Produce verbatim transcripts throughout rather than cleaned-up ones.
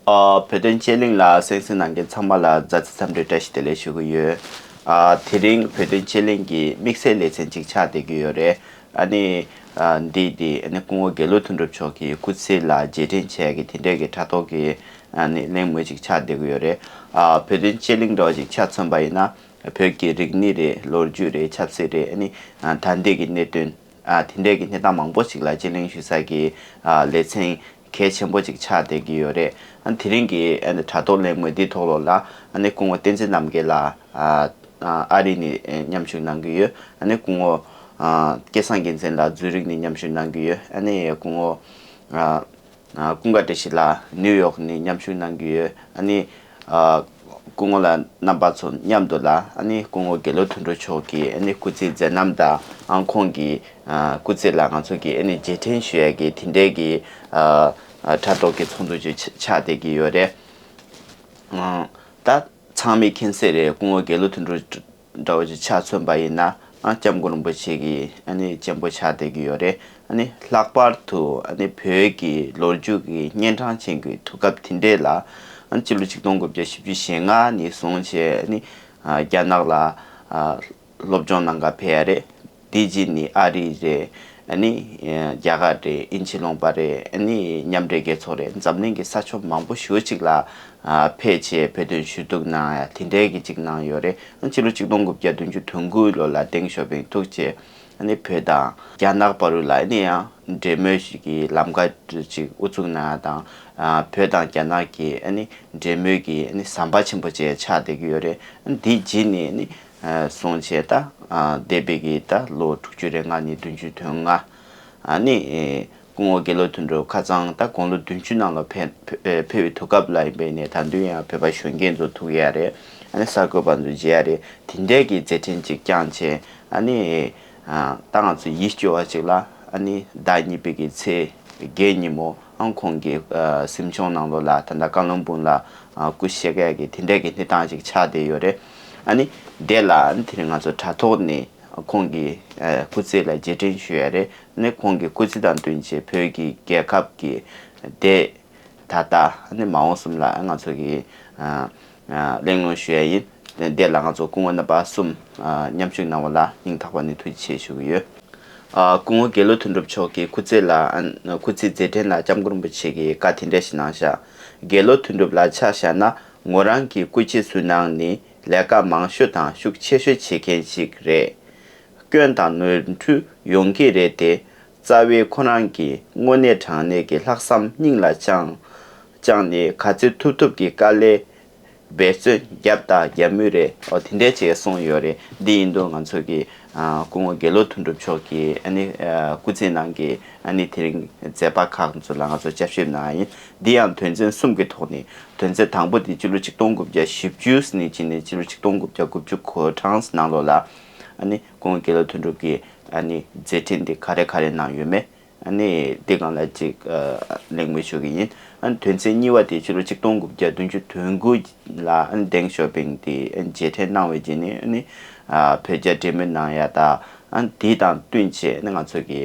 ཨ། བོད་དོན་དཔྱད་གླེང་ལ་གསན་གཟིགས་གནང་མཁན་ཚང་མ་ལ་མཛའ་བརྩེ་འཚམས་འདྲི་བཀྲ་ཤིས་བདེ་ལེགས་ཞུ་གི་ཡོད། ཨ། དེ་རིང་བོད་དོན་དཔྱད་གླེང་གི་དམིགས་བསལ་ལེ་ཚན་ཅིག་ཆགས་བསྡད་ཀྱི་ཡོད་རེད། ཨ་ནི། ཨ། འདི་དེ་ཨ་ནི་སྐུ་ངོ་དགེ་ལོ་དོན་གྲུབ་མཆོག་གི་སྐུ་ཚེ་ལ་རྗེས་དྲན་བྱས་ཀྱི་དེ་འདྲས་ཀྱི་དྲ་ཐོག་གི་ཨ་ནི་གླེང་མོལ་ཅིག་ཆགས་བསྡད་ཀྱི་ཡོད་རེད། ཨ། བོད་དོན་དཔྱད་གླེང་འདྲ་བ་ཅིག་ཆ་མཚོན་པ་ཡིན་ན། བོད་ཀྱི་རིག་གནས་རེད། ལོ་རྒྱུས་རེད། ཆབ་སྲིད་རེད། ཨ་ནི། ཨ། ད་ལྟའི་གི་གནད་དོན། ཨ། དེ་འདྲས་ཀྱི་གནས་སྟངས་མང་པོ་ཞིག་ལ་དཔྱད་གླེང་ཞུ་ས་གི། ཨ། ལེ་ཚན་གལ་ཆེན་པོ་ཅིག་ཆགས་བསྡད་ཀྱི་ཡོད་རེད། ཨ། དེ་རིང་གི་ཨ་ནི་དྲ་ཐོག་གླེང་མོལ་འདིའི་ཐོག་ལོགས་ལ་ཨ་ནི་སྐུ་ངོ་བསྟན་འཛིན་རྣམ་རྒྱལ་ལགས། ཨ། ཨ། ཨ་རི་ནས་མཉམ་ཞུགས་གནང་གི་ཡོད། ཨ་ནི་སྐུ་ངོ། ཨ། སྐལ་བཟང་རྒྱལ་མཚན་ལགས་ཛུ་རིག་ནས་མཉམ་ཞུགས་གནང་གི་ཡོད། ཨ་ནི་སྐུ་ངོ། ཨ། ཨ། ཀུན་དགའ་བཀྲ་ཤིས་ལགས་ནིའུ་ཡོག་ནས་མཉམ་ཞུགས་གནང་གི་ཡོད། ཨ་ནི། ཨ། སྐུ་ངོ་ལགས་རྣམ་པ་ཚོ་མཉམ་དུ་ལ་ཨ་ནི་སྐུ་ངོ་དགེ་ལོ་དོན་གྲུབ་མཆོག་གི་ཨ་ནི་སྐུ་ཚེའི་མཛད་རྣམ་དང་། ཨ། ཁོང་གི། ཨ། སྐུ་ཚེ་ལ་ང་ཚོ་གི་ཨ་ནི་རྗེས་དྲན་ཞུ་ཡ་གི་དེ་འདྲའི་གི། ཨ། ཨ། དྲ་ཐོག་གི་ཚོགས་འདུ་ཅིག་ཆ་ཆགས་བསྡད་ཀྱི་ཡོད་རེད། ཨ། ད་ཚང་མས་མཁྱེན་གསལ་རེད། སྐུ་ངོ་དགེ་ལོ་དོན་གྲུབ་འདྲ་བོ་ཅིག་ཆ་མཚོན་པ་ཡིན་ན། ཨ། སྐྱབས་མགོན་རིན་པོ་ཆེ་གི་ཨ་ནི་གཅེན་པོ་ཆགས་བསྡད་ཀྱི་ཡོད་རེད། ཨ་ནི་ལྷག་པར་དུ་ཨ་ནི་བོད་ཀྱི་ལོ་རྒྱུས་ཀྱི་གཉན་འཕྲང་ཅན་གྱི་དུས་སྐབས་དེ་འདྲས་ལ། ཨ་ནི་སྤྱི་ལོ་ཆིག་སྟོང་དགུ་བརྒྱ་བཞི་བཅུ་ཞེ་ལྔ་ནས་བཟུང་བྱས་ཨ་ནི། ཨ། རྒྱ་ནག་ལ། ཨ། སློབ་སྦྱོང་གནང་ག་ཕེབས་ཡ་རེད། དེ་རྗེས་ནས་ཨ་རི་རེད། ཨ་ནི། ཨ། རྒྱ་གར་རེད། དབྱིན་ཇི་ལུང་པ་རེད། ཨ་ནི་མཉམ་འབྲེལ་རྒྱལ་ཚོགས་རེད། འཛམ་གླིང་གི་ས་ཕྱོགས་མང་པོ་ཞེ་པོ་ཅིག་ལ། ཨ། ཕེབས་བྱས་བོད་དོན་ཞུ་གཏུག་གནང་ཡ་དེ་འདྲའི་གི་ཅིག་གནང་ཡོད་རེད། ཨ་ནི་སྤྱི་ལོ་ཆིག་སྟོང་དགུ་བརྒྱ་བདུན་ཅུ་དོན་དགུ་ལོ་ལ་ཏེང་ཞའོ་ཕིང་ཐུག་བྱས། ཨ་ནི་བོད་དང་རྒྱ་ནག་བར་དུ་ལ་ཨ་ནི་ཡང་འབྲེལ་མོལ་ཞིག་གི་ལམ་ཁ་ཅིག་དབུ་འཛུགས་གནང་ཡ་དང་། ཨ། བོད་དང་རྒྱ་ནག་གི་ཨ་ནི་འབྲེལ་མོལ་གྱི་ཨ་ནི་ཟམ་པ་ཆེན་པོ་ཅིག་ཆགས་བསྡད་ཀྱི་ཡོད་རེད། ཨ་ནི་དེ་རྗེས་ནས་ཨ་ནི། ཨ། བཟུང་བྱས་ད། ཨ། འདས་པའི་གི་ད་ལོ་དྲུག་ཅུ་རེ་ལྔ་ནས་བདུན་ཅུ་དོན་ལྔ། ཨ་ནི། ཨེ། སྐུ་ངོ་དགེ་ལོ་དོན་གྲུབ་ཁ་སང་ད་དགུང་ལོ་བདུན་ཅུ་ནང་ལ་ཕེབས་ཕེབས་ཕེབས་པའི་དུས་སྐབས་ལ་ཡིན་པས་ནས། ད་དུང་ཡང་བོད་པ་གཞོན་སྐྱེས་ཚོ་ཐུག་ཡ་རེད། ཨ་ནི་གསར་འགོད་པ་ཚོ་མཇལ་ཡ་རེད། དེ་འདྲའི་གི་མཛད་འཕྲིན་ཅིག་བསྐྱངས་བྱས། ཨ་ནི། ཨ། ད་ང་ཚོ་ཡིད་སྐྱོ་བ་ཅིག་ལ། ཨ་ནི་ཟླ་གཉིས་པའི་གི་ཚེས་བརྒྱད་ཉིན་མོ། ཨ། ཁོང་གི། ཨ། གཟིམ་ཆུང་ནང་ལོགས་ལ་ད་ལྟ་ཀ་ལོན་སྦུག་ལ། ཨ། སྐུ་གཤེགས་ཡ་གི་དེ་འདྲའི་གི་གནས་སྟངས་ཅིག་ཆགས་བསྡད་ཡོད་རེད། ཨ་ནི་དེ་ལ་ཨ་ནི་དེ་རིང་ང་ཚོ་དྲ་ཐོག་ནས་ཁོང་གི། ཨ། སྐུ་ཚེ་ལ་རྗེས་དྲན་ཞུ་ཡ་རེད། ཨ་ནི་ཁོང་གི་སྐུ་ཚེ་དང་བསྟུན་བྱས་བོད་ཀྱི་རྒྱལ་ཁབ་ཀྱི་འདས། ད་ལྟ་ཨ་ནི་མ་འོངས་གསུམ་ལ་ང་ཚོ་གིས། ཨ། ཨ། གླེང་སློང་ཞུ་ཡ་ཡིན། དེ་ལ་ང་ཚོ་སྐུ་ངོ་རྣམ་པ་གསུམ། ཨ། མཉམ་ཞུགས་གནང་བ་ལ་སྙིང་ཐག་པ་ནས་ཐུགས་རྗེ་ཆེ་ཞུ་གི་ཡོད། ཨ། སྐུ་ངོ་དགེ་ལོ་དོན་གྲུབ་མཆོག་གི་སྐུ་ཚེ་ལ། ཨ། སྐུ་ཚེའི་མཛད་འཕྲིན་ལ་སྐྱབས་མགོན་རིན་པོ་ཆེ་གིས་བཀའ་དེ་འདྲ་ཞིག་གནང་བཞག་དགེ་ལོ་དོན་གྲུབ་ལ་ཆ་བཞག་ན། ངོ་རང་གི་སྐུ་ཕྱྭ་ཚོའི་ནང་ནས་ལས་ཀ་མང་ཤོས་དང་ཤུགས་ཆེ་ཤོས་བྱེད་མཁན་ཞིག་རེད། སྐྱོན་དང་ནོར་འཁྲུལ་ཡོང་གི་རེད་དེ། རྩ་བའི་ཁོ་རང་གི་དངོས་གནས་དྲང་གནས་ཀྱི་ལྷག་བསམ་སྙིང་ལ་བཅངས། བཅངས་ནས་ག་ཚོད་ཐུབ་ཐུབ་ཀྱི་དཀའ་ལས་འབད་བརྩོན་བརྒྱབ་དང་རྒྱབ་མུས་རེད། འོ། དེ་འདྲས་བྱས་གསུངས་ཡོད་རེད། འདི་ཡིན་དུས་ང་ཚོ་གི། ཨ། སྐུ་ངོ་དགེ་ལོ་དོན་གྲུབ་མཆོག་གི་ཨ་ནི། ཨ། སྐུ་ཚེའི་ནང་གི་ཨ་ནི་དེ་རིང་མཛད་པ་ཁག་ཚོ་ལ་ང་ཚོ་དཔྱད་ཞིབ་གནང་ཡ་ཡིན། འདི་ཡང་དོན་ཚན་གསུམ་གྱི་ཐོག་ནས། དོན་ཚན་དང་པོ་དེ་སྤྱི་ལོ་ཆིག་སྟོང་དགུ་བརྒྱ་བཞི་བཅུ་ནས་བྱས་ནས་སྤྱི་ལོ་ཆིག་སྟོང་དགུ་བརྒྱ་དགུ་བཅུ་གོ་གྲངས་ནང་ལོགས་ལ། ཨ་ནི་སྐུ་ངོ་དགེ་ལོ་དོན་གྲུབ་ཀྱི་ཨ་ནི་མཛད་འཕྲིན་དེ་ག་རེ་ག་རེ་གནང་ཡོད་མེད། ཨ་ནི་འདི་སྒང་ལ་ཅིག། ཨ། གླེང་མོལ་ཞུ་གི་ཡིན། ཨ་ནི་དོན་ཚན་གཉིས་པ་དེ་ཕྱི་ལོ་ཆིག་སྟོང་དགུ་བརྒྱ་བདུན་ཅུ་དོན་དགུ་ལ། ཨ་ནི་ཏེང་ཞའོ་ཕིང་དེ། ཨ་ནི་རྗེས་དྲན་གནང་བའི་རྗེས་ནས། ཨ་ནི། ཨ། བོད་རྒྱ་འབྲེལ་མོལ་གནང་ཡ་དང་། ཨ་ནི་དེ་དང་བསྟུན་བྱས་ནས་ང་ཚོ་གི།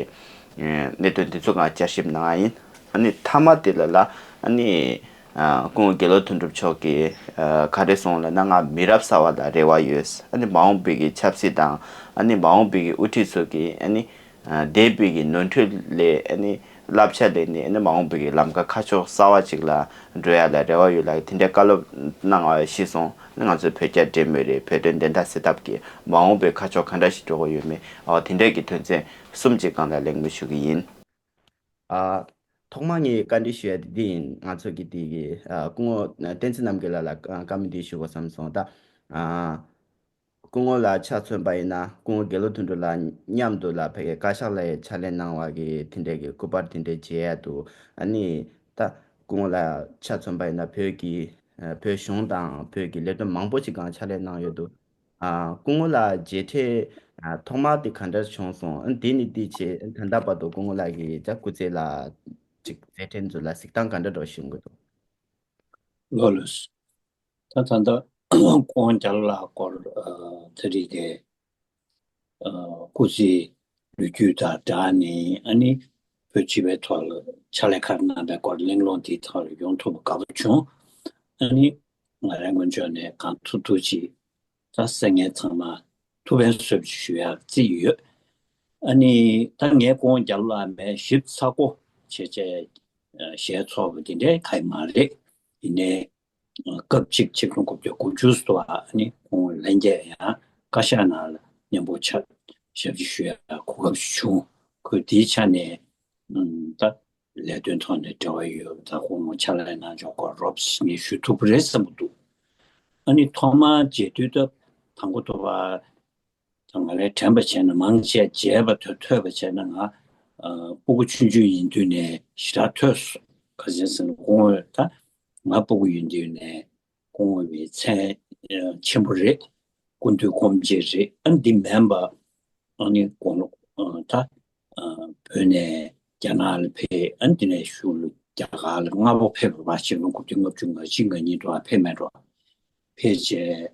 ཨ། གནད་དོན་དེ་ཚོ་སྒང་དཔྱད་ཞིབ་གནང་ཡ་ཡིན། ཨ་ནི་མཐའ་མ་དེ་ལ་ལ། ཨ་ནི། ཨ། སྐུ་ངོ་དགེ་ལོ་དོན་གྲུབ་མཆོག་གིས། ཨ། ག་རེ་གསུངས་ལབ་ན། ང་མི་རབས་གསར་བ་ལ་རེ་བ་ཡོད། ཨ་ནི་མ་འོངས་པའི་གི་ཆབ་སྲིད་དང་། ཨ་ནི་མ་འོངས་པའི་གི་དབུ་ཁྲིད་ཚོ་གིས། ཨ་ནི། ཨ། འདས་པའི་གི་ནོར་འཁྲུལ་ལས། ཨ་ནི་བསླབ་བྱ་ལེན་ནས། ཨ་ནི་མ་འོངས་པའི་གི་ལམ་ཁ་ཁ་ཕྱོགས་གསར་བ་ཅིག་ལ་འགྲོ་ཡ་ལ་རེ་བ་ཡོད་ལབ། དེ་འདྲའི་བཀའ་སློབ་གནང་བ་ཤེས་སོང་། ཨ་ནི་ང་ཚོའི་བོད་རྒྱ་འབྲེལ་མོལ་རེད། བོད་དོན་བདེན་མཐའ་གསལ་ཐབས་ཀྱི་མ་འོངས་པའི་ཁ་ཕྱོགས་ག་འདྲ་ཞིག་འགྲོ་གི་ཡོད་མེད། ཨོ། དེ་འདྲའི་གི་དོན་ཚན་གསུམ་ཅིག་སྒང་ལ་གླེང་མོལ་ཞུ་གི་ཡིན། ཨ། ཐོག་མ་ངས་བཀའ་འདྲི་ཞུ་ཡ་དེ་འདི་ཡིན། ང་ཚོ་གི་དེ་གི། ཨ། སྐུ་ངོ་བསྟན་འཛིན་རྣམ་རྒྱལ་ལགས་ལ་བཀའ་མོལ་འདི་ཞུ་དགོས་བསམ་སོང་ད། ཨ། སྐུ་ངོ་ལ་ཆ་མཚོན་པ་ཡིན་ན། སྐུ་ངོ་དགེ་ལོ་དོན་གྲུབ་ལགས་མཉམ་དུ་ལ་ཕ་གིའི་བཀའ་ཤག་ལ་ཡང་ཕྱག་ལས་གནང་བ་གི་དེ་འདྲའི་གི་སྐུ་པར་དེ་འདྲའི་མཇལ་ཡ་འདུག་ཨ་ནི་ད་སྐུ་ངོ་ལ་ཆ་མཚོན་པ་ཡིན་ན། བོད་ཀྱི། ཨ། བོད་གཞུང་དང་བོད་ཀྱི་ལས་དོན་མང་པོ་ཞིག་སྒང་ཕྱག་ལས་གནང་ཡོད་འདུག་ཨ། སྐུ་ངོ་ལ་མཇལ་འཕྲད། ཨ། ཐོག་མ་དེ་ག་འདྲ་བྱུང་སོང་། ཨ། དེ་ནས་དེ་བྱས་ད་ལྟ་བར་དུ་སྐུ་ངོ་ལགས་ཀྱི་ད་སྐུ་ཚེ་ལ་ཅིག་མཛད་འཕྲིན་ཚོ་ལ་གཟིགས་སྟངས་ག་འདྲ་འདྲ་བྱུང་གི་འདུག་ལགས་ལགས། ད་ད་ལྟ་ཁོང་རྒྱ་ལོ་ལགས་སྐོར། ཨ། ད་རེས་ཀྱི། ཨ། སྐུ་ཚེའི་ལོ་རྒྱུས་དང་སྦྲགས་ནས། ཨ་ནི་ བོད་སྤྱི་པའི་ཐོག་ལ་ཕྱག་ལས་ཁག་གནང་པའི་སྐོར་གླེང་སློང་དེའི་ཐོག་ལ་ཡོང་ཐུབ་པ་དགའ་པོ་བྱུང་། ཨ་ནི་ང་རང་ངོས་ཕྱོགས་ནས་གང་ཐུབ་ཐུབ་ཅིག་ད་གསན་མཁན་ཚང་མ་ཐུགས་ཕན་གསོས་པ་ཞུ་ཡག་རྩིས་ཡོད། ཨ་ནི་ད་ངའི་སྐུ་ངོ་རྒྱ་ལོ་ལགས་མའི་ཞིབ་ཚགས་པོ་བྱས་བྱས་ཞལ་ཚོགས་པ་དེ་འདྲའི་གང་ཡང་མ་རེད། ཡིན་ནའི་སྐབས་གཅིག་ཆིག་སྟོང་དགུ་བརྒྱ་དགུ་བཅུ་ཙམ་ཨ་ནི་ཁོང་ལྷན་རྒྱས་ཡང་བཀའ་ཤག་ནང་ལ་མཉམ་པོ་ཆ་ཞབས་ཕྱི་ཞུ་ཡ་གོ་སྐབས་ཤིག་བྱུང་། ཁོས་དེའི་ཆ་ནས་ད་ལས་དོན་ཐོག་ནས་འབྲེལ་བ་ཡོད་པ་དང་ཁོང་ཕྱག་ལས་གནང་ཕྱོགས་སྐོར་རོབ་ངས་ཞུ་ཐུབ་པ་རེད་བསམ་གྱི་འདུག་ཨ་ནི་ཐོག་མར་མཇལ་དུས་ད་དང་པོ་ཐོག་ད་ང་ལས་དྲན་པ་བྱས་ན་མང་ཆེ་མཇལ་བ་དང་ཐོས་པ་བྱས་ན་ང་ཨ་སྤུ་གུ་ཆུང་ཆུང་ཡིན་དུས་ནས་ཞེ་དྲག་ཐོས་སོང་། ག་རེ་ཟེར་ན་སྐུ་ངོ་ད་ང་སྤུ་གུ་ཡིན་དུས་ནས་སྐུ་ངོ་བའི་མཚན་ཨ་ཆེན་པོ་རེད། སྐུ་མདུན་སྐུ་མཆེད་རེད། ཨ་འདི་མིན་པ་ཨ་ནི་དགུང་ལོ་ཨ་ད་ཨ་བོད་ནས་རྒྱ་ནག་ལ་ཕེབས། ཨ་འདི་ནས་གཞུག་ལ་རྒྱ་གར་ལ་སྔ་པོ་ཕེབས་པ་ཆིག་སྟོང་དགུ་བརྒྱ་ལྔ་བཅུ་ང་གཅིག་ང་གཉིས་དུ་ཕེབས་མེད་འགྲོ། ཕེབས་རྗེས།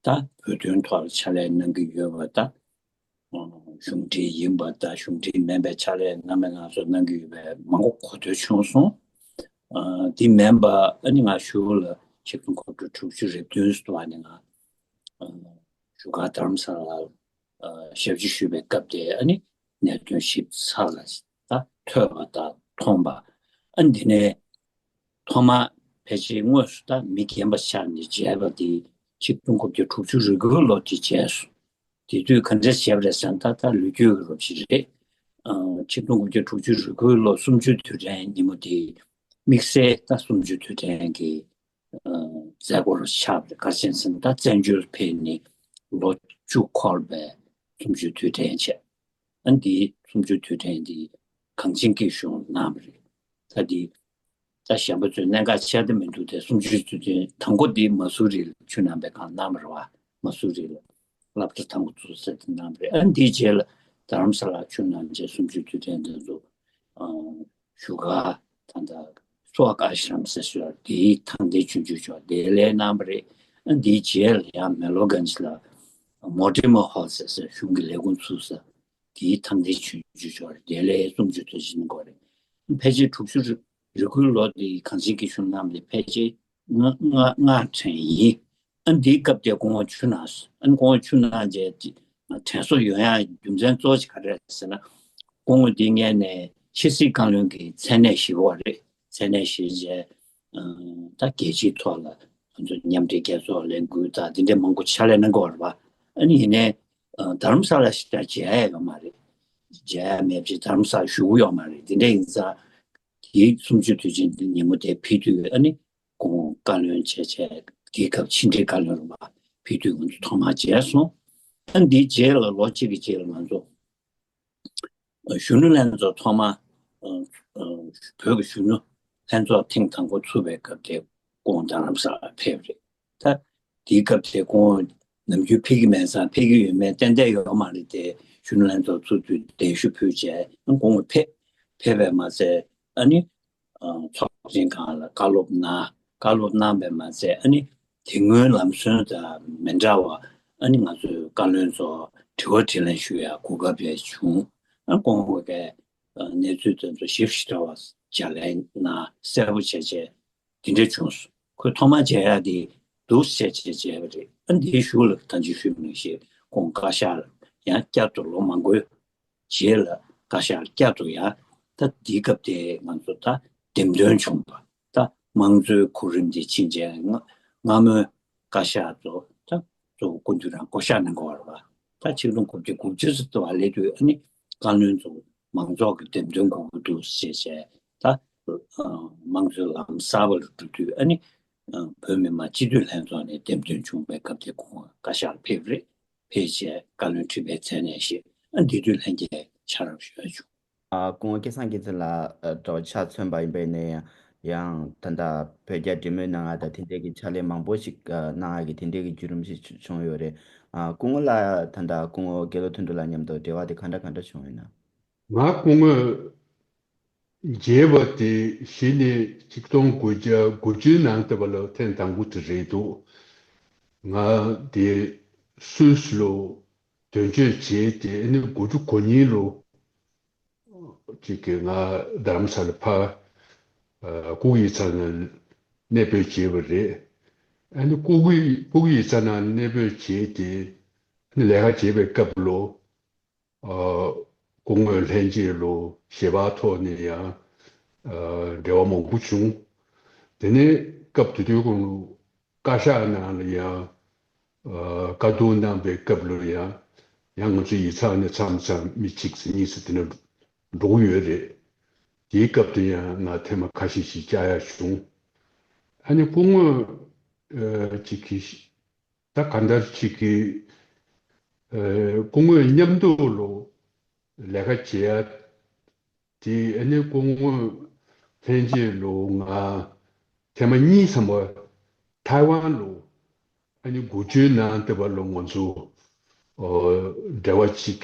ད་བོད་དོན་ཐོག་ལ་ཕྱག་ལས་གནང་གི་ཡོད་པ་དང་། གཞུང་འབྲེལ་ཡིན་པ་དང་གཞུང་འབྲེལ་མིན་པའི་ཕྱག་ལས་སྣ་མིན་སྣ་ཚོགས་གནང་གི་ཡོད་པའི་མང་པོ་གོ་ཐོས་བྱུང་སོང་། ཨ་དེ་མིན་པ་ཨ་ནི་ང་གཞུག་ལ་ཆིག་སྟོང་དགུ་བརྒྱ་དྲུག་ཅུ་རེ་བདུན་ཙམ་དུ་ཨ་ནི་ང་ཨ་བཞུགས་སྒར་རྡ་རམ་ས་ལར་ཨ་ཞབས་ཕྱི་ཞུས་པའི་སྐབས་དེ་ཨ་ནི་གནད་དོན་ཞིབ་ཚགས་ལ་ད་ཐོས་པ་དང་མཐོང་པ། ཨ་ནི་དེ་ནས་ཐོག་མར་ཕལ་ཆེར་དངོས་སུ་ད་མི་རྒན་པ་ཆགས་ནས་མཇལ་བ་དེ་ཆིག་སྟོང་དགུ་བརྒྱ་དྲུག་ཅུ་རེ་དགུའི་ལོ་དེ་མཇལ་སོང་། དེ་དུས་ག་འདྲ་བྱས་པ་རེད་ཟེར་ན་ད་ད་ལོ་རྒྱུས་ཀྱི་རོབ་ཅིག་རེད། ཨ་ཆིག་སྟོང་དགུ་བརྒྱ་དྲུག་ཅུ་རེ་དགུའི་ལོ་གསུམ་བཅུའི་དུས་དྲན་ཉིན་མོ་དེ་དམིགས་བསལ་ད་གསུམ་བཅུའི་དུས་དྲན་གྱི་ཨ་མཛད་སྒོ་རུ་ཆགས་པ་རེད། ག་རེ་བྱས་ཟེར་ན་ད་བཙན་བྱོལ་ཕེབས་ནས་ལོ་བཅུ་འཁོར་བའི་གསུམ་བཅུའི་དུས་དྲན་བྱས། ཨ་འདིའི་གསུམ་བཅུའི་དུས་དྲན་འདི་གངས་ཅན་སྐྱིད་གཤོངས་གནང་བ་རེད། ད་འདི་ད་གཞན་པ་ཚོས་གནད་འགག་ཆགས་ཀྱི་མི་འདུག་སྟེ། གསུམ་བཅུའི་དུས་དྲན་དང་པོ་འདི་མ་སུ་རི་ལ་ཆུ་ནང་པའི་སྒང་གནང་བ་རེད་བ། མ་སུ་རི་ལ་སློབ་གྲྭ་དང་པོ་བཙུགས་ས་དེ་གནང་བ་རེད། ཨ་འདིའི་རྗེས་ལ་རྡ་རམ་ས་ལར་ཆུ་གནང་རྗེས་གསུམ་བཅུའི་དུས་དྲན་འདི་ཚོ་ཨ་བཞུགས་སྒར་ད་ལྟ་སུ་ཧག་ཨ་ཤི་རམ་ཟེར་སྲོལ་དེའི་ཐང་འདིའི་ཆུང་ཆུང་ཕྱོགས་བདེ་ལེགས་གནང་བ་རེད། ཨ་འདིའི་རྗེས་ལ་ཡང་མེ་ལོ་གན་ཇི་ལ་མོ་ཊི་མ་ཧོལ་ཟེར་སྲོལ་གཞུང་གི་ལས་ཁུངས་ཚུགས་ས། དེའི་ཐང་འདི་ཆུང་ཆུང་ཕྱོགས་རེད། དེ་ལས་གསུམ་བཅུ་དོན་ཆེན་དགོས་རེད། ཕལ་ཆེར་དྲུག་ཅུ་རེ་དགུའི་ལོ་དེའི་གངས་ཅན་སྐྱིད་གཤོངས་གནང་བ་དེ་ཕལ་ཆེར་ལྔ་ལྔ་ལྔ་དྲན་ཡིན། ཨ་འདིའི་སྐབས་དེ་སྐུ་ངོ་ཆུ་གནང་སོང་། ཨ་སྐུ་ངོ་ཆུ་གནང་རྗེས་དྲན་གསོ་ཡོང་ཡ་རྒྱུ་མཚན་གཙོ་བོ་ཅིག་ག་རེ་རེད་ཟེར་ན། སྐུ་ངོ་འདི་སྔོན་ནས་ཕྱི་སྲིད་བཀའ་བློན་གྱི་མཚན་གནས་བཞེས་པ་རེད། མཚན་གནས་བཞེས་རྗེས་ད་རྒྱལ་སྤྱིའི་ཐོག་ལ་ང་ཚོ་མཉམ་འབྲེལ་རྒྱལ་ཚོགས་ལས་འགུལ་དང་འདི་འདྲའི་མང་པོ་ཕྱག་ལས་གནང་གི་ཡོད་རེད་པ། ཨ་ནི་ཡིན་ནའི་རྡ་རམ་ས་ལ་ཞིག་ཀྱང་མཇལ་ཡ་ཡོད་མ་རེད། མཇལ་ཡ་མེད་པ་བྱས་རྡ་རམ་ས་ལ་བཞུགས་ཡོད་མ་རེད། འདི་འདྲ་ཡིན་ཙང་དེའི་གསུམ་བཅུའི་དུས་ཆེན་འདི་ཉིན་མོ་དེ་ཕེབས་དུས་ཨ་ནི་ཁོང་བཀའ་བློན་བྱས་བྱས་དེའི་སྐབས་ཕྱི་འབྲེལ་བཀའ་བློན་རེད་པ། ཕེབས་དུས་ང་ཚོ་ཐོག་མར་མཇལ་སོང་། ཨ་འདིའི་རྗེས་ལ་ལོ་གཅིག་གི་རྗེས་ལ་ང་ཚོ་གཞོན་ནུ་ལྷན་ཚོགས་ཐོག་མ་ཨ་ཨ་བོད་ཀྱི་གཞོན་ནུ་ལྷན་ཚོགས་ཐེངས་དང་པོ་ཚུགས་པའི་སྐབས་དེ་ཁོང་རྡ་རམ་ས་ལར་ཕེབས་རེད། ད་དེའི་སྐབས་དེ་ཁོང་ནམ་རྒྱུན་ཕེབས་ཀྱི་མེད་ཙང་ཕེབས་ཀྱི་ཡོད་མེད་ཏན་ཏན་ཡོད་མ་རེད་དེ། གཞོན་ནུ་ལྷན་ཚོགས་ཚུགས་དུས་གདན་ཞུ་ཕུལ་བྱས་ཁོང་ཕེབས། ཕེབས་པས་མ་ཚད་ཨ་ནི་ཨ་ཚོགས་ཆེན་སྒང་ལ་བཀའ་སློབ་གནང་། བཀའ་སློབ་གནང་བས་མ་ཚད་ཨ་ནི་དེ་སྔོན་ལམ་སྲོལ་དང་མི་འདྲ་བ་ཨ་ནི་ང་ཚོའི་བཀའ་བློན་ཚོ་དྲི་བ་དྲིས་ལན་ཞུ་ཡ་གོ་སྐབས་ཡང་བྱུང་། ཨ་ཁོང་གིས་གནས་ཚུལ་དེ་ཚོ་ཞིབ་ཞིབ་ཕྲ་བ་ལྗགས་ལན་གནང་གསལ་པོ་བྱས་བྱས་དེ་འདྲ་བྱུང་སོང་། ཁོས་ཐོག་མར་མཇལ་ཡ་དེ་འདུག་སེ་བྱས་བྱས་མཇལ་བ་རེད། ཨ་འདིའི་གཞུག་ལ་ད་ཅི་ཞུས་པ་ནང་བཞིན་ཁོང་བཀའ་ཤག་ལ་ཡང་བསྐྱར་དུ་ལོ་མང་པོའི་རྗེས་ལ་བཀའ་ཤག་བསྐྱར་དུ་ཡང་ད་འདིའི་སྐབས་དེ་ང་ཚོ་ད་འདེམས་ཐོན་བྱུང་བ། ད་དམངས་གཙོའི་གོ་རིམ་དེ་ཕྱིན་རྗེས་སྔ་སྔ་མོའི་བཀའ་ཤག་ཚོ་ད་གཙོ་བོ་སྐུ་མདུན་རང་བསྐོ་བཞག་གནང་དགོས་པ་རེད་པ། ད་ཆིག་སྟོང་དགུ་བརྒྱ་དགུ་བཅུ་ཙམ་དུ་བ་སླེབས་དུས་ཨ་ནི་བཀའ་བློན་ཚོ་མང་ཚོགས་ཀྱི་འདེམས་ཐོན་དགོས་ཀྱི་འདུག་ཞེས་བྱས་ད་དམངས་གཙོའི་ལམ་གསར་པ་ལ་འགྲོ་དུས་ཨ་ནི་བོད་མི་མང་སྤྱི་འཐུས་ལྷན་ཚོགས་ནས་འདེམས་ཐོན་བྱུང་བའི་སྐབས་དེ་ཁོང་བཀའ་ཤག་ལ་ཕེབས་རེད། ཕལ་ཆེར་བཀའ་བློན་ཁྲི་པའི་མཚན་གནས་བཞེས། ཨ་འདི་དུས་ལྷན་རྒྱས་ཕྱག་རོགས་ཞུ་ཡ་བྱུང་། ཨ་སྐུ་ངོ་སྐལ་བཟང་སྐྱིད་ཚེ་ལགས་ཨ་འདྲ་བོ་ཆ་མཚོན་པ་ཡིན་པ་ཡིན་ན་ཡང་ཡང་ད་ལྟ་བོད་རྒྱ་འབྲེལ་མོལ་གནང་ཡ་དང་དེ་འདྲའི་གི་ཕྱག་ལས་མང་པོ་ཞིག་ཨ་གནང་ཡ་གི་དེ་འདྲའི་གི་བརྒྱུད་རིམ་ཞིག་བྱུང་ཡོད་རེད། ཨ་སྐུ་ངོ་ལ་ད་ལྟ་སྐུ་ངོ་དགེ་ལོ་དོན་གྲུབ་ལགས་མཉམ་དུ་འབྲེལ་བ་དེ་ག་འདྲ་ག་འདྲ་བྱུང་ཡོད་ན། ང་སྐུ་ངོ་མཇལ་བ་དེ་གཞི་ནས་ཆིག་སྟོང་དགུ་བརྒྱ་དགུ་བཅུའི་ནང་ལྟ་བུ་ལ་ཐེངས་དང་པོ་དེ་རེད་འདུག་ང་དེ་སུད་སི་ལ་དོན་གཅོད་བྱས་ཏེ་ཨ་ནི་དགུ་བཅུ་གོ་གཉིས་ལོ་ ཅིག་གིས་ང་རྡ་རམ་ས་ལ་ཕར་ཨ་ཀུ་ཀི་ཡིག་ཚང་ནང་གནས་སྤོས་བྱས་པ་རེད། ཨ་ནི་ཀུ་ཀི་ཀུ་ཀི་ཡིག་ཚང་ནང་གནས་སྤོས་བྱས་ཏེ། ཨ་ནི་ལས་ཀ་བྱེད་པའི་སྐབས་ལོ། ཨ་སྐུ་ངོ་ལྷན་རྒྱས་ལོ་ཞལ་པར་ཐོག་ནས་ཡང་ཨ་འབྲེལ་བ་མང་པོ་བྱུང་། དེ་ནས་སྐབས་དེ་དུས་ཁོང་བཀའ་ཤག་ནང་ལ་ཡང་ཨ་བཀའ་བསྡུར་གནང་པའི་སྐབས་ལ་ཡང་ཡང་ང་ཚོ་ཡིག་ཚང་ནས་མཚམས་མཚམས་མི་གཅིག་ཙམ་གཉིས་ཙམ་དེ་འདྲ་འགྲོ་གི་ཡོད་རེད། དེའི་སྐབས་དུ་ཡང་ང་ཐེངས་མ་ཁ་ཤས་ཤིག་བཅར་ཡ་བྱུང་། ཨ་ནི་སྐུ་ངོ་ཨ་ཅིག་གིས་ད་གང་ལྟར་ཅིག་གིས་ཨ་སྐུ་ངོ་མཉམ་དུ་ལོ་ལས་ཀ་བྱེད་ཡ་དེ། ཨ་ནི་སྐུ་ངོ་ལྷན་རྒྱས་ལོ་ང་ཐེངས་མ་གཉིས་ཙམ་པ་ཐའེ་ཝན་ལོ་ཨ་ནི་སྒོ་བརྒྱུད་གནང་བསྡད་པ་ལོ་ང་ཚོ་ཨ་འབྲེལ་བ་ཅིག་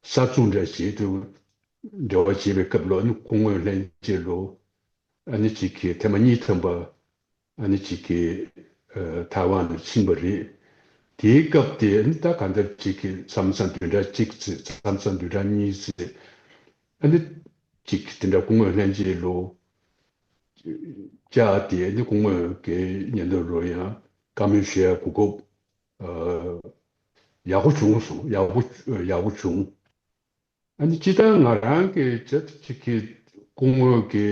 གསར་བཙུགས་འདྲ་བྱེད་དུ་འབྲེལ་བ་བྱེད་པའི་སྐབས་ལོ། ཨ་ནི་སྐུ་ངོ་ལྷན་རྒྱས་ལོ་ཨ་ནི་ཅིག་གིས་ཐེངས་མ་གཉིས་ཐམ་པ་ཨ་ནི་ཅིག་གིས་ཨ་ཐའེ་ཝན་ལ་ཕྱིན་པ་རེད། དེའི་སྐབས་དེ་ཨ་ནི་ད་གང་ལྟར་ཅིག་གིས་མཚམས་མཚམས་བདུན་ཕྲག་གཅིག་ཙམ་མཚམས་མཚམས་བདུན་ཕྲག་གཉིས་ཙམ་ཨ་ནི་ཅིག་དེ་འདྲ་སྐུ་ངོ་ལྷན་རྒྱས་ལོ་བཅར་ཏེ་ཨ་ནི་སྐུ་ངོ་གི་ཉེ་འདབས་ལོ་ཡང་བཀའ་མོལ་ཞུ་ཡ་གོ་སྐབས་ཨ་ཡག་པོ་བྱུང་སོང་། ཡག་པོ་ཡག་པོ་བྱུང་། ཨ་ནི་སྤྱིར་བཏང་ང་རང་གི་བྱས་ཙང་ཅིག་གི་སྐུ་ངོ་གི་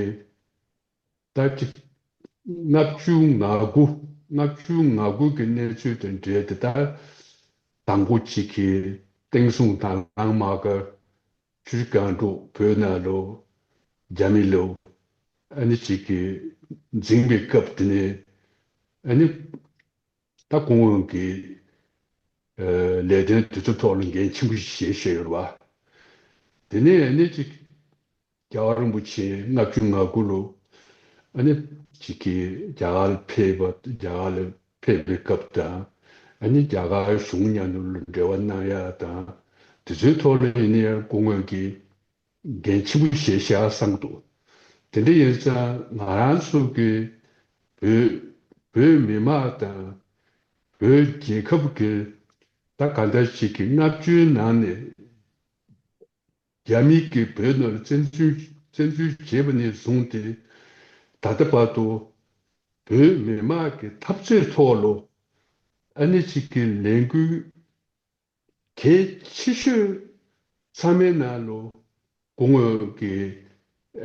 ད་ཅིག་ལྔ་བཅུ་ང་དགུ་ལྔ་བཅུ་ང་དགུ་གི་གནས་ཚུལ་དང་འབྲེལ་ཏེ། ད་དང་པོ་ཅིག་གི་བསྟན་སྲུང་དང་བླངས་དམག་སྒར་ཆུ་བཞི་སྒང་དྲུག་བོད་ནང་ལོ་རྒྱ་མི་ལོ་ཨ་ནི་ཅིག་གི་འཛིང་པའི་སྐབས་དེ་ནས་ཨ་ནི། ད་སྐུ་ངོ་གིས་ཨ་ལས་དོན་དེ་ཚོ་ཐོག་ལ་འགན་ཆེན་པོ་ཞིག་བཞེས་བཞེས་ཡོད་རེད་བ། དེ་ནས་ཨ་ནི་ཅིག་རྒྱལ་བ་རིན་པོ་ཆེ་ལྔ་བཅུ་ང་དགུ་ལོ་ཨ་ནི་ཅིག་གིས་རྒྱ་གར་ལ་ཕེབས་པ། རྒྱ་གར་ལ་ཕེབས་པའི་སྐབས་དང་ཨ་ནི་རྒྱ་གར་གཞུང་མཉམ་དུ་ལ་འབྲེལ་བ་གནང་ཡ་དང་དེ་ཚོའི་ཐོག་ལ་ཡིན་ན་ཡང་སྐུ་ངོ་གིས་འགན་ཆེན་པོ་བཞེས་བཞག་བསམ་འདུག་དེ་འདྲ་ཡིན་ཙང་ང་རང་ཚོ་གི་བོད་བོད་མི་མང་དང་བོད་རྒྱལ་ཁབ་ཀྱི་ད་ག་འདྲ་ཞིག་གི་ལྔ་བཅུའི་ནང་ནས་རྒྱ་མི་གིས་བོད་ནང་ལ་བཙན་འཛུལ་བཙན་འཛུལ་བྱས་པ་ནས་བཟུང་སྟེ་ད་ལྟ་བར་དུ་བོད་མི་མང་གི་འཐབ་རྩོད་ཐོག་ལ་ཨ་ནི་ཅིག་གི་ལས་འགུལ་གལ་ཆེ་ཤོས་ཚང་མའི་ནང་ལོ་སྐུ་ངོ་གིས་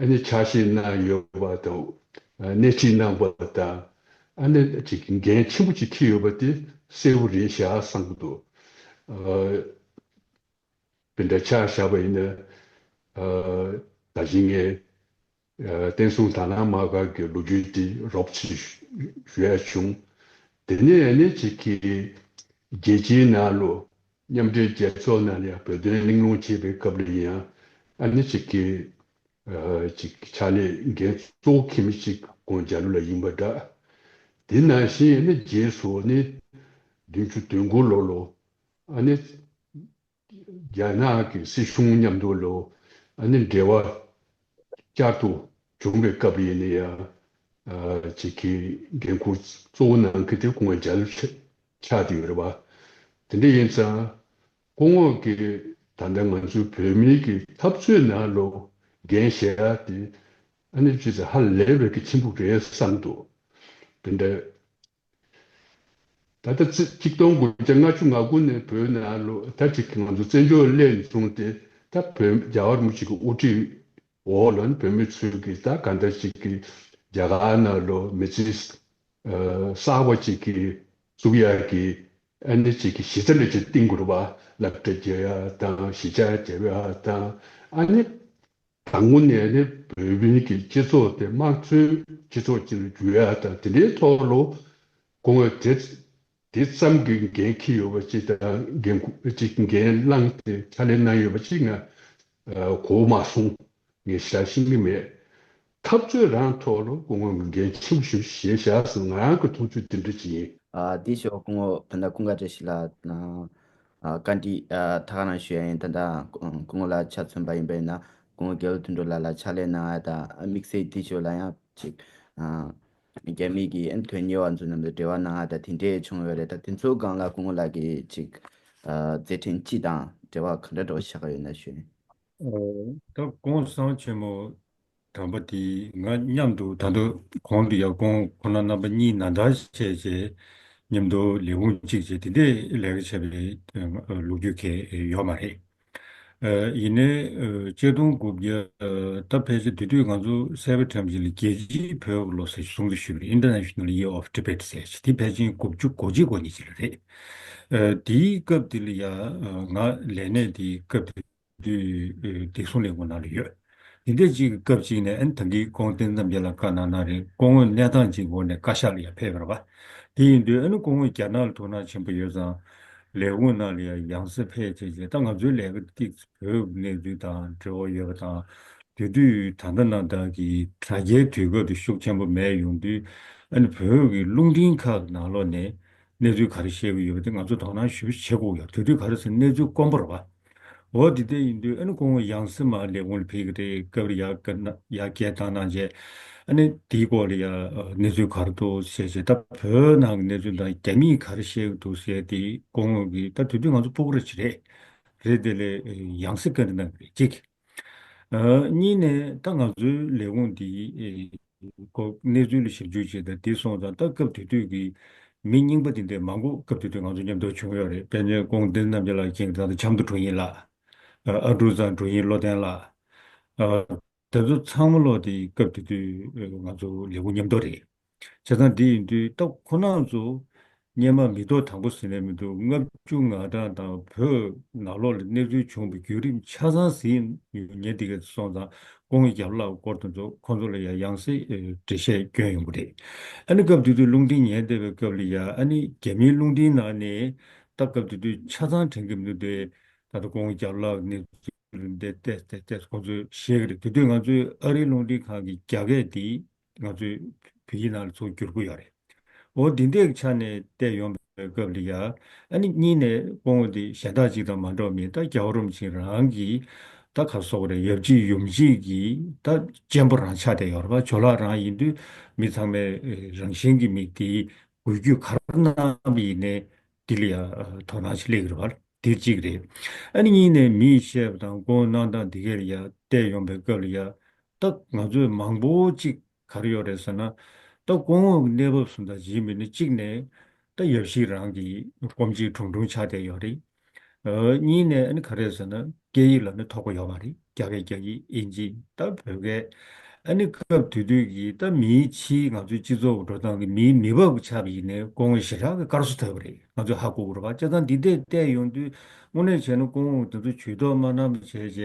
ཨ་ནི་ཕྱག་བཞེས་གནང་ཡོད་པ་དང་སྣེ་ཁྲིད་གནང་པ་དང་ཨ་ནི་ཅིག་འགན་ཆེན་པོ་ཅིག་འཁྱེར་ཡོད་པ་དེ་གསལ་པོ་རེད་བཞག་བསམ་གྱི་འདུག་དཔེ་འདྲ་ཆ་བཞག་པ་ཡིན་ན། ད་གིན་ངས་བསྟན་སྲུང་དང་བླངས་དམག་སྒར་གྱི་ལོ་རྒྱུས་དེ་རོབ་ཙམ་ཞུ་ཡ་བྱུང་། དེ་ནས་ཨ་ནི་ཅིག་གིས་རྒྱལ་སྤྱིའི་ནང་ལོ་མཉམ་འབྲེལ་རྒྱལ་ཚོགས་ནང་ལ་ཡང་བོད་དོན་གླེང་སློང་བྱེད་པའི་སྐབས་ལ་ཡང་ཨ་ནི་ཅིག་གིས་ཅིག་ཕྱག་ལས་འགན་གཙོ་བོ་འཁྱེར་མི་ཅིག་ཁོང་རྒྱ་ལོ་ལགས་ཡིན་པ་འདྲ། དེ་ནང་བཞིན་ཨ་ནི་རྗེས་སུ་ནི་བདུན་ཅུ་དོན་དགུ་ལོ་ལོ་ཨ་ནི། རྒྱ་ནག་གི་སྲིད་གཞུང་མཉམ་དུ་ལོ་ཨ་ནི་འབྲེལ་བ་བསྐྱར་དུ་བྱུང་བའི་སྐབས་ཡིན་ན་ཡང་ཅིག་གི་འགན་ཁུར་གཙོ་བོ་གནང་མཁན་དེ་སྐུ་ངོ་རྒྱ་ལོ་ཆགས་བསྡད་ཡོད་རེད་བ། དེ་འདྲ་ཡིན་ཙང་སྐུ་ངོ་གིས་ད་ལྟ་ང་ཚོའི་བོད་མིའི་གི་འཐབ་རྩོད་ནང་ལོ་འགན་བཞེས་ཡ་དེ་ཨ་ནི་ཅི་ཟེར་ཧ་ལས་པའི་གི་ཆེན་པོ་རེད་བསམ་འདུག་དེ་འདྲ། ད་ལྟ་ཚེ་ཆིག་སྟོང་དགུ་བརྒྱ་ལྔ་བཅུ་ང་དགུ་ནས་བོད་ནང་ལོ་ད་ཅིག་ང་ཚོ་བཙན་བྱོལ་སླེབས་བྱུང་སྟེ་ད་བོད་རྒྱལ་བ་རིན་པོ་ཆེ་གི་དབུ་ཁྲིད་འོག་ལ་ནི་བོད་མི་ཚོས་ཀྱི་ད་ག་འདྲ་ཅིག་གི་རྒྱ་གར་ནང་ལོ་མི་ཚེ་གསར་པ་ཅིག་གི་བཙུགས་ཡག་གི་ཨ་ནི་ཅིག་གི་གཞི་རྩ་འདྲ་ཅིག་བཏིང་དགོས་རེད་པ། སློབ་གྲྭ་རྒྱག་ཡག་དང་གཞིས་ཆགས་རྒྱག་ཡག་དང་ཨ་ནི། དང་པོ་ནས་ནི་བོད་མིའི་གི་སྤྱི་ཚོགས་དེ་དམངས་གཙོའི་སྤྱི་ཚོགས་ཅིག་ལ་འགྱུར་ཡ་དང་དེ་འདྲའི་ཐོག་ལ་སྐུ་ངོས་དེ་དེ་ཙམ་གྱི་འགན་འཁྱེར་ཡོད་པ་ཅིག་དང་འགན་ཁུར་ཅིག་འགན་བླངས་ཏེ་ཕྱག་ལས་གནང་ཡོད་པ་ཅིག་ང་གོ་མ་སོང་། ངས་ཞེ་དྲག་ཤེས་ཀྱི་མེད། འཐབ་རྩོད་རང་ཐོག་ལ་སྐུ་ངོས་འགན་ཆེན་པོ་ཞིག་བཞེས་བཞག་ཟེར་ང་རང་གི་མཐོང་ཚུལ་དེ་འདྲ་ཅིག་ཡིན། ཨ་དེ་ཞོག་སྐུ་ངོ་བོད་ཟླ་ཀུན་དགའ་བཀྲ་ཤིས་ལགས་དང་། ཨ་བཀའ་འདྲི་ཨ་ད་ག་རང་ཞུ་ཡ་ཡིན། ད་ལྟ་སྐུ་ངོ་ལ་ཆ་མཚོན་པ་ཡིན་པ་ཡིན་ན་སྐུ་ངོ་རྒྱ་ལོ་དོན་གྲུབ་ལགས་ལ་ཕྱག་ལས་གནང་ཡ་དང་དམིགས་བསལ་དེ་ཞོག་ལ་ཡང་ཅིག་ཨ་རྒྱ་མི་གི་ཨ་དོན་གཉེར་བ་ཚོ་མཉམ་དུ་འབྲེལ་བ་གནང་ཡ་དང་དེ་འདྲས་བྱུང་ཡོད་རེད། ད་དེ་ཚོའི་སྒང་ལ་སྐུ་ངོ་ལགས་ཀྱི་ཅིག་ཨ་མཛད་འཕྲིན་སྤྱི་དང་འབྲེལ་བ་ག་འདྲ་འདྲ་བོ་ཆགས་ཀྱི་ཡོད་ན་ཞུ་ཡ་ཡིན། ཨོ། ད་སྐུ་ངོ་གསང་བ་ཆེན་མོ་དམ་པ་དེ་ང་མཉམ་དུ་ད་དུང་གོང་དུ་ཡང་སྐུ་ངོ་ཁོང་རྣམ་པ་གཉིས་ནན་ཏན་བྱས་བྱས་མཉམ་དུ་ལས་ཁུངས་གཅིག་བྱས་དེ་འདྲའི་ལས་ཀ་བྱས་པའི་ལོ་རྒྱུས་གང་ཡང་ཡོད་མ་རེད། ཨ། ཡིན་ནའི་ཨ་ཆིག་སྟོང་དགུ་བརྒྱ་ཨ་ད་ཕལ་ཆེར་དེ་དུས་ང་ཚོ་གསལ་བའི་ཁྲིམས་ཀྱི་ལ་རྒྱལ་སྤྱིའི་བོད་ཀྱི་ལོ་ཟེར་གསུང་དུ་ཞུས་པའི་International Year of Tibet ཟེར་ཞིག་དེ་ཕལ་ཆེར་དགུ་བཅུ་གོ་གཅིག་གོ་གཉིས་ཅིག་ལ་རེད། ཨ་དེའི་སྐབས་དེ་ལ་ཡ་ཨ་ང་ལས་གནས་དེའི་སྐབས་དེ་དུས་བདེ་སྲུང་ལས་ཁུངས་ནང་ལ་ཡོད། དེ་འདྲ་ཅིག་གི་སྐབས་ཅིག་ནས་ཨ་ནི་ད་གིན་སྐུ་ངོ་བསྟན་འཛིན་རྣམ་རྒྱལ་ལགས་བཀའ་གནང་གནང་རེད། སྐུ་ངོ་གནས་སྟངས་ཅིག་འོག་ནས་བཀའ་ཤག་ལ་ཡར་ཕེབས་པ་རེད་པ། དེ་ཡིན་དུས་ཨ་ནི་སྐུ་ངོ་རྒྱ་ནག་ལ་ཐུགས་སྣང་ཆེན་པོ་ཡོད་ཙང་། ལས་ཁུངས་ནང་ལ་ཡང་ཡང་སེ་ཕེབས་བྱས་བྱས་ད་ང་ཚོའི་ལས་ཀ་ཏིག་བོད་ཀྱི་གནས་ཚུལ་དང་འབྲེལ་བ་ཡོད་པ་དང་། དེ་དུས་ད་ལྟ་ནང་ལྟར་གྱི་དྲ་རྒྱའི་དུས་སྐབས་དེ་ཤུགས་ཆེན་པོ་མེད་ཡོང་དུས། ཨ་ནི་བོད་ཀྱི་རླུང་འཕྲིན་ཁག་གི་ནང་ལོགས་ནས་གནས་ཚུལ་ག་རེ་བཤད་ཀྱི་ཡོད་པ་དེ་ང་ཚོ་དོ་སྣང་ཞེ་པོ་བྱེད་དགོས་ཡོད། དེ་དུས་ག་རེ་ཟེར་གནས་ཚུལ་དཀོན་པོ་རེད་པ། འོ་དེ་འདྲ་ཡིན་དུས་ཨ་ནི་སྐུ་ངོ་ཡང་སེ་མར་ལས་ཁུངས་ལ་ཕེབས་ཀྱི་རེད། སྐབས་རེ་ཡར་སྐད་ན་ཡར་སྐད་བཏང་གནང་བྱས། ཨ་ནི་དེའི་སྐོར་ལ་ཡ་ཨ་གནས་ཚུལ་ག་རེ་འདུག་ཟེར་བྱས་ད་བོད་ནང་གི་གནས་ཚུལ་དང་རྒྱ་མིས་ག་རེ་བཤད་ཀྱི་འདུག་ཟེར་དེ་སྐུ་ངོ་གིས་ད་དེ་དུས་ང་ཚོ་ཕྲུ་གུ་རེ་ཅིག་རེད། རེད་དེ་ལས་ཡང་སེ་བཀའ་འདྲི་གནང་གི་རེད་གཅིག་ཨ་གཉིས་ནས་ད་ང་ཚོའི་ལས་ཁུངས་འདི་ཨེ་ཁོ་གནས་ཚུལ་ལ་ཞིབ་འཇུག་བྱས་ཏེ་དེ་སོང་ཙང་ད་སྐབས་དེ་དུས་ཀྱི་མི་རྙིང་པ་དེ་འདྲ་མང་པོ་སྐབས་དེ་དུས་ང་ཚོ་མཉམ་དུ་བྱུང་ཡོད་རེད། དཔེར་ན་སྐུ་ངོ་བསྟན་འཛིན་རྣམ་རྒྱལ་ལགས་མཁྱེན་གྱི་ད་ལྟ་ཆབ་མདོ་དྲུང་ཡིག་ལགས། ཨ་ཨ་འབྲུག་ཚང་དྲུང་ཡིག་བློ་བརྟན་ལགས། ཨ་དེ་ཚོ་ཚང་མ་ལོག་དེ་སྐབས་དེ་དུས་ཨེ་ང་ཚོ་ལས་ཁུངས་མཉམ་དུ་རེད། བྱས་ཙང་འདི་ཡིན་དུས་ད་ཁོ་རང་ཚོ་སྔོན་མ་མི་ཐོག་དང་པོ་ཟིན་ནས་མི་འདུག་ལྔ་བཅུ་ང་གྲངས་དང་བོད་ནང་ལོགས་ལ་གནས་ཚུལ་བྱུང་བའི་བརྒྱུད་རིམ་ཆ་ཚང་ཟིན་ཡོད་ཉེ་འདི་ག་སོང་ཙང་སྐུ་ངོ་རྒྱ་ལོ་ལགས་སྐོར་དེ་ཚོ་ཁོང་ཚོ་ལ་ཡང་ཡང་སེ་ཨེ་འགྲེལ་བཤད་བསྐྱོན་ཡོང་གི་རེད། ཨ་ནི་སྐབས་དེ་དུས་རླུང་འཕྲིན་ཉན་བསྡད་པའི་སྐབས་ལ་ཡ་ཨ་ནི་རྒྱ་མིའི་རླུང་འཕྲིན་ནང་ནས་ད་སྐབས་དེ་དུས་ཆ་ཚང་དྲན་གྱི་མི་འདུག་སྟེ། ད་ལྟ་སྐུ་ངོ་རྒྱ་ལོ་ལགས་གནས་ཚུལ་འདི་བལྟས་བལྟས་བལྟས་ཁོང་ཚོས་བཤད་ཀྱི་རེད། དེ་དུས་ང་ཚོའི་ཨ་རིའི་རླུང་འཕྲིན་ཁང་གི་རྒྱ་སྐད་དེ་ང་ཚོས་བོད་ཡིག་ནང་ལ་ཚུར་བསྒྱུར་གྱི་ཡོད་རེད། འོ་འདི་འདྲའི་ཆ་ནས་བལྟས་ཡོང་བའི་སྐབས་ལ་ཡ། ཨ་ནི་གཉིས་ནས་སྐུ་ངོ་འདི་གཞན་དག་ཅིག་དང་མ་འདྲ་བ་མིན་ད་རྒྱལ་བ་རིན་པོ་ཆེ་རང་གི་ད་ག་སོགས་རེད། ཡབ་གཅིག་ཡུམ་གཅིག་གི་ད་གཅེན་པོ་རང་ཆགས་བསྡད་ཡོད་རེད་པ། ཇོ་ལགས་རང་ཡིན་དུས་མི་ཚང་མས་རང་བཞིན་གྱི་མི་དེའི་འགུལ་སྐྱོད་ག་རེ་གནང་བ་ཡིན་ནའི་འདི་ལ་ཡ་དོ་སྣང་ཞིག་སླེབས་ཀྱི་རེད་པ། དེ་གཅིག་རེད། ཨ་ནི་གཉིས་ནས་མིས་བཤད་པ་དང་སྐུ་ངོ་གནང་སྟངས་འདི་གས་ལ་ཡ་བལྟས་ཡོང་བའི་སྐབས་ལ་ཡ། ད་ང་ཚོས་མང་པོ་ཅིག་ག་རེ་ཡོད་རེད་ཟེར་ན། ད་སྐུ་ངོ་གི་གནས་བབ་སོང་ཙང་གཅིག་མིན་ན་གཅིག་ནས་ད་ཡབ་གཞིས་རང་གི་སྐོམ་གཅིག་གྲུང་གྲུང་ཆགས་བསྡད་ཡོད་རེད། ཨ་གཉིས་ནས་ཨ་ནི་ག་རེ་ཟེར་ན་སྐད་ཡིག་ལ་ནི་ཐོགས་པ་ཡོད་མ་རེད། རྒྱ་སྐད། རྒྱ་ཡིག། དབྱིན་ཇི། ད་བོད་སྐད། ཨ་ནི་སྐབས་དེ་དུས་ཀྱི་ད་མིའི་ཕྱིའི་ང་ཚོའི་སྤྱི་ཚོགས་འགྲོ་སྟངས་ཀྱི་མིའི་མི་བབ་ཀྱི་ཆ་ཡིན་ནའི་སྐུ་ངོ་ཞེ་དྲག་གི་དཀར་གསོ་ཐེབས་པ་རེད། ང་ཚོས་ཧ་གོ་དགོས་རེད་པ། བྱས་ཙང་འདི་འདྲས་བལྟས་ཡོང་དུས་དངོས་གནས་བྱས་ན་སྐུ་ངོ་དེ་ཚོ་ཇུས་གཏོགས་མ་གནང་བ་བྱས་བྱས་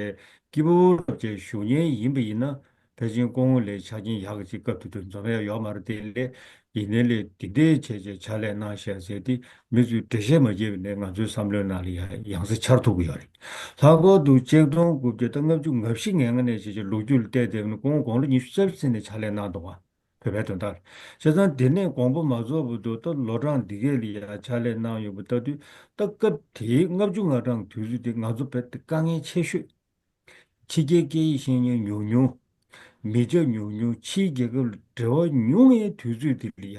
སྐྱིད་པོ་བྱས་བཞུགས་མཁན་ཡིན་པ་ཡིན་ན། ཕལ་ཆེར་སྐུ་ངོ་ལས་ཆ་རྐྱེན་ཡག་གི་ཅིག་སྐབས་དེ་དུས་འཛོམས་ཡ་ཡོད་མ་རེད། དེ་ལས་ཡིན་ནའི་ལས་དེ་འདྲའི་བྱས་བྱས་ཕྱག་ལས་གནང་ཤག་ཟེར་ཏེ་མི་ཚོས་འགྲེལ་བཤད་མ་བརྒྱབ་པ་ནས་ང་ཚོའི་བསམ་བློའི་ནང་ལ་ཡ་ཡང་སེ་འཆར་ཐུབ་ཀྱི་ཡོད་རེད། ལྷག་པར་དུ་ཆིག་སྟོང་དགུ་བརྒྱ་ད་ལྔ་བཅུ་ང་བཞི་ང་ལྔ་ནས་བྱས་བྱས་ལོ་རྒྱུས་ལ་བལྟས་བསྡད་པ་ན་སྐུ་ངོ་དགུང་ལོ་ཉི་ཤུ་རྩ་བཞི་ནས་ཕྱག་ལས་གནང་འདུག་པ། བོད་པའི་དོན་དག་རེད། བྱས་ཙང་དེ་ནས་དགོངས་པ་མ་རྫོགས་བར་དུ་ད་ལོ་གྲངས་འདི་གས་ལ་ཡ་ཕྱག་ལས་གནང་ཡོད་པ་ལྟ་དུས་ད་སྐབས་དེའི་ལྔ་བཅུ་ང་གྲངས་དུས་ཚོད་དེ་ང་ཚོ་བོད་དེ་དཀའ་ངལ་ཆེ་ཤོས། ཕྱི་རྒྱལ་སྐད་ཡིག་ཤེས་མཁན་ཉུང་ཉུང་། མི་སྐྱ་ཉུང་ཉུང་། ཕྱིའི་རྒྱལ་ཁབ་ལ་འབྲེལ་བ་ཉུང་བའི་དུས་ཚོད་དེ་ལ་ཡ་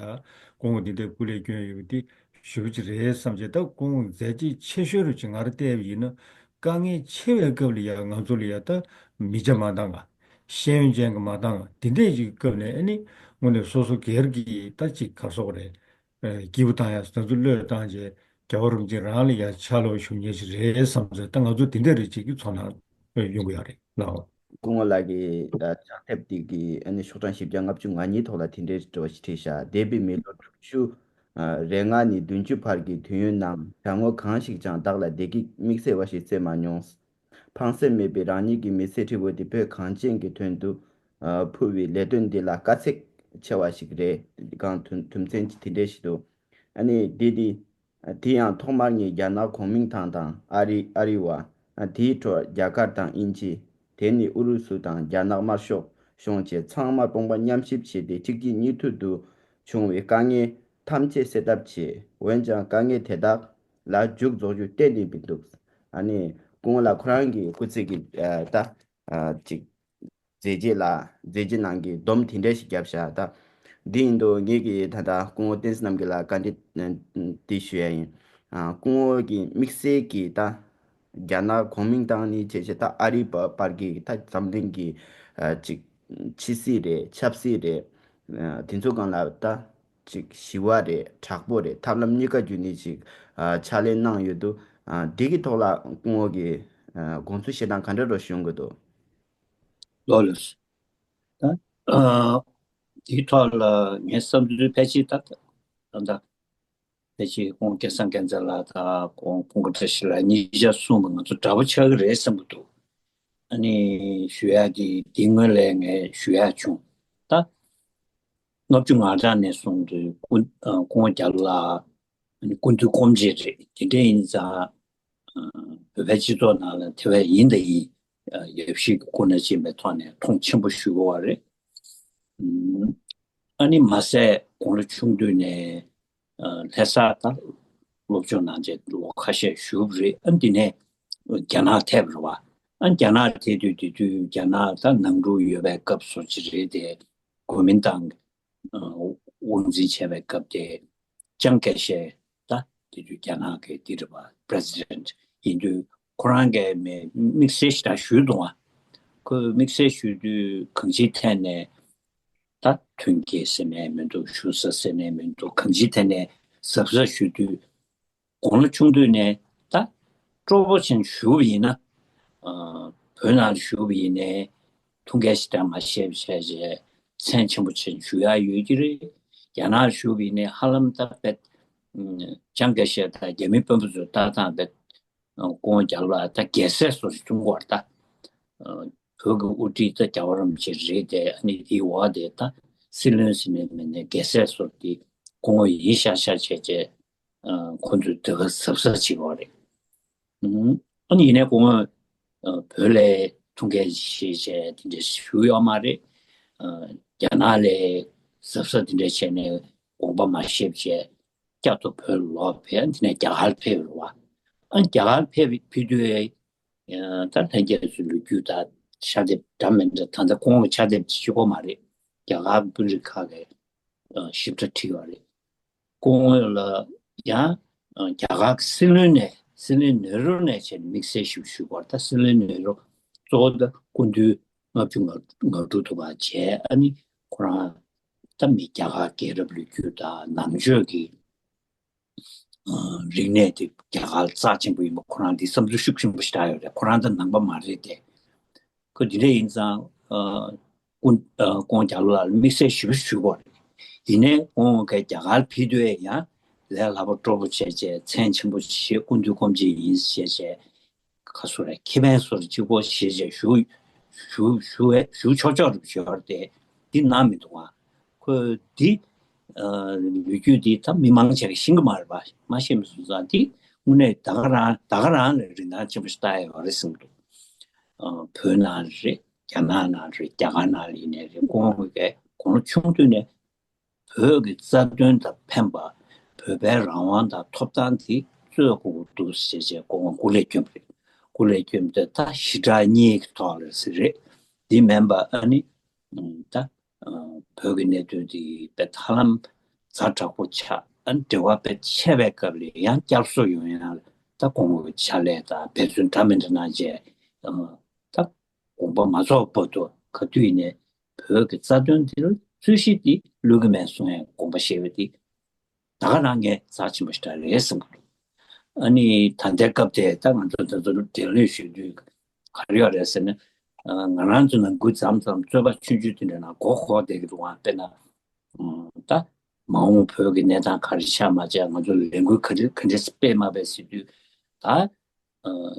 སྐུ་ངོ་འདི་འདྲའི་སྐུ་ལས་བསྐྱོན་ཡོད་པ་དེ་ཞེ་པོ་ཅིག་རེད་བསམ་བྱས། ད་སྐུ་ངོ་མཛད་རྗེས་ཆེ་ཤོས་རུ་ཅིག་ང་རང་བལྟས་པ་ཡིན་ན་དཀའ་ངལ་ཆེ་བའི་སྐབས་ལ་ཡ་ང་ཚོ་ལ་ཡ་ད་མི་སྐྱ་མ་འདང་ང་། ཤེས་ཡོན་ཅན་གྱི་མ་འདང་ང་། དེ་འདྲས་ཅིག་གི་སྐབས་ནས་ཨ་ནི་དངོས་གནས་སོ་སོ་སྒེར་གྱི་ད་ཅིག་ག་རེ་ཟེར་དགོས་རེད། ཨ་སྐྱིད་པོ་བཏང་ཡ་ཟེར་ན་ཚུར་བློས་བཏང་བྱས་རྒྱལ་བ་རིན་པོ་ཆེ་རང་ལ་ཡ་ཕྱག་ལོག་ཞུ་མཁན་ཞིག་རེད་བསམ་ཚེ་ད་ང་ཚོ་དེ་འདྲ་རེ་ཅིག་གི་ཚོར་སྣང་ཡོང་གི་ཡོད་རེད་ལགས། སྐུ་ངོ་ལགས་ཀྱིས་ཕྱག་དེབ་དེ་གི་ཨ་ནི་ཤོག་གྲངས་བཞི་བརྒྱ་ལྔ་བཅུ་ང་གཉིས་ཐོག་ལ་དེ་འདྲའི་དྲི་བ་ཞིག་དྲིས་ཤག་འདས་པའི་མི་ལོ་དྲུག་ཅུ་རེ་ལྔ་ནས་བདུན་ཅུ་བར་གྱི་དུས་ཡུན་ནང་དྲ་ངོས་གང་ཞིག་ཀྱང་བདག་ལ་བདེ་སྐྱིད་དམིགས་བསལ་བ་ཞིག་བསྩལ་མ་མྱོང་། ཕངས་སེམས་མེད་པའི་རང་ཉིད་ཀྱི་མི་ཚེ་ཧྲིལ་བོ་དེ་བོད་གངས་ཅན་གྱི་དོན་དུ་ཕུལ་བའི་ལས་དོན་འདི་ལ་དཀའ་ཚེགས་ཆེ་བ་ཞིག་རེད། གང་དོན་དོན་ཚན་དེ་འདྲ་ཞིག་འདུག་ཨ་ནི་འདི་འདི། དེ་ཡང་ཐོག་མར་ངས་རྒྱ་ནག་གོང་མིང་ཐང་དང་ཨ་རི་ཨ་རི་བ། དེའི་འཕྲོར་རྒྱ་གར་དང་དབྱིན་ཇི། དེ་ནས་ཨུ་རུ་སུ་དང་རྒྱ་ནག་དམར་ཤོག་གཞུང་བཅས་ཚང་མ་དཔུང་པ་མཉམ་གཤིབ་བྱས་ཏེ་གཅིག་རྗེས་གཉིས་མཐུད་དུ་བྱུང་བའི་དཀའ་ངལ་ཐམས་ཅད་སེལ་ཐབས་བྱས། འོན་ཀྱང་དཀའ་ངལ་དེ་དག་ལ་མཇུག་རྫོགས་རྒྱུ་གཏན་ནས་མི་འདུག་ཨ་ནི་སྐུ་ངོ་ལགས་ཁོ་རང་གི་སྐུ་ཚེ་གི་ད་ཅིག་མཛད་རྗེས་ལ་མཛད་རྗེས་ནང་གི་སྡོམ་དེ་འདྲ་ཞིག་བརྒྱབ་བཞག་ད་འདི་ཡིན་དུས་ངེད་ཀྱིས་ད་ལྟ་སྐུ་ངོ་བསྟན་འཛིན་རྣམ་རྒྱལ་ལ་བཀའ་འདྲི་འདི་ཞུ་ཡ་ཡིན། སྐུ་ངོ་གི་དམིགས་བསལ་གྱི་ད་ རྒྱ་ནག་གོ་མིན་ཏང་ནི་བྱས་བྱས་ད་ཨ་རིའི་བར་བར་གྱི་ད་འཛམ་གླིང་གི་ཨ་ཅིག་ཕྱི་སྲིད་རེད། ཆབ་སྲིད་རེད། ཨ་དེ་ཚོ་སྒང་ལ་ད་ཅིག་ཞི་བ་རེད། དྲག་པོ་རེད། ཐབས་ལམ་གཉིས་ཀ་བརྒྱུད་ནས་ཅིག་ཨ་ཕྱག་ལས་གནང་ཡོད་དུས། ཨ་འདི་གི་ཐོག་ལ་སྐུ་ངོ་གི་ཨ་དགོངས་ཚུལ་བཤད་སྟངས་ག་འདྲ་རོ་ཤོང་གི་འདུག་ལགས་ལགས། ད་ཨ་དེའི་ཐོག་ལ་ངའི་བསམ་ཚུལ་ཕལ་ཆེར་ད་ད་ད་ཕལ་ཆེར་ཁོང་སྐལ་བཟང་སྐལ་བཟང་ལགས་དང་ཁོང་ཁོང་གི་བཀྲ་ཤིས་ལགས་གཉིས་ཆ་གསུངས་པ་ང་ཚོ་འདྲ་པོ་ཆགས་ཀྱི་རེད་བསམ་གྱི་འདུག་ཨ་ནི་ཞུ་ཡག་དེ་འདི་སྔོན་ལས་ངས་ཞུ་ཡག་བྱུང་། ད་ལྔ་བཅུ་ང་གྲངས་ནས་བཟུང་སྟེ་སྐུ་ཨ་ཁོང་རྒྱ་ལོ་ལགས་ཨ་ནི་སྐུ་མདུན་སྐུ་མཆེད་རེད། དེ་འདྲ་ཡིན་ཙང་ཨ་བོད་པའི་སྤྱི་ཚོགས་ནང་ལ་དེ་བས་ཡིན་དང་ཡིན་ཨ་ཡབ་གཞིས་ཀྱི་སྐུ་ན་ཆེན་པའི་ཐོག་ནས་མཐོང་ཆེན་པོ་ཞུ་དགོས་པ་རེད། ཨ་ནི་མ་ཟད་དགུང་ལོ་ཆུང་དུས་ནས་ལྷ་སར་ད་སློབ་སྦྱོང་གནང་བྱས་ལོ་ཁ་ཤས་བཞུགས་པ་རེད། ཨ་འདི་ནས་རྒྱ་ནག་ཐེབས་རེད་བ། ཨ་རྒྱ་ནག་ཐེབས་དུས་དེ་དུས་རྒྱ་ནག་ད་ནང་འཁྲུག་ཡོད་པའི་སྐབས་སུ་ཅི་རེད་དེ་གོ་མིན་ཏང་དབང་འཛིན་བྱས་པའི་སྐབས་དེ་ཅང་ཀེ་ཤེ་ད་དེ་དུས་རྒྱ་ནག་གི་དེ་རེད་བ་པི་རེ་སི་ཌེན་ཊི་ཡིན་དུས་ཁོ་རང་གིས་མི་དམིགས་བསལ་ཞིག་ད་ཞུས་འདུག་བ། ཁོས་དམིགས་བསལ་ཞུས་དུས་གང་ཅིའི་ཐད་ནས། ད་མཐུན་རྐྱེན་ཟེར་ནས་མི་འདུག་ཞུ་ས་ཟེར་ནས་མི་འདུག་གང་ཅིའི་ཐད་ནས་གཟབ་གཟབ་ཞུ་དུས། དགུང་ལོ་ཆུང་དུས་ནས་ད་སྤྲོ་པོ་ཅན་ཞུ་བ་ཡིན་ན། ཨ་བོད་ནང་ཞུ་བ་ཡིན་ནའི་ཐུགས་འགན་ཞེ་དྲག་མ་བཞེས་པ་བྱས་རྗེས་མཚན་ཆེན་པོ་ཅན་ཞུ་ཡག་ཡོད་ཀྱི་རེད། རྒྱ་ནག་ཞུ་བ་ཡིན་ནའི་ཧ་ལམ་ད་བེད་ཅང་ཀེ་ཤེ་དང་རྒྱ་མི་དཔོན་པོ་ཚོའི་ལྟ་སྟངས་བེད། སྐུ་ངོ་རྒྱ་ལོ་ལགས་ད་རྒྱལ་སྲས་སོགས་ཤིག་བྱུང་བར་ད། བོད་ཀྱི་དབུ་ཁྲིད་ད་རྒྱལ་བ་རིན་པོ་ཆེ་རེད་དེ་ཨ་ནི་དེའི་འོག་དེ་ད་སྲིད་བློན་ཟེར་ནས་མིན་ནས་རྒྱལ་སྲས་སོགས་དེ་སྐུ་ངོ་ཡིན་ཤག་ཤག་བྱས་བྱས་ཁོང་ཚོས་དེ་ག་གཟབ་གཟབ་བྱེད་དགོས་རེད། ཨ་ནི་ཡིན་ནའི་སྐུ་ངོ་བོད་ལ་ཐུགས་འགན་བཞེས་བྱས་དེ་འདྲ་ཞུ་ཡོད་མ་རེད། རྒྱ་ནག་ལ་གཟབ་གཟབ་དེ་འདྲ་བྱས་ནས་དགོངས་པ་མ་བཞེས་བྱས། བསྐྱར་དུ་བོད་ལ་ལོག་ཕེབས། དེ་ནས་རྒྱ་གར་ཕེབས་རེད་བ། ཨ་རྒྱ་གར་ཕེབས་ཕེབས་དུས་ད་ལྷན་རྒྱས་ཚོའི་ལོ་རྒྱུས་དང་ཕྱག་དེབ་འདྲ་མི་འདྲ་ད་ལྟ་ཁོང་གི་ཕྱག་དེབ་ཅིག་གཅིག་པོ་མ་རེད། རྒྱ་གར་དཔོན་རིགས་ཁག་གིས་ཞིབ་ཕྲ་བྲིས་པ་རེད། སྐུ་ངོ་ལ་ཡང་རྒྱ་གར་གྱི་སྲིད་བློན་ནས་སྲིད་བློན་ནེ་རུ་ནས་བྱས་ནས་དམིགས་བསལ་ཞིབ་ཞུས་པར་ད་སྲིད་བློན་ནེ་རུ་གཙོ་བོ་ད་སྐུ་མདུན་ལྔ་བཅུ་ང་དྲུག་ཐུབ་པ་བྱས་ཨ་ནི་ཁོ་རང་ད་མི་རྒྱ་གར་རྒྱལ་རབས་ལོ་རྒྱུས་དང་ནང་ཆོས་ཀྱི་རིག་གནས་དེ་རྒྱ་གར་རྩ་ཆེན་པོ་ཡིན་པ་ཁོ་རང་འདི་བསམ་ཚུལ་ཤུགས་ཆེན་པོ་ཞིག་བཏགས་ཡོད་རེད། ཁོ་རང་ད་ནང་པ་མ་རེད་དེ། ཁོ་འདི་འདྲ་ཡིན་ཙང་སྐུ་སྐུ་ངོ་རྒྱ་ལོ་ལགས་ལ་དམིགས་བསལ་ཞིབ་ཞུ་དགོས་རེད། ཡིན་ནའི་སྐུ་ངོ་གིས་རྒྱ་གར་ཕེབས་དུས་ཡང་ལས་སླ་པོ་སྤྲོ་པོ་བྱས་བྱས་མཚན་ཆེན་པོ་བྱས་སྐུ་མདུན་སྐུ་མཆེད་ཡིན་བྱས་བྱས། ཁ་སོ་རེ་ཁེ་ཕན་སོར་གཅིག་པོ་ཞེས་བྱས་ཞུ་ཞུ་ཞུ་བས་ཞུ་ཆོག་ཆོག་རུ་བྱས་པ་རེད་དེ་འདི་གནང་མི་འདུག་ཨ། ཁོས་འདི་ལོ་རྒྱུས་འདི་ད་མི་མང་ཆེ་གིས་ཤེས་ཀྱི་མ་རེད་པ། མ་ཤེས་མི་སོང་ཙང་འདི་དངོས་གནས་ད་ག་རང་ད་ག་རང་ལ་རིན་ཐང་ཆེན་པོ་ཞིག་ལྟ་ཡ་ཡོད་རེད་བསམ་འདུག་བོད་ནང་རེད། རྒྱ་ནག་ནང་རེད། རྒྱ་གར་ནང་ལ་ཡིན་ནའི་རེད། ཁོང་གིས་དགུང་ལོ་ཆུང་དུས་ནས། བོད་ཀྱི་རྩ་དོན་དང་ཕན་པ། བོད་པའི་རང་དབང་དང་ཐོབ་ཐང་དེ་རྩོད་དགོས་ཀྱི་འདུག་ཟེར་བྱས་སྐུ་ངོ་སྐུ་ལས་བསྐྱོན་པ་རེད། སྐུ་ལས་བསྐྱོན་པ་དེ་ད་ཞི་དྲག་གཉིས་ཀྱི་ཐོག་ལ་ཟེར་རེད། འདི་མིན་པ་ཨ་ནི་ད་བོད་ཀྱི་གནད་དོན་དེ་དཔེ་ཧ་ལམ་ཛ་དྲག་པོ་ཆགས་ཨ་ནི་འབྲེལ་བ་དཔེ་ཆེ་བའི་སྐབས་ལ་ཡང་བསྐྱར་གསོ་ཡོང་ཡ་ལ་ད་སྐུ་ངོ་གི་ཕྱག་ལས་དང་འབད་བརྩོན་འདྲ་མི་འདྲ་གནང་བྱས་ད་དགོངས་པ་མ་རྫོགས་བར་དུ་ག་དུས་ཡིན་ནའི། བོད་ཀྱི་རྩ་དོན་འདིར་རྩོད་གཞི་འདི་བླུག་གི་མེད་གསུང་ཡང་དགོངས་པ་བཞེས་པ་འདི་ད་ག་རང་ངས་རྩ་ཆེན་པོ་ཞིག་རེད་བསམ་གྱི་འདུག་ཨ་ནི་ད་ལྟའི་སྐབས་དེ་ད་ང་ཚོ་ད་ཚོ་འབྲེལ་ལོས་ཞུ་དུས་ག་རེ་ཡོད་རེད་ཟེར་ན། ང་རང་ཚོ་ནང་ཁུལ་མཚམས་མཚམས་རྩོད་པ་ཆུང་ཆུང་དེ་འདྲ་ནང་མགོ་འཁོར་བསྡད་ཀྱི་འདུག་ཨང་། དཔེར་ན་ད་མ་འོངས་བོད་ཀྱི་གནས་སྟངས་ག་རེ་ཆགས་མ་ཆགས་ང་ཚོ་ལས་འགུལ་ག་རེ་ག་འདྲས་སྤེལ་མ་སྤེལ་ཟེར་དུས་ད།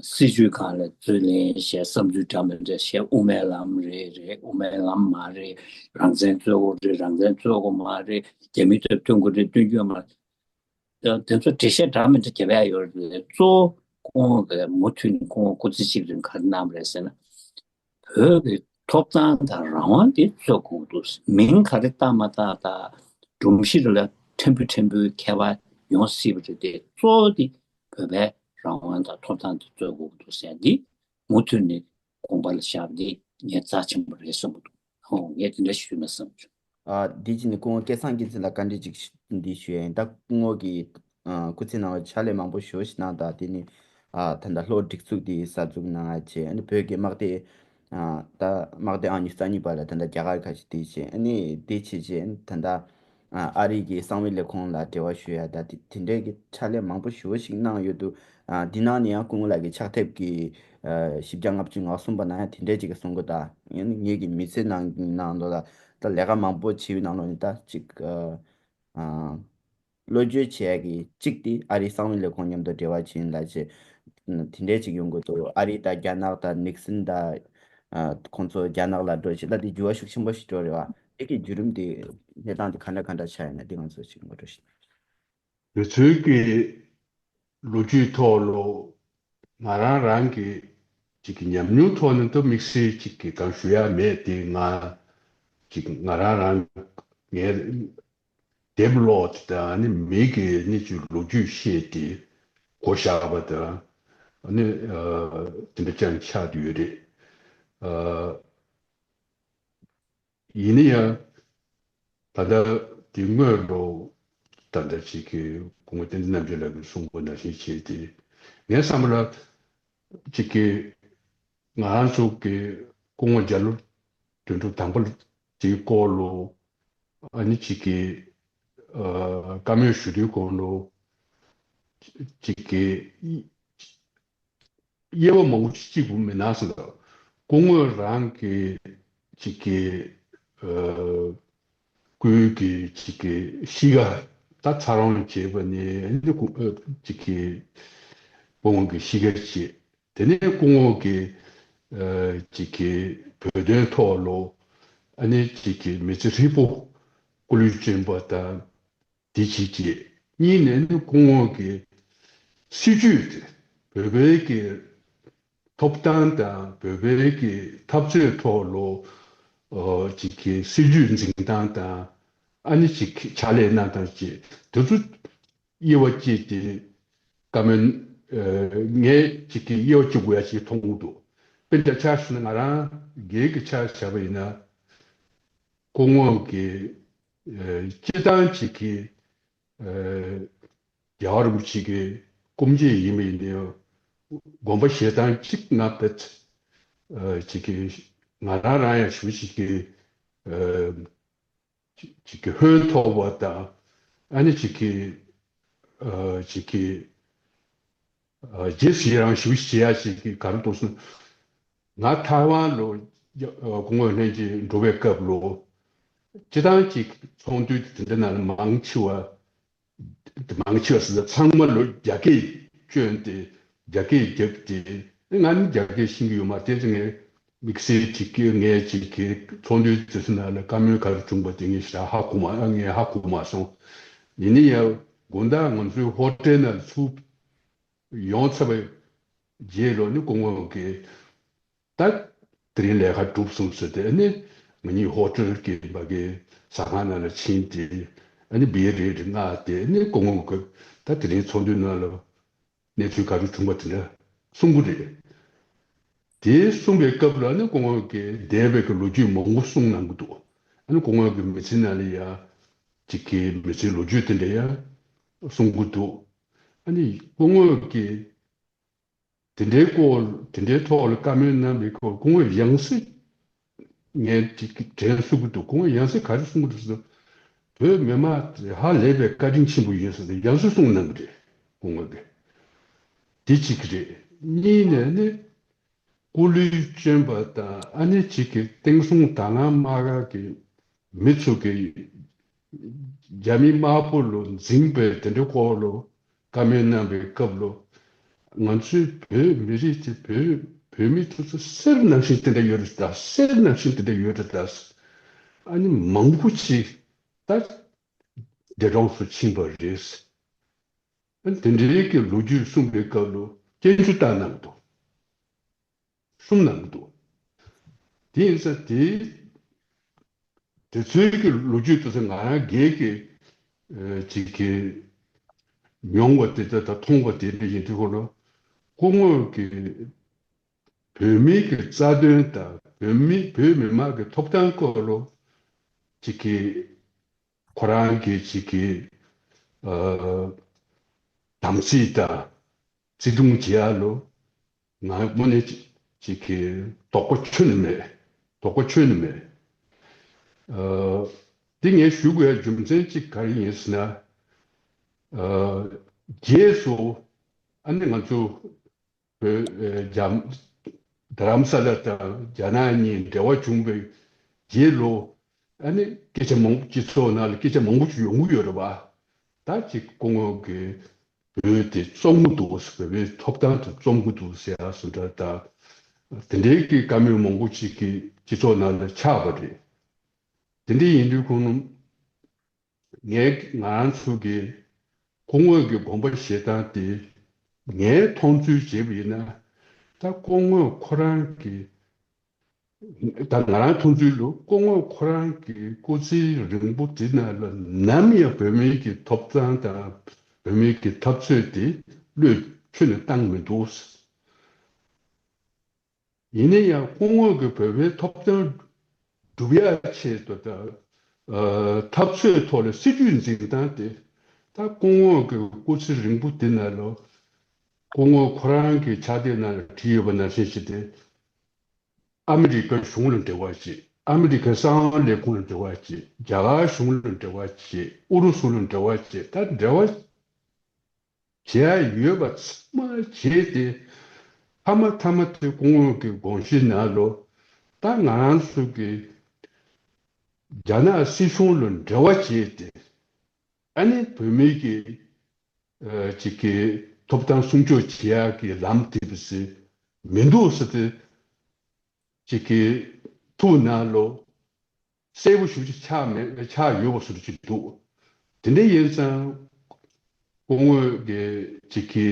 སྲིད་བྱུས་སྒང་ལ་རྩོད་ལེན་བྱས་བསམ་ཚུལ་འདྲ་མི་འདྲ་བཤད། དབུ་མའི་ལམ་རེད་རེད། དབུ་མའི་ལམ་མ་རེད། རང་བཙན་རྩོད་དགོས་རེད། རང་བཙན་རྩོད་དགོས་མ་རེད། རྒྱ་མི་ཚོས་སྟོན་དགོས་རེད། སྟོན་རྒྱུ་མ་རེད། དེ་ཚོ་འགྲེལ་བཤད་འདྲ་མི་འདྲ་བརྒྱབ་ཡ་ཡོད་རེད། གཙོ་བོ་ཁོང་གིས་མུ་མཐུད་ནས་ཁོང་སྐུ་ཚེ་གཅིག་རིང་ག་རེ་གནང་བ་རེད་ཟེར་ན། བོད་ཀྱི་ཐོབ་ཐང་དང་རང་དབང་དེ་རྩོད་དགོས་འདུག་མིང་ག་རེ་བཏགས་མ་བཏགས་དང་སྒྲོམ་གཞི་རེ་ལ་ཕྲན་བུ་ཕྲན་བུའི་ཁྱད་པར་ཡོང་སྲིད་པ་རེད་དེ་གཙོ་བོ་དེ་བོད་པའི་རང་དབང་དང་ཐོབ་ཐང་དེ་རྩོད་དགོས་འདུག་ཟེར་འདི་མུ་མཐུད་ནས་དགོངས་པ་ལ་བཞག་འདི་ངས་རྩ་ཆེན་པོ་རེད་བསམ་གྱི་འདུག་ཧོ་ངས་དེ་འདྲ་ཞུས་ན་བསམ་བྱུང་། ཨ་འདི་ཅི་ནི་སྐུ་ངོ་སྐལ་བཟང་སྐྱིད་འཛིན་ལ་བཀའ་འདྲི་ཅིག་འདི་ཞུ་ཡ་ཡིན། ད་སྐུ་ངོ་གི་ཨ་སྐུ་ཚེ་ནང་ལ་ཕྱག་ལས་མང་པོ་ཞེ་པོ་ཞིག་གནང་དང་དེ་ནི་ ཨ་ད་ལྟ་ལྷོ་སྒྲིག་འཛུགས་དེ་གསར་འཛུགས་གནང་ཡ་བྱས། ཨ་ནི་བོད་ཀྱི་དམག་སྡེ་ཨ་ད་དམག་སྡེ་ཨང་ཉི་ཤུ་རྩ་གཉིས་པ་ལ་ད་ལྟ་རྒྱ་གར་ཁ་ཤས་དེ་བྱས། ཨ་ནི་དེ་བྱས་རྗེས་ད་ལྟ་ཨ་ཨ་རི་གི་གསང་བའི་ལས་ཁུངས་ལ་འབྲེལ་བ་ཞུ་ཡ་ད་དེ་དེ་འདྲའི་གི་ཕྱག་ལས་མང་པོ་ཞེ་པོ་ཞིག་གནང་ཡོད་འདུག་ཨ་འདི་ནང་ནས་ཡང་སྐུ་ངོ་ལགས་ཀྱི་ཕྱག་དེབ་ཀྱི་ཨ་བཞི་བརྒྱ་ལྔ་བཅུ་ང་གསུམ་པ་ནང་ཡང་དེ་འདྲའི་ཅིག་གི་གསུང་གི་ད། ཡང་ངེད་ཀྱི་མི་ཚེ་ནང་ནང་དུ་ལ་ད་ལས་ཀ་མང་པོ་བྱས་པའི་ནང་ལོགས་ནས་ད་ཅིག་ཨ་ཨ་བློ་འགྱོད་བྱེད་ཡ་གི་གཅིག་དེ་ཨ་རིའི་གསང་བའི་ལས་ཁུངས་མཉམ་དུ་འབྲེལ་བ་བྱས་ཡིན་ལ་བྱས། དེ་འདྲའི་ཅིག་ཡོང་གི་འདུག་ཨ་རི་དང་རྒྱ་ནག་དང་ནིག་སན་དང་ཨ་ཁོང་ཚོ་རྒྱ་ནག་ལ་འགྲོ་བྱས་ད་དེ་འགྱུར་བ་ཤུགས་ཆེན་པོ་ཞིག་འགྲོ་རེད་བ། དེ་གི་བརྒྱུད་རིམ་དེ་གནས་སྟངས་དེ་ག་འདྲ་ག་འདྲ་ཆགས་ཡོད་ན་དེ་ང་ཚོ་ཅིག་ངོ་སྤྲོད་ཞུ། དེ་ཚོའི་གི་ལོ་རྒྱུས་ཐོག་ལ་ང་རང་རང་གི་ཅིག་གི་ཉམས་མྱོང་ཐོག་ནས་ད་དམིགས་བསལ་ཅིག་གི་གང་ཞུ་ཡ་མེད་དེ། ང་ཅིག་ང་རང་རང་ངའི་དེབ་ཀློག་དེ་དང་ནི་མི་གི་ནི་ཅིག་ལོ་རྒྱུས་བཤད་དེ་གོ་བཞག་པ་དང་ནི་ཨ་དེ་འདྲ་ཅན་ཆགས་བསྡད་ཡོད་རེད། ཨ། ཡིན་ན་ཡང་ད་ལྟ་དེ་སྔོན་ལ་ད་ལྟ་ཅིག་གི་སྐུ་ངོ་བསྟན་འཛིན་རྣམ་རྒྱལ་ལགས་ཀྱིས་གསུངས་པ་ནང་བཞིན་བྱས་ཏེ། ངའི་བསམ་པ་ལ་ཅིག་གི་ང་རང་ཚོ་གི་སྐུ་ངོ་རྒྱ་ལོ་དོན་གྲུབ་དང་པོ་དེའི་སྐོར་ལ་ཨ་ནི་ཅིག་གི་ཨ་བཀའ་མོལ་ཞུ་དུས་སྐོར་ལ་ཅིག་གི་དབྱེ་བ་མང་པོ་གཅིག་པུ་མིན་ན་ཟེར་ན། སྐུ་ངོ་རང་གི་ཅིག་གི་ཨ་སྐུའི་གི་ཅིག་གི་གཤིས་ཀ་ད་ཚ་རང་བྱས་པ་ནས་ཨ་ནི་སྐུ་ཨ་ཅིག་གི་སྐུ་ངོ་གི་གཤིས་ཀ་བྱས། དེ་ནས་སྐུ་ངོ་གི་ཨ་ཅིག་གི་བོད་དོན་ཐོག་ལ་ཨ་ནི་ཅིག་གི་མི་ཚེ་ཧྲིལ་པོ་སྐུ་ལུས་བསྐྱོན་པ་དང་། དེ་གཅིག་བྱས། གཉིས་ནས་ནི་སྐུ་ངོ་གི་སྲིད་ཇུས་དེ་བོད་པའི་གི་ཐོབ་ཐང་དང་བོད་པའི་གི་འཐབ་རྩོད་ཐོག་ལ་ཨ་ཅིག་གི་སྲིད་ཇུས་འཛིན་སྟངས་དང་ཨ་ནི་ཅིག་གི་ཕྱག་ལས་གནང་སྟངས་བཅས་དེ་ཚོ་དབྱེ་བ་གཅིག་དེ་བཀའ་མོལ་ཨ་ངས་ཅིག་གི་དབྱེ་བ་གཅིག་དགོས་ཡ་ཅིག་མཐོང་གི་འདུག་དཔེར་ན་ཆ་བཞག་ན་ང་རང་སྒེར་གྱི་ཆ་བཞག་པ་ཡིན་ན། སྐུ་ངོ་གི་ཨ་སྤྱིར་བཏང་ཅིག་གི་ཨ་རྒྱལ་བ་རིན་པོ་ཆེ་གི་སྐུ་མཆེད་ཡིན་པ་ཡིན་ནའང་དགོངས་པ་བཞེས་སྟངས་གཅིག་ང་བེད་ཨ་ཅིག་གི་ང་རང་རང་ཡང་ཞུ་ཞིག་གི་ཨ་ཅིག་གི་ཧོན་ཐོག་པ་དང་ཨ་ནི་ཅིག་གི་ཨ་ཅིག་གི་ཨ་རྗེས་སུ་ཡི་རང་ཞུ་ཞིག་བྱེད་ཡ་ཞིག་གི་ག་རེ་འདུག་ཟེར་ན། ང་ཐའེ་ཝན་ལ་སྐུ་ངོ་ལྷན་རྒྱས་འགྲོ་བའི་སྐབས་ལ་སྤྱིར་བཏང་ཅིག་ཚོགས་འདུ་དེ་འདྲ་ནང་ལ་མང་ཆེ་བ་མང་ཆེ་བ་ཟེར་ན་ཚང་མ་ལོ་རྒྱ་སྐད་བསྐྱོན་ཏེ་རྒྱ་སྐད་བརྒྱབ་སྟེ། ང་ནི་རྒྱ་སྐད་ཤེས་ཀྱི་ཡོད་མ་རེད་དེ། ངས་དམིགས་བསལ་ཅིག་གིས་ངས་ཅིག་གི་ཚོགས་འདུའི་དུས་ཚོད་ནང་ལ་བཀའ་མོལ་ག་རེ་བྱུང་པ་དེ་ངས་ཞེ་དྲག་ཧ་གོ་མ་ངས་ཧ་གོ་མ་སོང་། ཡིན་ན་ཡང་དགོང་དག་ང་ཚོའི་ཧོ་ཊེལ་ནང་ཚུར་ཡོང་ཚར་བའི་རྗེས་ལ་ནི་སྐུ་ངོ་གིས། ད་དེ་རིང་ལས་ཀ་གྲུབ་སོང་ཟེར་ཏེ་ཨ་ནི་ང་གཉིས་ཧོ་ཊེལ་གྱི་ཕ་གི་ཟ་ཁང་ནང་ལ་ཕྱིན་ཏེ་ཨ་ནི་བི་ཡར་རེ་རེ་མངགས་ཏེ་ཨ་ནི་སྐུ་ངོ་གིས་ད་དེ་རིང་ཚོགས་འདུའི་ནང་ལ་གནས་ཚུལ་ག་རེ་བྱུང་བ་དེ་འདྲ་གསུང་གི་རེད། དེ་གསུང་པའི་སྐབས་ལ་ཨ་ནི་སྐུ་ངོ་གིས་འདས་པའི་གི་ལོ་རྒྱུས་མང་པོ་གསུང་གནང་གི་འདུག་ཨ་ནི་སྐུ་ངོ་གི་མི་ཚེ་ནང་ལ་ཡ་ཅིག་གི་མི་ཚེའི་ལོ་རྒྱུས་དེ་འདྲ་ཡ་གསུང་གི་འདུག་ཨ་ནི་སྐུ་ངོ་གིས། དེ་འདྲའི་སྐོར་དེ་འདྲའི་ཐོག་ལ་བཀའ་མོལ་གནང་བའི་སྐོར་སྐུ་ངོས་ཡང་སེ་ངས་ཅིག་དྲན་གསོ་གི་འདུག་སྐུ་ངོས་ཡང་སེ་ག་རེ་གསུང་གི་འདུག་ཟེར་ན། བོད་མི་མང་དེ་ཧ་ལས་པའི་བཀའ་དྲིན་ཆེན་པོ་ཡིན་ཟེར་ནས་ཡང་སེ་གསུངས་གནང་གི་རེད། སྐུ་ངོ་གིས་དེ་གཅིག་རེད། གཉིས་ནས་ནི་སྐུ་ལུས་བསྐྱོན་པ་དང་ཨ་ནེ་གཅིག་གི་བསྟན་སྲུང་དྭང་བླངས་དམག་སྒར་གྱི་མི་ཚོ་གིས་རྒྱ་མི་དམར་པོ་ལ་འཛིངས་པའི་དེ་འདྲའི་སྐོར་ལ་བཀའ་མོལ་གནང་བའི་སྐབས་ལ། ང་ཚོའི་བོད་མི་རིགས་དེ་བོད་བོད་མི་དེ་ཚོ་གསེར་ནང་བཞིན་དེ་འདྲ་ཡོད་རེད་ད། གསེར་ནང་བཞིན་དེ་འདྲ་ཡོད་རེད་ད། ཨ་ནི་མང་པོ་ཅིག་ད་འདས་གྲོངས་སུ་ཕྱིན་པ་རེད། ཨ་ནི་དེ་འདྲའི་གི་ལོ་རྒྱུས་གསུངས་པའི་སྐབས་ལ་སྐྱོན་བརྗོད་བཏང་གནང་འདུག་གསུངས་གནང་གི་འདུག་དེ་ཡིན་ཙང་དེ་དེ་ཚོའི་གི་ལོ་རྒྱུས་དེ་ཚོ་ང་རང་སྒེར་གྱི་ཨ་ཅིག་གི་མྱོང་བ་དེ་དག་དང་མཐོང་བ་དེ་འདྲ་ཡིན་དུས་ཁོ་ལ་སྐུ་ངོ་གི་བོད་མིའི་གི་རྩ་དོན་དང་བོད་མི་བོད་མི་མང་གི་ཐོབ་ཐང་སྐོར་ལ་ཅིག་གི་ཁོ་རང་གི་ཅིག་གི་ཨ་དམ་ཚིག་དང་། བརྩེ་དུང་བྱེད་ཡ་ལོ། ང་དངོས་གནས་ཅིག་གི་དོགས་པ་ཁྱོན་ནས་མེད། དོགས་པ་ཁྱོན་ནས་མེད། ཨ། འདི་ངས་ཞུ་དགོས་ཡ་རྒྱུ་མཚན་ཅིག་ག་རེ་ཡིན་ཟེར་ན། ཨ། རྗེས་སུ་ཨ་ནི་ང་ཚོ་བོད་རྒྱ་རྡ་རམ་ས་ལ་དང་རྒྱ་ནག་གཉིས་འབྲེལ་བ་བྱུང་བའི་རྗེས་ལོ། ཨ་ནི་སྐད་ཆ་མང་པོ་སྤྱི་ཚོགས་ནང་ལ་སྐད་ཆ་མང་པོ་ཞིག་ཡོང་གི་ཡོད་རེད་པ། ད་ཅིག་སྐུ་ངོ་གི་བོད་དེ་བཙོང་གི་འདུག་ཟེར། བོད་པའི་ཐོབ་ཐང་དེ་བཙོང་གི་འདུག་ཟེར་ཡ་སུ་འདྲ་དང་། དེ་འདྲའི་གི་བཀའ་མོལ་མང་པོ་ཅིག་གི་སྤྱི་ཚོགས་ནང་ལ་ཆགས་པ་རེད། དེ་འདྲ་ཡིན་དུས་ཁོང་ངས་ང་རང་ཚོ་གི་སྐུ་ངོ་གི་དགོངས་པ་བཞེས་སྟངས་དེ་ངས་མཐོང་ཚུལ་བྱས་པ་ཡིན་ན། ད་སྐུ་ངོ་ཁོ་རང་གི་ད་ང་རང་མཐོང་ཚུལ་ལོ། སྐུ་ངོ་ཁོ་རང་གི་སྐུ་ཚེ་རིང་པོ་དེ་ནང་ལ་ནམ་ཡང་བོད་མིའི་གི་ཐོབ་ཐང་དང་བོད་མིའི་གི་འཐབ་རྩོད་དེ་བློས་ཁྱོན་ནས་བཏང་མི་འདུག། ཡིན་ན་ཡང་སྐུ་ངོ་གི་བོད་པའི་ཐོབ་ཐང་སྒྲུབ་ཡ་ཆེད་དུ་དང་། ཨ། འཐབ་རྩོད་ཐོག་ལ་སྲིད་ཇུས་འཛིན་སྟངས་དེ། ད་སྐུ་ངོ་གི་སྐུ་ཚེ་རིང་པོ་དེ་ནང་ལ་སྐུ་ངོ་ཁོ་རང་གི་ཕྱག་དེབ་ནང་ལ་བྲིས་ཡོད་པ་ནང་བཞིན་བྱས་ཏེ། ཨ་མི་རི་ཀ་གཞུང་ལ་འབྲེལ་བ་བྱེད། ཨ་མི་རི་ཀའི་གསང་བ་ལས་ཁུངས་ལ་འབྲེལ་བ་བྱེད། རྒྱ་གར་གཞུང་ལ་འབྲེལ་བ་བྱེད། ཨུ་རུ་སུ་ལ་འབྲེལ་བ་བྱེད། ད་འབྲེལ་བ་བྱེད་ཡ་ཡོད་པ་ཚང་མ་བྱས་ཏེ། མཐའ་མ་མཐའ་མ་དེ་སྐུ་ངོ་གི་དགོངས་གཞི་ནང་ལོ། ད་ང་རང་ཚོ་གི་རྒྱ་ནག་སྲིད་གཞུང་ལ་འབྲེལ་བ་བྱས་ཏེ། ཨ་ནི་བོད་མིའི་གི་ཨ། ཅིག་གི་ཐོབ་ཐང་སྲུང་སྐྱོབ་བྱེད་ཡག་གི་ལམ་དེ་བ་ཟེར་མི་འདུག་ཟེར་ཏེ། ཅིག་གི་ཐུགས་ནང་ལོ་གསལ་པོ་ཞེ་པོ་ཅིག་ཆགས་མེད། ཆགས་ཡོད་པ་བཟོ་འདྲ་ཅིག་འདུག། དེ་འདྲ་ཡིན་ཙང་སྐུ་ངོ་གི་ཅིག་གི་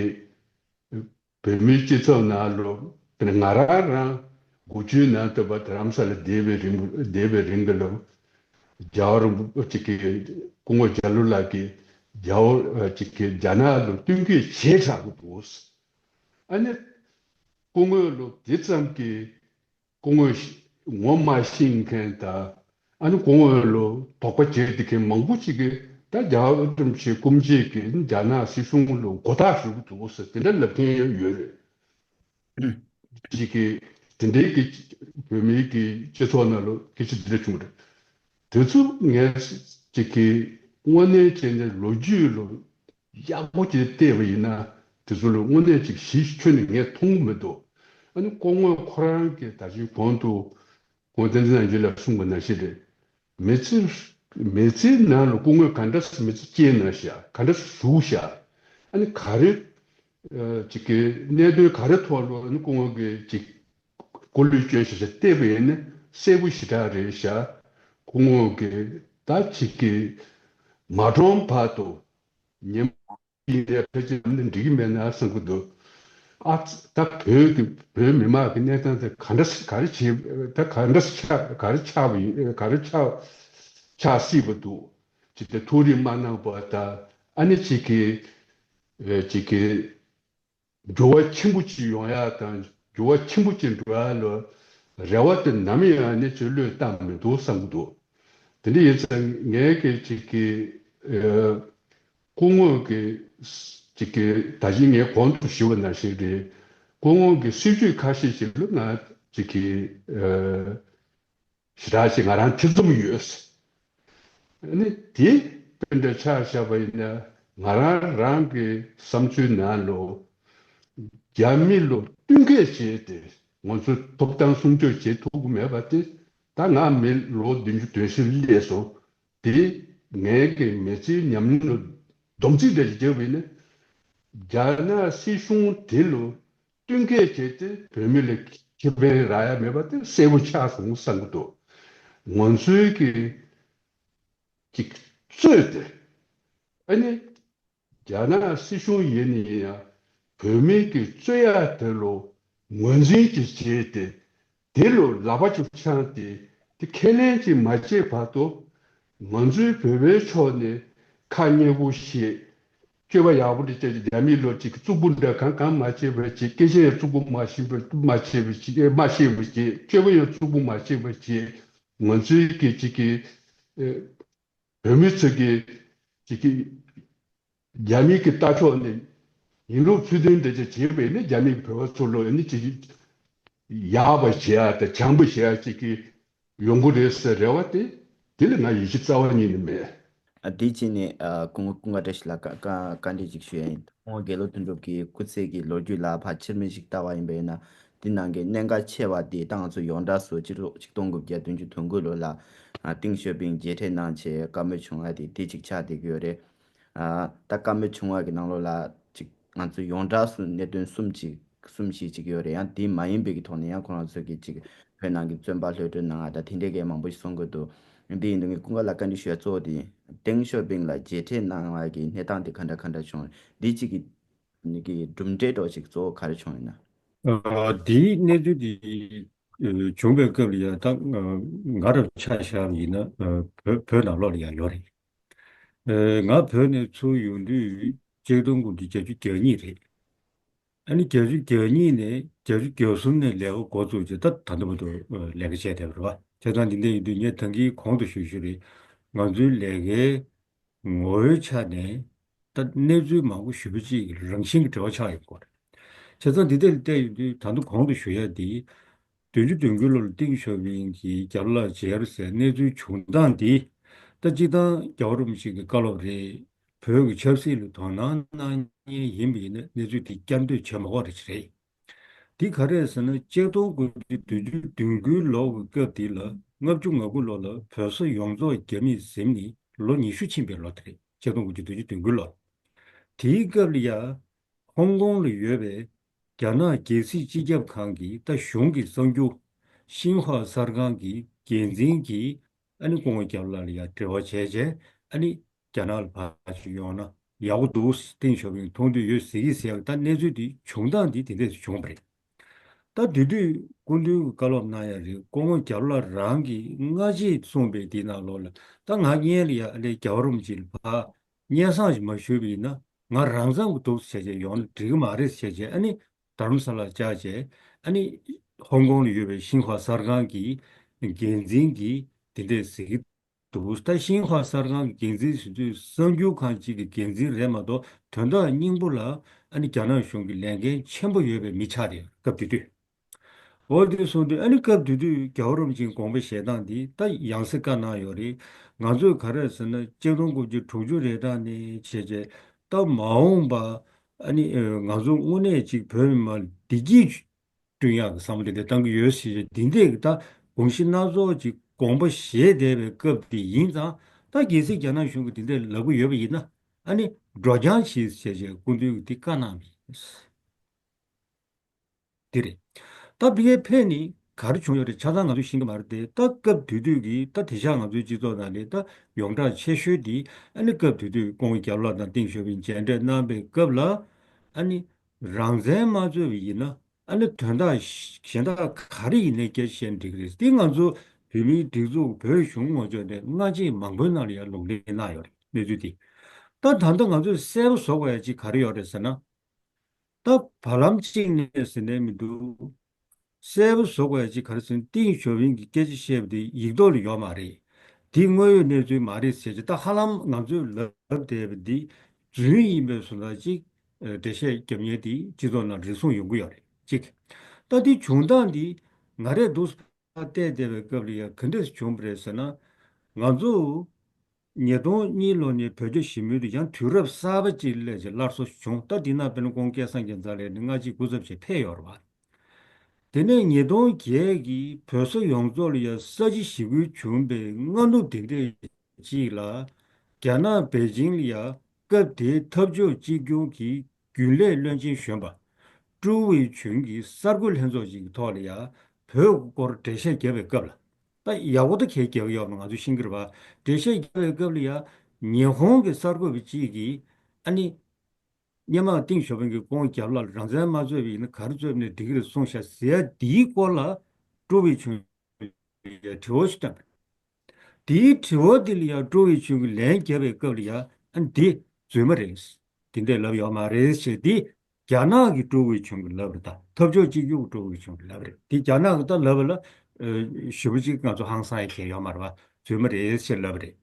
བོད་མིའི་སྤྱི་ཚོགས་ནང་ལོ། དེ་ནས་ང་རང་རང་དགུ་བཅུའི་ནང་དུ་བ་རྡ་རམ་ས་ལ་བསྡད་པའི་རིང་བསྡད་པའི་རིང་གི་ལོ། རྒྱལ་བ་རིན་པོ་ཅིག་གི་སྐུ་ངོ་རྒྱ་ལོ་ལགས་ཀྱིས་རྒྱལ་བ་ཅིག་གི་རྒྱ་ནག་ལ་བསྟུན་མཁས་བྱས་དྲགས་པ་འདུག། ཨ་ནི་སྐུ་ངོ་ལོ་དེ་ཙམ་གྱི་སྐུ་ངོ་ངོ་མ་ཤེས་མཁན་དང་། ཨ་ནི་སྐུ་ངོ་ལོ་དོགས་པ་བྱས་བསྡད་མཁན་མང་པོ་ཅིག་གིས་ད་རྒྱལ་བ་རིན་པོ་ཆེ་སྐུ་མཆེད་ཀྱིས་རྒྱ་ནག་སྲིད་གཞུང་ལ་མགོ་བཏགས་ཞུ་གི་འདུག་ཟེར་དེ་འདྲ་ལབ་མཁན་ཡང་ཡོད་རེད། ཅིག་གིས་དེ་འདྲའི་གི་བོད་མིའི་གི་སྤྱི་ཚོགས་ནང་ལ་སྐད་ཆ་འདི་འདྲ་བྱུང་རེད། དེ་ཚོ་ངས་ཅིག་གི་དངོས་གནས་བྱས་ནས་ལོ་རྒྱུས་ལ་ཡག་པོ་ཅིག་བལྟས་པ་ཡིན་ན། དེ་ཚོ་ལ་དངོས་གནས་ཅིག་གཞི་ཁྱོན་ནས་ངས་མཐོང་གི་མི་འདུག། ཨ་ནི་སྐུ་ངོ་ཁོ་རང་གིས་ད་ཅིག་གོང་དུ་གོང་བསྟན་འཛིན་རྣམ་རྒྱལ་ལགས་གསུངས་པ་ནང་བཞིན་རེད། མི་ཚེ་མི་ཚེའི་ནང་ལ་སྐུ་ངོས་ག་འདྲ་མི་ཚེ་སྐྱེལ་གནང་ཤག། ག་འདྲ་བཞུགས་ཤག། ཨ་ནི་ག་རེ་ཅིག་གི་གནད་དོན་ག་རེ་ཐོག་ལ་ཨ་ནི་སྐུ་ངོ་གིས་ཅིག་སྐུ་ལུས་བསྐྱོན་ཤག་ཤག་བལྟས་པ་ཡིན་ན་གསལ་པོ་ཞེ་དྲག་རེད་ཤག། སྐུ་ངོ་གིས་ད་ཅིག་གི་མ་གྲོངས་བར་དུ་ཉིན་ཡིན་ཏེ་ཕལ་ཆེར་ནི་འགྲིག་གི་མེད་ན་བསམ་གྱི་འདུག། ཨ་ཙི། ད་བོད་ཀྱི་བོད་མི་མང་གི་གནས་སྟངས་དེ་ག་འདྲ་ག་རེ་བྱེད། ད་ག་འདྲ་ཆགས། ག་རེ་ཆགས་པ་ཡིན། ག་རེ་ཆགས་ཆགས་སྲིད་པ་འདུག། ཅིག་དེ་ཐུགས་རེ་མ་གནང་བ་དང་། ཨ་ནི་ཅིག་གི་ཨེ་ཅིག་གི་འགྱུར་བ་ཆེན་པོ་ཅིག་ཡོང་ཡ་དང་འགྱུར་བ་ཆེན་པོ་ཅིག་འགྲོ་ཡ་ལ་རེ་བ་དེ་ནམ་ཡང་ནི་ཅིག་བློས་བཏང་མི་འདུག་བསམ་གྱི་འདུག། དེ་འདྲ་ཡིན་ཙང་ངས་ཀྱི་ཅིག་གི་ཨེ་སྐུ་ངོ་གི་ཅིག་གི་ད་གིན་ངས་གོང་དུ་ཞུས་པ་ནང་བཞིན་རེད། སྐུ་ངོ་གི་སྲིད་ཇུས་ཁ་ཤས་ཤིག་ལ་ང་ཅིག་གི་ཨེ་ཞེ་དྲག་ཅིག་ང་རང་ཐེ་ཚོམ་ཡོད། ཨ་ནི་དེ་དཔེ་འདྲ་ཆ་བཞག་པ་ཡིན་ན་ང་རང་རང་གི་བསམ་ཚུལ་ནང་ལོ། རྒྱ་མི་ལོ་བསྟུན་མཁས་བྱས་ཏེ་ང་ཚོ་ཐོབ་ཐང་སྲུང་སྐྱོབ་བྱེད་ཐུབ་ཀྱི་མེད་པ་དེ། ད་ང་མི་ལོ་བདུན་ཅུ་དོན་བཞི་སླེབས་སོང་། དེ་ངའི་གི་མི་ཚེའི་ཉམས་མྱོང་ལ་སྡོམ་རྩིས་འདྲ་ཞིག་བརྒྱབ་པ་ཡིན་ན། རྒྱ་ནག་སྲིད་གཞུང་དེ་ལོ་བསྟུན་མཁས་བྱས་ཏེ་བོད་མི་ལ་ཁེ་ཕན་རག་ཡ་མེད་པ་དེ་གསལ་པོ་ཆགས་སོང་བསམ་གྱི་འདུག། ང་ཚོའི་གི་ཅིག་རྩོད་དེ། ཨ་ནི་རྒྱ་ནག་སྲིད་གཞུང་ཡིན་ན་ཡང་བོད་མི་གི་རྩོད་ཡ་དེ་ལོ་ངོས་འཛིན་ཅིག་བྱས་ཏེ། དེ་ལོ་ལག་པ་ཅིག་འཆང་སྟེ་དེ་ཁས་ལེན་ཅིག་མ་བྱས་བར་དུ། ང་ཚོའི་བོད་པའི་ཕྱོགས་ནས་ཁ་སྙན་པོ་བཤད། སྤྱོད་པ་ཡག་པོ་འདྲ་བྱས་ཏེ་རྒྱ་མིའི་ལོ་ཅིག་རྩུབ་པོ་འདྲ་གང་གང་མ་བྱས་པ་ཅིག། སྐད་ཆ་ཡང་རྩུབ་པོ་མ་བཤད་པ་མ་བཤད་པ་ཅིག། མ་བཤད་པ་ཅིག། སྤྱོད་པ་ཡང་རྩུབ་པོ་མ་བྱས་པ་ཅིག། ང་ཚོའི་གི་ཅིག་གི་ཨེ་བོད་མི་ཚོ་གི་ཅིག་གི་རྒྱ་མི་གི་ལྟ་ཕྱོགས་ནས་ ཡིན་ལུགས་ཚུལ་མཐུན་དེ་ཚོ་བྱས་པས་ནི་རྒྱ་མིས་བོད་པ་ཚོ་ལ་ནི་ཅིག་ཡག་པ་བྱེད་ཡ་དང་བྱམས་པོ་བྱེད་ཡ་ཅིག་གི་ཡོང་གི་རེད་ཟེར་རེ་བ་དེ་དེ་ལ་ང་ཡིད་ཆེས་རྩ་བ་ཉིད་ནས་མེད། ཨ་དེ་བྱས་ནས་ཨ་སྐུ་ངོ་ཀུན་དགའ་བཀྲ་ཤིས་ལགས་བཀའ་བཀའ་བཀའ་འདྲི་ཅིག་ཞུ་ཡ་ཡིན། སྐུ་ངོ་དགེ་ལོ་དོན་གྲུབ་ཀྱིས་སྐུ་ཚེ་གི་ལོ་རྒྱུས་ལ་ཕར་ཕྱིར་མིག་ཅིག་ལྟ་བ་ཡིན་པ་ཡིན་ན། དེ་ནང་གི་གནད་འགག་ཆེ་བ་དེ་ད་ང་ཚོ་ཡོངས་གྲགས་སུ་ཆིག་སྟོང་དགུ་བརྒྱ་བདུན་ཅུ་དོན་དགུ་ལོ་ལ་ཨ་ཏེང་ཞའོ་ཕིང་མཇལ་འཕྲད་གནང་བྱས་བཀའ་མོལ་བྱུང་བ་དེ་དེ་ཅིག་ཆགས་བསྡད་ཀྱི་ཡོད་རེད། ཨ་ད་བཀའ་མོལ་བྱུང་བ་གི་ནང་ལོགས་ལ་ཅིག་ང་ཚོ་ཡོངས་གྲགས་སུ་གནད་དོན་གསུམ་ཅིག་གསུམ་བཞི་ཅིག་ཡོད་རེད། ཡང་དེ་མ་ཡིན་པའི་གི་ཐོག་ནས་ཡང་ཁོ་རང་ཚོ་གི་ཅིག་བོད་ནང་གི་བཙོན་པ་གློད་གྲོལ་གནང་བ་དང་དེ་འདྲའི་གི་མང་པོ་ཞིག་གསུང་གི་འདུག་འདི་ཡིན་དུས་ངས་ཀུན་དགའ་ལ་བཀའ་འདྲི་ཞུ་ཡ་གཙོ་བོ་དེ་ཡིན། ཏེང་ཞའོ་ཕིང་ལ་མཇལ་འཕྲད་གནང་བ་གི་གནས་སྟངས་དེ་ག་འདྲ་ག་འདྲ་བྱུང་རེད། འདི་གཅིག་གི་གི་གྲུབ་འབྲས་འདྲ་བོ་ཞིག་གཙོ་བོ་ག་རེ་བྱུང་ཡོད་ན། ཨ་འདིའི་གནས་ཚུལ་འདི་ཨ་བྱུང་བའི་སྐབས་ལ་ཡང་ད་ང་རང་ཆ་བཞག་པ་ཡིན་ན་ཨ་བོད་བོད་ནང་ལོགས་ལ་ཡང་ཡོད་རེད། ཨ་ང་བོད་ནས་ཚུར་ཡོང་དུས་ཆིག་སྟོང་དགུ་བརྒྱ་བརྒྱད་ཅུ་གྱ་གཉིས་རེད། ཨ་ནི་བརྒྱད་ཅུ་གྱ་གཉིས་ནས་བརྒྱད་ཅུ་གྱ་གསུམ་ནས་ལས་ཀ་འགོ་བཙུགས་རྗེས་ད་ད་ལྟ་བར་དུ་ལས་ཀ་བྱས་བསྡད་པ་རེད་བ། བྱས་ཙང་འདི་འདྲ་ཡིན་དུས་ངས་ད་གིན་གོང་དུ་ཞུས་ཞུས་རེད། ང་ཚོའི་ལས་ཀའི་ངོ་བོའི་ཆ་ནས་ད་གནས་ཚུལ་མང་པོ་ཞེ་པོ་ཅིག་རང་བཞིན་གྱི་འབྲེལ་བ་ཆགས་ཡོད་སྐོར་རེད། བྱས་ཙང་འདི་འདྲ་ལ་བལྟས་ཡོང་དུས་ད་དུང་གོང་དུ་ཞུ་ཡ་འདི་བདུན་ཅུ་དོན་དགུ་ལོར་ཏེང་ཞའོ་ཕིང་གིས་རྒྱ་ལ་མཇལ་ཟེར་གནས་ཚུལ་བྱུང་སྟངས་འདི་ད་སྤྱིར་བཏང་རྒྱལ་བ་རིན་པོ་ཆེ་གི་བཀའ་སློབ་རེད། བོད་ཀྱི་ཆབ་སྲིད་ལ་དོ་སྣང་གནང་མཁན་ཡིན་པ་ཡིན་ན་གནས་ཚུལ་དེ་བསྐྱར་ཟློས་བྱེད་མ་དགོས་རེད་ཅེས་རེད། དེ་ག་རེ་རེད་ཟེར་ན་ཆིག་སྟོང་དགུ་བརྒྱ་བདུན་ཅུ་དོན་དགུའི་ལོ་གི་སྐབས་དེ་ལ་ལྔ་བཅུ་ང་དགུ་ལོ་ལ་བོད་ས་ཡོངས་རྫོགས་རྒྱ་མིས་ཟིན་ནས་ལོ་ཉི་ཤུ་ཕྱིན་པའི་ལོ་དེ་རེད། ཆིག་སྟོང་དགུ་བརྒྱ་བདུན་ཅུ་དོན་དགུ་ལོ། དེའི་སྐབས་ལ་ཡ་ཧོང་ཀོང་ལ་ཡོད་པའི་རྒྱ་ནག་རྒྱལ་སྲིད་སྤྱི་ཁྱབ་ཁང་གི་ད་གཞུང་གི་གསར་འགྱུར་ཤིན་ཧྭ་གསར་ཁང་གི་འགན་འཛིན་གྱིས་ཨ་ནི་སྐུ་ངོ་རྒྱ་ལོ་ལགས་ལ་ཡ་འབྲེལ་བ་བྱས་རྗེས་ཨ་ནི་རྒྱ་ནག་ལ་ཕར་ཅིག་ཡོང་ན་ཡག་པོ་འདུག་ཏེང་ཞའོ་ཕིང་མཐོང་འདོད་ཡོད་ཟེར་གྱི་ཟེར་ཡག་ད་གནས་ཚུལ་འདི་བྱུང་སྟངས་འདི་དེ་འདྲས་སུ་བྱུང་བ་རེད། ད་དེ་དུས་སྐུ་མདུན་གྱི་བཀའ་སློབ་གནང་ཡ་རེད། སྐུ་ངོ་རྒྱ་ལོ་ལགས་རང་གིས་སྔ་རྗེས་གསུངས་པའི་དེའི་ནང་ལོགས་ལ་ད་ང་སྔོན་ལ་ཡ་ཨ་ནི་རྒྱལ་བ་རིན་པོ་ཆེ་ལ་ཕར་སྙན་སེང་ཞིག་མ་ཞུས་པ་ཡིན་ན་ང་རང་ཚང་གི་འདུག་ཟེར་བྱས་ཡོང་ན་འགྲིག་གི་མ་རེད་ཟེར་བྱས་ཨ་ནི་དྷ་རམ་ས་ལར་བཅར་བྱས་ཨ་ནི་ཧོང་ཀོང་ལ་ཡོད་པའི་ཤིན་ཧྭ་གསར་ཁང་གི་འགན་འཛིན་གྱིས་དེ་འདྲས་ཟེར་གྱི་འདུག་ད་ཤིན་ཧྭ་གསར་ཁང་གི་འགན་འཛིན་ཟེར་དུས་གསར་འགྱུར་ཁང་གཅིག་གི་འགན་འཛིན་རེད་མ་གཏོགས་དོན་དག་སྙིང་པོ་ལ་ཨ་ནི་རྒྱ་ནག་གཞུང་གི་ལས་འགན་ཆེན་པོ་ཡོད་པའི་མི་ཆགས་རེད་སྐབས་དེ་དུས། འོ་དེ་སོང་དུས་ཨ་ནི་སྐབས་དེ་དུས་རྒྱལ་བ་རིན་པོ་ཆེའི་དགོངས་པ་བཞེས་སྟངས་འདི་ད་ཡང་སེ་བཀའ་གནང་ཡོད་རེད། ང་ཚོས་ག་རེ་ཟེར་ན་ཆིག་སྟོང་དགུ་བརྒྱ་དྲུག་ཅུ་རེ་གྲངས་ནས་བྱས་རྗེས་ད་མ་འོངས་པ་ཨ་ནི་ང་ཚོ་དངོས་གནས་ཅིག་བོད་མི་མང་ལ་བདེ་སྐྱིད་བསྐྲུན་ཡག་གི་བསམ་བློ་དེ་འདྲ་བཏང་གི་ཡོད་ཞེས་བྱས་འདི་འདྲས་ཀྱི་ད་དགོངས་གཞི་སྣ་ཚོགས་ཅིག་དགོངས་པ་བཞེས་བསྡད་པའི་སྐབས་དེ་ཡིན་ཙང་ད་གལ་སྲིད་རྒྱ་ནག་གཞུང་གིས་འདི་འདྲས་ལབ་ཀྱི་ཡོད་པ་ཡིན་ན་ཨ་ནི་འགྲོ་རྐྱང་བྱེད་ཞེས་བྱས་སྐུ་མདུན་གྱིས་འདི་བཀའ་གནང་བ་ཡིན། འདི་རེད། ད་ཕ་གིར་ཕེབས་ནས་ག་རེ་བྱུང་ཡོད་རེད་ཆ་ཚང་ང་ཚོས་ཤེས་ཀྱི་མ་རེད་དེ་ད་སྐབས་དེ་དུས་ཀྱི་ད་དེང་སང་ང་ཚོའི་སྤྱི་ཚོགས་ནང་ནས་ད་ཡོངས་གྲགས་ཆེ་ཤོས་དེ་ཨ་ནི་སྐབས་དེ་དུས་སྐུ་ངོ་རྒྱ་ལོ་ལགས་དང་ཏེང་ཞའོ་ཕིང་མཇལ་འཕྲད་གནང་པའི་སྐབས་ལ་ཨ་ནི་རང་བཙན་མ་རྩོད་པ་ཡིན་ན་ཨ་ནི་དོན་དག་གཞན་དག་ག་རེ་ཡིན་ནའི་སྐད་ཆ་བཤད་ན་འགྲིག་གི་རེད། དེ་ང་ཚོ་བོད་མིའི་སྒྲིག་འཛུགས་བོད་གཞུང་ངོས་ཕྱོགས་ནས་སྔ་རྗེས་མང་པོའི་ནང་ལ་ཡང་ལུང་འདྲེན་གནང་ཡོད་རེད། གནས་ཚུལ་དེ་ད་ད་ལྟ་ང་ཚོས་གསལ་པོ་བཟོ་དགོས་ཡ་གཅིག་ག་རེ་ཡོད་རེད་ཟེར་ན། ད་བར་ལམ་གཅིག་ནས་ཟེར་ནས་མི་འདུག་གསལ་པོ་བཟོ་དགོས་ཡ་གཅིག་ག་རེ་ཟེར་ན་ཏེང་ཞའོ་ཕིང་གི་སྐད་ཆ་བཤད་པ་དེ་ཡིག་ཐོག་ལ་ཡོད་མ་རེད། དེ་དངོས་ཡོད་གནས་ཚུལ་མ་རེད་ཟེར་གྱི་ད་ཧ་ལམ་ང་ཚོས་ལབ་བསྡད་པ་འདི་རྫུན་ཡིན་པའི་བཟོ་འདྲ་གཅིག་འགྲེལ་བཤད་རྒྱབ་མཁན་དེ་སྤྱི་ཚོགས་ནང་རེ་ཟུང་ཡོང་གི་ཡོད་རེད་གཅིག་ད་དེ་བྱུང་སྟངས་འདི་ང་རས་འདུག་སེ་བལྟས་བསྡད་པའི་སྐབས་ལ་ཡང་ག་འདྲས་བྱུང་བ་རེད་ཟེར་ན། ང་ཚོ་ཉིས་སྟོང་གཉིས་ལོ་ནས་བོད་རྒྱ་ཞི་མོལ་དུ་ཡང་དུས་རབས་གསར་པ་ཅིག་སླེབས་ཀྱི་སླར་གསོ་བྱུང་། ད་འདི་ན་དཔེར་ན་ཁོང་སྐལ་བཟང་རྒྱལ་མཚན་ལགས་ནས་སྔ་ཕྱི་སྐུ་ཚབ་བྱས་ཕེབས་ཡོད་རེད་བ། དེ་ནས་ཉིས་སྟོང་བརྒྱད་ཀྱི་བོད་ས་ཡོངས་རྫོགས་ལ་ཡང་ས་བྱི་ཞི་རྒོལ་བྱུང་བའི་སྔ་ནུབ་དེ་འདྲས་ཅིག་ལ་རྒྱ་ནག་པེ་ཅིང་ལ་ཡང་སྐབས་དེའི་འཐབ་ཕྱོགས་གཅིག་གྱུར་གྱི་རྒྱུན་ལས་བློན་ཆེན་གཞོན་པ་ཀྲུའུ་ཝེ་ཆུན་གྱིས་གསར་འགོད་ལྷན་ཚོགས་ཅིག་གི་ཐོག་ལ་ཡང་བོད་སྐོར་འགྲེལ་བཤད་བརྒྱབ་པའི་སྐབས་ལ། ད་ཡག་པོ་ད་གས་རྒྱག་ཡོད་མ་ང་ཚོས་ཤེས་ཀྱི་རེད་པ། འགྲེལ་བཤད་རྒྱག་པའི་སྐབས་ལ་ཡ་ཉི་ཧོང་གི་གསར་འགོད་པ་གཅིག་གིས་ཨ་ནི་སྔོན་མ་ཏེང་ཞའོ་ཕིང་གིས་ཁོང་རྒྱབ་ལ་རང་བཙན་མ་རྩོད་པ་ཡིན་ན་ག་རེ་རྩོད་པ་ནས་འགྲིག་གི་རེད་གསུངས་ཤག་ཟེར་ཡ་དེའི་སྐོར་ལ་ཀྲུའུ་ཝེ་ཆུན་ཡ་དྲི་བ་ཞིག་བཏོན་པ་རེད། དེའི་དྲི་བ་དེ་ལ་ཡ་ཀྲུའུ་ཝེ་ཆུན་གྱིས་ལན་བརྒྱབ་པའི་སྐབས་ལ་ཡ་ཨ་ནི་འདི་རྫུན་མ་རེད། དེ་འདྲས་ལབ་ཡོད་མ་རེད་ཞེས་དེ་རྒྱ་ནག་གི་ཀྲུའུ་ཝེ་ཆུན་གྱིས་ལབ་རེད། ད་འཐབ་ཕྱོགས་གཅིག་གྱུར་གྱི་ཀྲུའུ་ཝེ་ཆུན་གྱིས་ལབ་རེད། དེ་རྒྱ་ནག་གིས་ད་ལབ་པ་ལ་ཨ་ཞེ་པོ་ཅིག་ང་ཚོ་ཧང་སང་ཡ་གང་ཡོད་མ་རེད་པ། རྫུན་མ་རེད་ཞེས་ལབ་པ་རེད།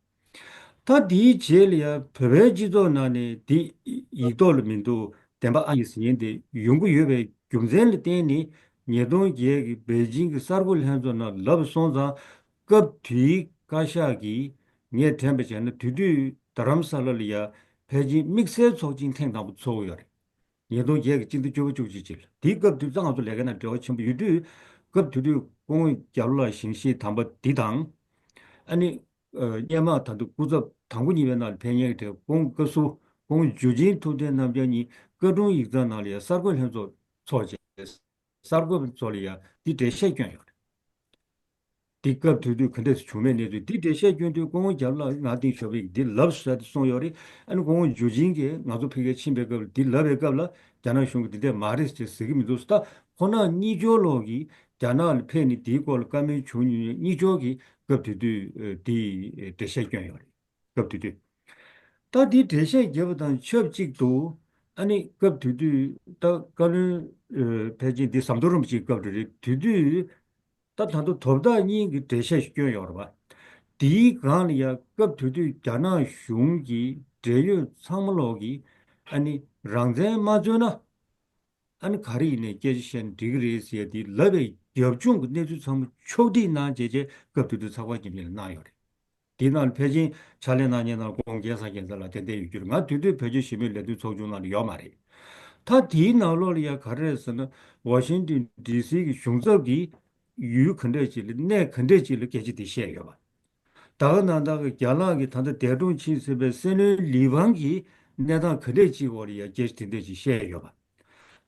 ད་དེའི་རྗེས་ལ་ཡང་བོད་པའི་སྤྱི་ཚོགས་ནང་ནས་དེ་ཡིག་ཐོག་ལ་མི་འདུག་བདེན་པ་ཨང་གི་ཟིན་དེ་ཡོང་གི་ཡོད་པའི་རྒྱུ་མཚན་ལ་བརྟེན་ནས། ཉིས་སྟོང་བརྒྱད་ཀྱི་པེ་ཅིང་གི་གསར་འགོད་ལྷན་ཚོགས་ནང་ལབ་སོང་ཙང་། སྐབས་དེའི་བཀའ་ཤག་གིས་ངས་དྲན་པ་བྱས་ན། དེ་དུས་རྡ་རམ་ས་ལ་ལ་ཡ་ཕལ་ཆེར་དམིགས་བསལ་ཚོགས་ཆེན་ཐེངས་དང་པོ་ཚོགས་ཡོད་རེད། ཉིས་སྟོང་བརྒྱད་ཀྱི་སྤྱི་ཟླ་བཅུ་པ་བཅུ་གཅིག་ཅིག་ལ། དེའི་སྐབས་དུས་ཙང་ང་ཚོ་ལས་ཀའི་ནང་འབྲེལ་བ་ཆེན་པོ་ཡོད་དུས། སྐབས་དེ་དུས་སྐུ་ངོ་རྒྱ་ལོ་ལགས་ཞིང་གཤེགས་དམ་པ་འདི་དང་། ཨ་ནི། ཨ། སྔོན་མ་ད་དུང་སྐུ་ཚབ་དང་པོ་གཉིས་པའི་ནང་ལ་ཕེབས་མཁན་གྱི་གྲས། སྐུ་ངོ་བཀའ་ཟུར་སྐུ་ངོ་འཇུ་ཆེན་ཐུབ་བསྟན་རྣམ་རྒྱལ་གཉིས་བཀའ་དྲུང་ཡིག་ཚང་ནང་ལ་ཡ་གསར་འགོད་ལྷན་ཚོགས་ཚོགས་བྱས། གསར་འགོད་པ་ཚོ་ལ་ཡ་འདི་འགྲེལ་བཤད་བསྐྱོན་ཡོད་རེད། འདི་སྐབས་དེ་དུས་ག་འདྲས་སེ་བྱུང་མེད་གནས་ཚུལ་འདི་འགྲེལ་བཤད་བསྐྱོན་དུས། སྐུ་ངོ་རྒྱ་ལོ་ལགས་ང་སྟེང་ཞོགས་པའི་འདི་ལབ་ས་དེ་གསུངས་ཡོད་རེད། ཨ་ནི་སྐུ་ངོ་འཇུ་ཆེན་གྱིས་ང་ཚོ་ཕ་གིར་ཕྱིན་པའི་སྐབས་ལ། འདི་ལབ་པའི་སྐབས་ལ་རྒྱ་ནག་གཞུང་གིས་འདི་འདྲས་མ་རེད་ཅེས་ཟེར་གྱི་མི་འདུག་ཟེར། ད་ཁོ་རང་གཉིས་ཆར་ལོག་གིས་རྒྱ་ནག་ལ་ཕེབས་ནས་དེའི་སྐོར་ལ་བཀའ་མོལ་བྱུང་མྱོང་མྱོང་། གཉིས་ཆར་གྱིས་སྐབས་དེ་དུས་འདི་འགྲེལ་བཤད་བསྐྱོན་ཡོད་རེད། སྐབས་དེ་དུས། ད་འདི་འགྲེལ་བཤད་བརྒྱབ་པ་དང་ཆབས་ཅིག་ཏུ། ཨ་ནི་སྐབས་དེ་དུས་ད་བཀའ་བློན། ཨ། ཕལ་ཆེར་འདི་ཟམ་གདོང་རིན་པོ་ཆེའི་སྐབས་རེད། དེ་དུས་ད་ད་དུང་དོ་བདག་གཉིས་ཀྱི་འགྲེལ་བཤད་ཞིག་བསྐྱོན་ཡོད་རེད་པ། དེའི་སྒང་ལ་ཡ་སྐབས་དེ་དུས་རྒྱ་ནག་གཞུང་གི་འབྲེལ་ཡོད་ཚང་མ་ལོག་གིས། ཨ་ནི་རང་བཙན་མ་རྩོད་ན། ཨ་ནི་ག་རེ་ཡིན་ནའི་སྐད་ཆ་བཤད་ན་འགྲིག་གི་རེད་ཟེར་ཡ་དེ་ལབ་པའི་རྒྱབ་ལྗོངས་ཀྱི་གནས་ཚུལ་ཚང་མ་ཕྱོགས་སྒྲིག་གནང་བྱས་བྱས། སྐབས་དེ་དུས་ཚགས་པར་རྒྱག་མཁན་ལ་གནང་ཡོད་རེད། དེའི་ནང་ལ་ཕལ་ཆེར་ཕྱག་ལས་གནང་མཁན་ནང་སྐུ་ངོ་སྐལ་བཟང་རྒྱལ་མཚན་ལགས་ཏན་ཏན་ཡོད་རྒྱུ་རེད། ང་དེ་དུས་བོད་རྒྱ་ཞི་མོལ་ལས་དོན་ཚོགས་ཆུང་ནང་ལ་ཡོད་མ་རེད། ད་དེའི་ནང་ལོགས་ལ་ཡ་ག་རེ་རེད་ཟེར་ན། ཝ་ཤིང་ཏོན་ཌི་སི་གི་གཞུང་ཚབ་ཀྱིས་ཡུལ་ག་འདྲས་ཅིག་ལ། གནས་ག་འདྲས་ཅིག་ལ་སྐད་ཆ་དེ་བཤད་ཡོད་པ། ད་ག་ནང་བཞིན་གྱི་རྒྱ་ནག་གི་ད་ལྟ་འདས་གྲོངས་ཕྱིན་ཟིན་པའི་སྲིད་བློན་ལི་ཝང་གིས་གནས་སྟངས་ག་འདྲས་ཅིག་འོག་ལ་ཡ་སྐད་ཆ་དེ་འདྲས་ཅིག་བཤད་ཡོད་པ།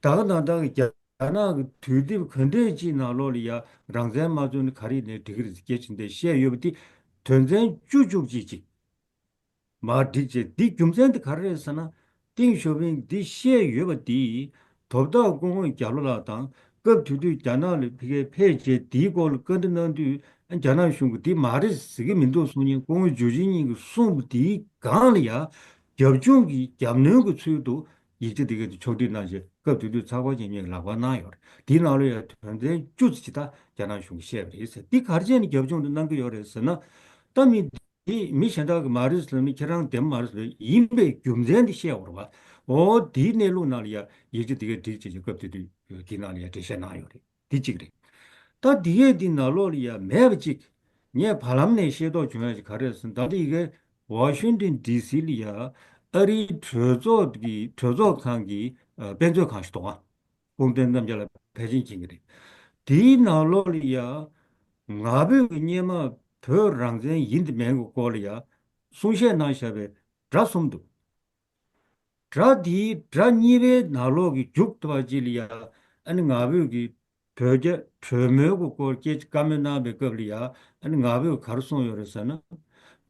ད་ག་ནང་བཞིན་གྱི་རྒྱ་ནག་གི་དུས་དེབ་ག་འདྲས་ཅིག་ནང་ལོགས་ལ་ཡ་རང་བཙན་མ་རྩོད་ན་ག་རེ་ཡིན་ནའི་འགྲིག་གི་རེད་ཟེར་སྐད་ཆ་དེ་འདྲས་བཤད་ཡོད་པ་དེ། དོན་ཚན་བཅུ་བཅུ་གཅིག་གཅིག་མར་བསྒྲིགས་བྱས། འདི་རྒྱུ་མཚན་དེ་ག་རེ་རེད་ཟེར་ན། ཏེང་ཞའོ་ཕིང་འདི་བཤད་ཡོད་པ་འདི། དོ་བདག་སྐུ་ངོ་རྒྱ་ལོ་ལགས་དང་སྐབས་དེ་དུས་རྒྱ་ནག་ལ་ཕ་གིར་ཕེབས་བྱས་དེའི་སྐོར་ལ་བཀའ་འདྲི་གནང་དུས། རྒྱ་ནག་གཞུང་གིས་འདི་མ་རེད་ཟེར་གྱི་མི་འདུག་གསུང་མཁན། སྐུ་ངོ་ཇུ་ཅིན་གཉིས་ཀྱིས་གསུངས་པ་དེའི་སྒང་ལ་ཡ་རྒྱབ་ལྗོངས་ཀྱི་རྒྱབ་སྣོན་གྱི་ཚུལ་དུ་ཡིག་ཆ་དེ་ག་དེ་ཕྱོགས་སྒྲིག་གནང་བྱས། སྐབས་དེ་དུས་ཚགས་པར་རྒྱག་མཁན་ལག་པར་གནང་ཡོད་རེད། དེའི་ནང་ལ་ཡ་དོན་ཚན་བཅུ་ཙམ་ཅིག་ད་རྒྱ་ནག་གཞུང་གིས་བཤད་པ་རེད་ཟེར། འདི་ག་རེ་བྱས་ནས་རྒྱབ་ལྗོངས་དེ་གནང་གི་ཡོད་རེད་ཟེར་ན། ད་མི་དེ་མི་གཞན་དག་གིས་མ་རེད་ཟེར་ལབ་ནས། ཁྱེད་རང་བདེན་པ་མ་རེད་ཟེར་ལབ་ཡིན་པའི་རྒྱུ་མཚན་དེ་བཤད་ཡོད་རེད་པ། འོ་དེའི་གནས་ལུགས་ནང་ལ་ཡ་ཡིག་ཆ་དེ་ག་བསྒྲིགས་བྱས་ཀྱི་སྐབས་དེ་དུས་དེའི་ནང་ལ་ཡ་འགྲེལ་བཤད་གནང་ཡོད་རེད། དེ་གཅིག་རེད། ད་དེ་གས་དེ་ནང་ལོགས་ལ་ཡ་མེད་པ་གཅིག་ངས་བར་ལམ་ནས་ཤེས་རྟོགས་བྱུང་ཡ་ཞིག་ག་རེ་རེད་ཟེར་ན། ད་ལྟ་ཡ་གི་ཝ་ཤིང་ཏོན་ཌི་སི་ལ་ཡ་ཨ་རིའི་གྲོས་ཚོགས་ཀྱི་གྲོས་ཚོགས་ཁང་གི། ཨ། དཔེ་མཛོད་ཁང་ཞིག་འདུག་ག་སྐུ་ངོ་བསྟན་འཛིན་རྣམ་རྒྱལ་ལགས་ཕལ་ཆེར་མཁྱེན་གྱི་རེད། དེའི་ནང་ལོགས་ལ་ཡ་ང་ཕོད་ཀྱི་སྔོན་མ་བོད་རང་བཙན་ཡིན་དང་མིན་གྱི་སྐོར་ལ་ཡ་གསུང་བཤད་གནང་བཞག་པའི་སྒྲ་གསུམ་འདུག་སྒྲ་དེའི་སྒྲ་གཉིས་པའི་ནང་ལོགས་ཀྱི་མཇུག་ཏུ་བ་ཅིག་ལ་ཡ། ཨ་ནི་ང་ཕོད་ཀྱི་བོད་རྒྱ་གྲོས་མོལ་གྱི་སྐོར་སྐད་ཆ་བཀའ་མོལ་གནང་བའི་སྐབས་ལ་ཡ། ཨ་ནི་ང་ཕོད་ག་རེ་གསུངས་ཡོད་རེད་ཟེར་ན།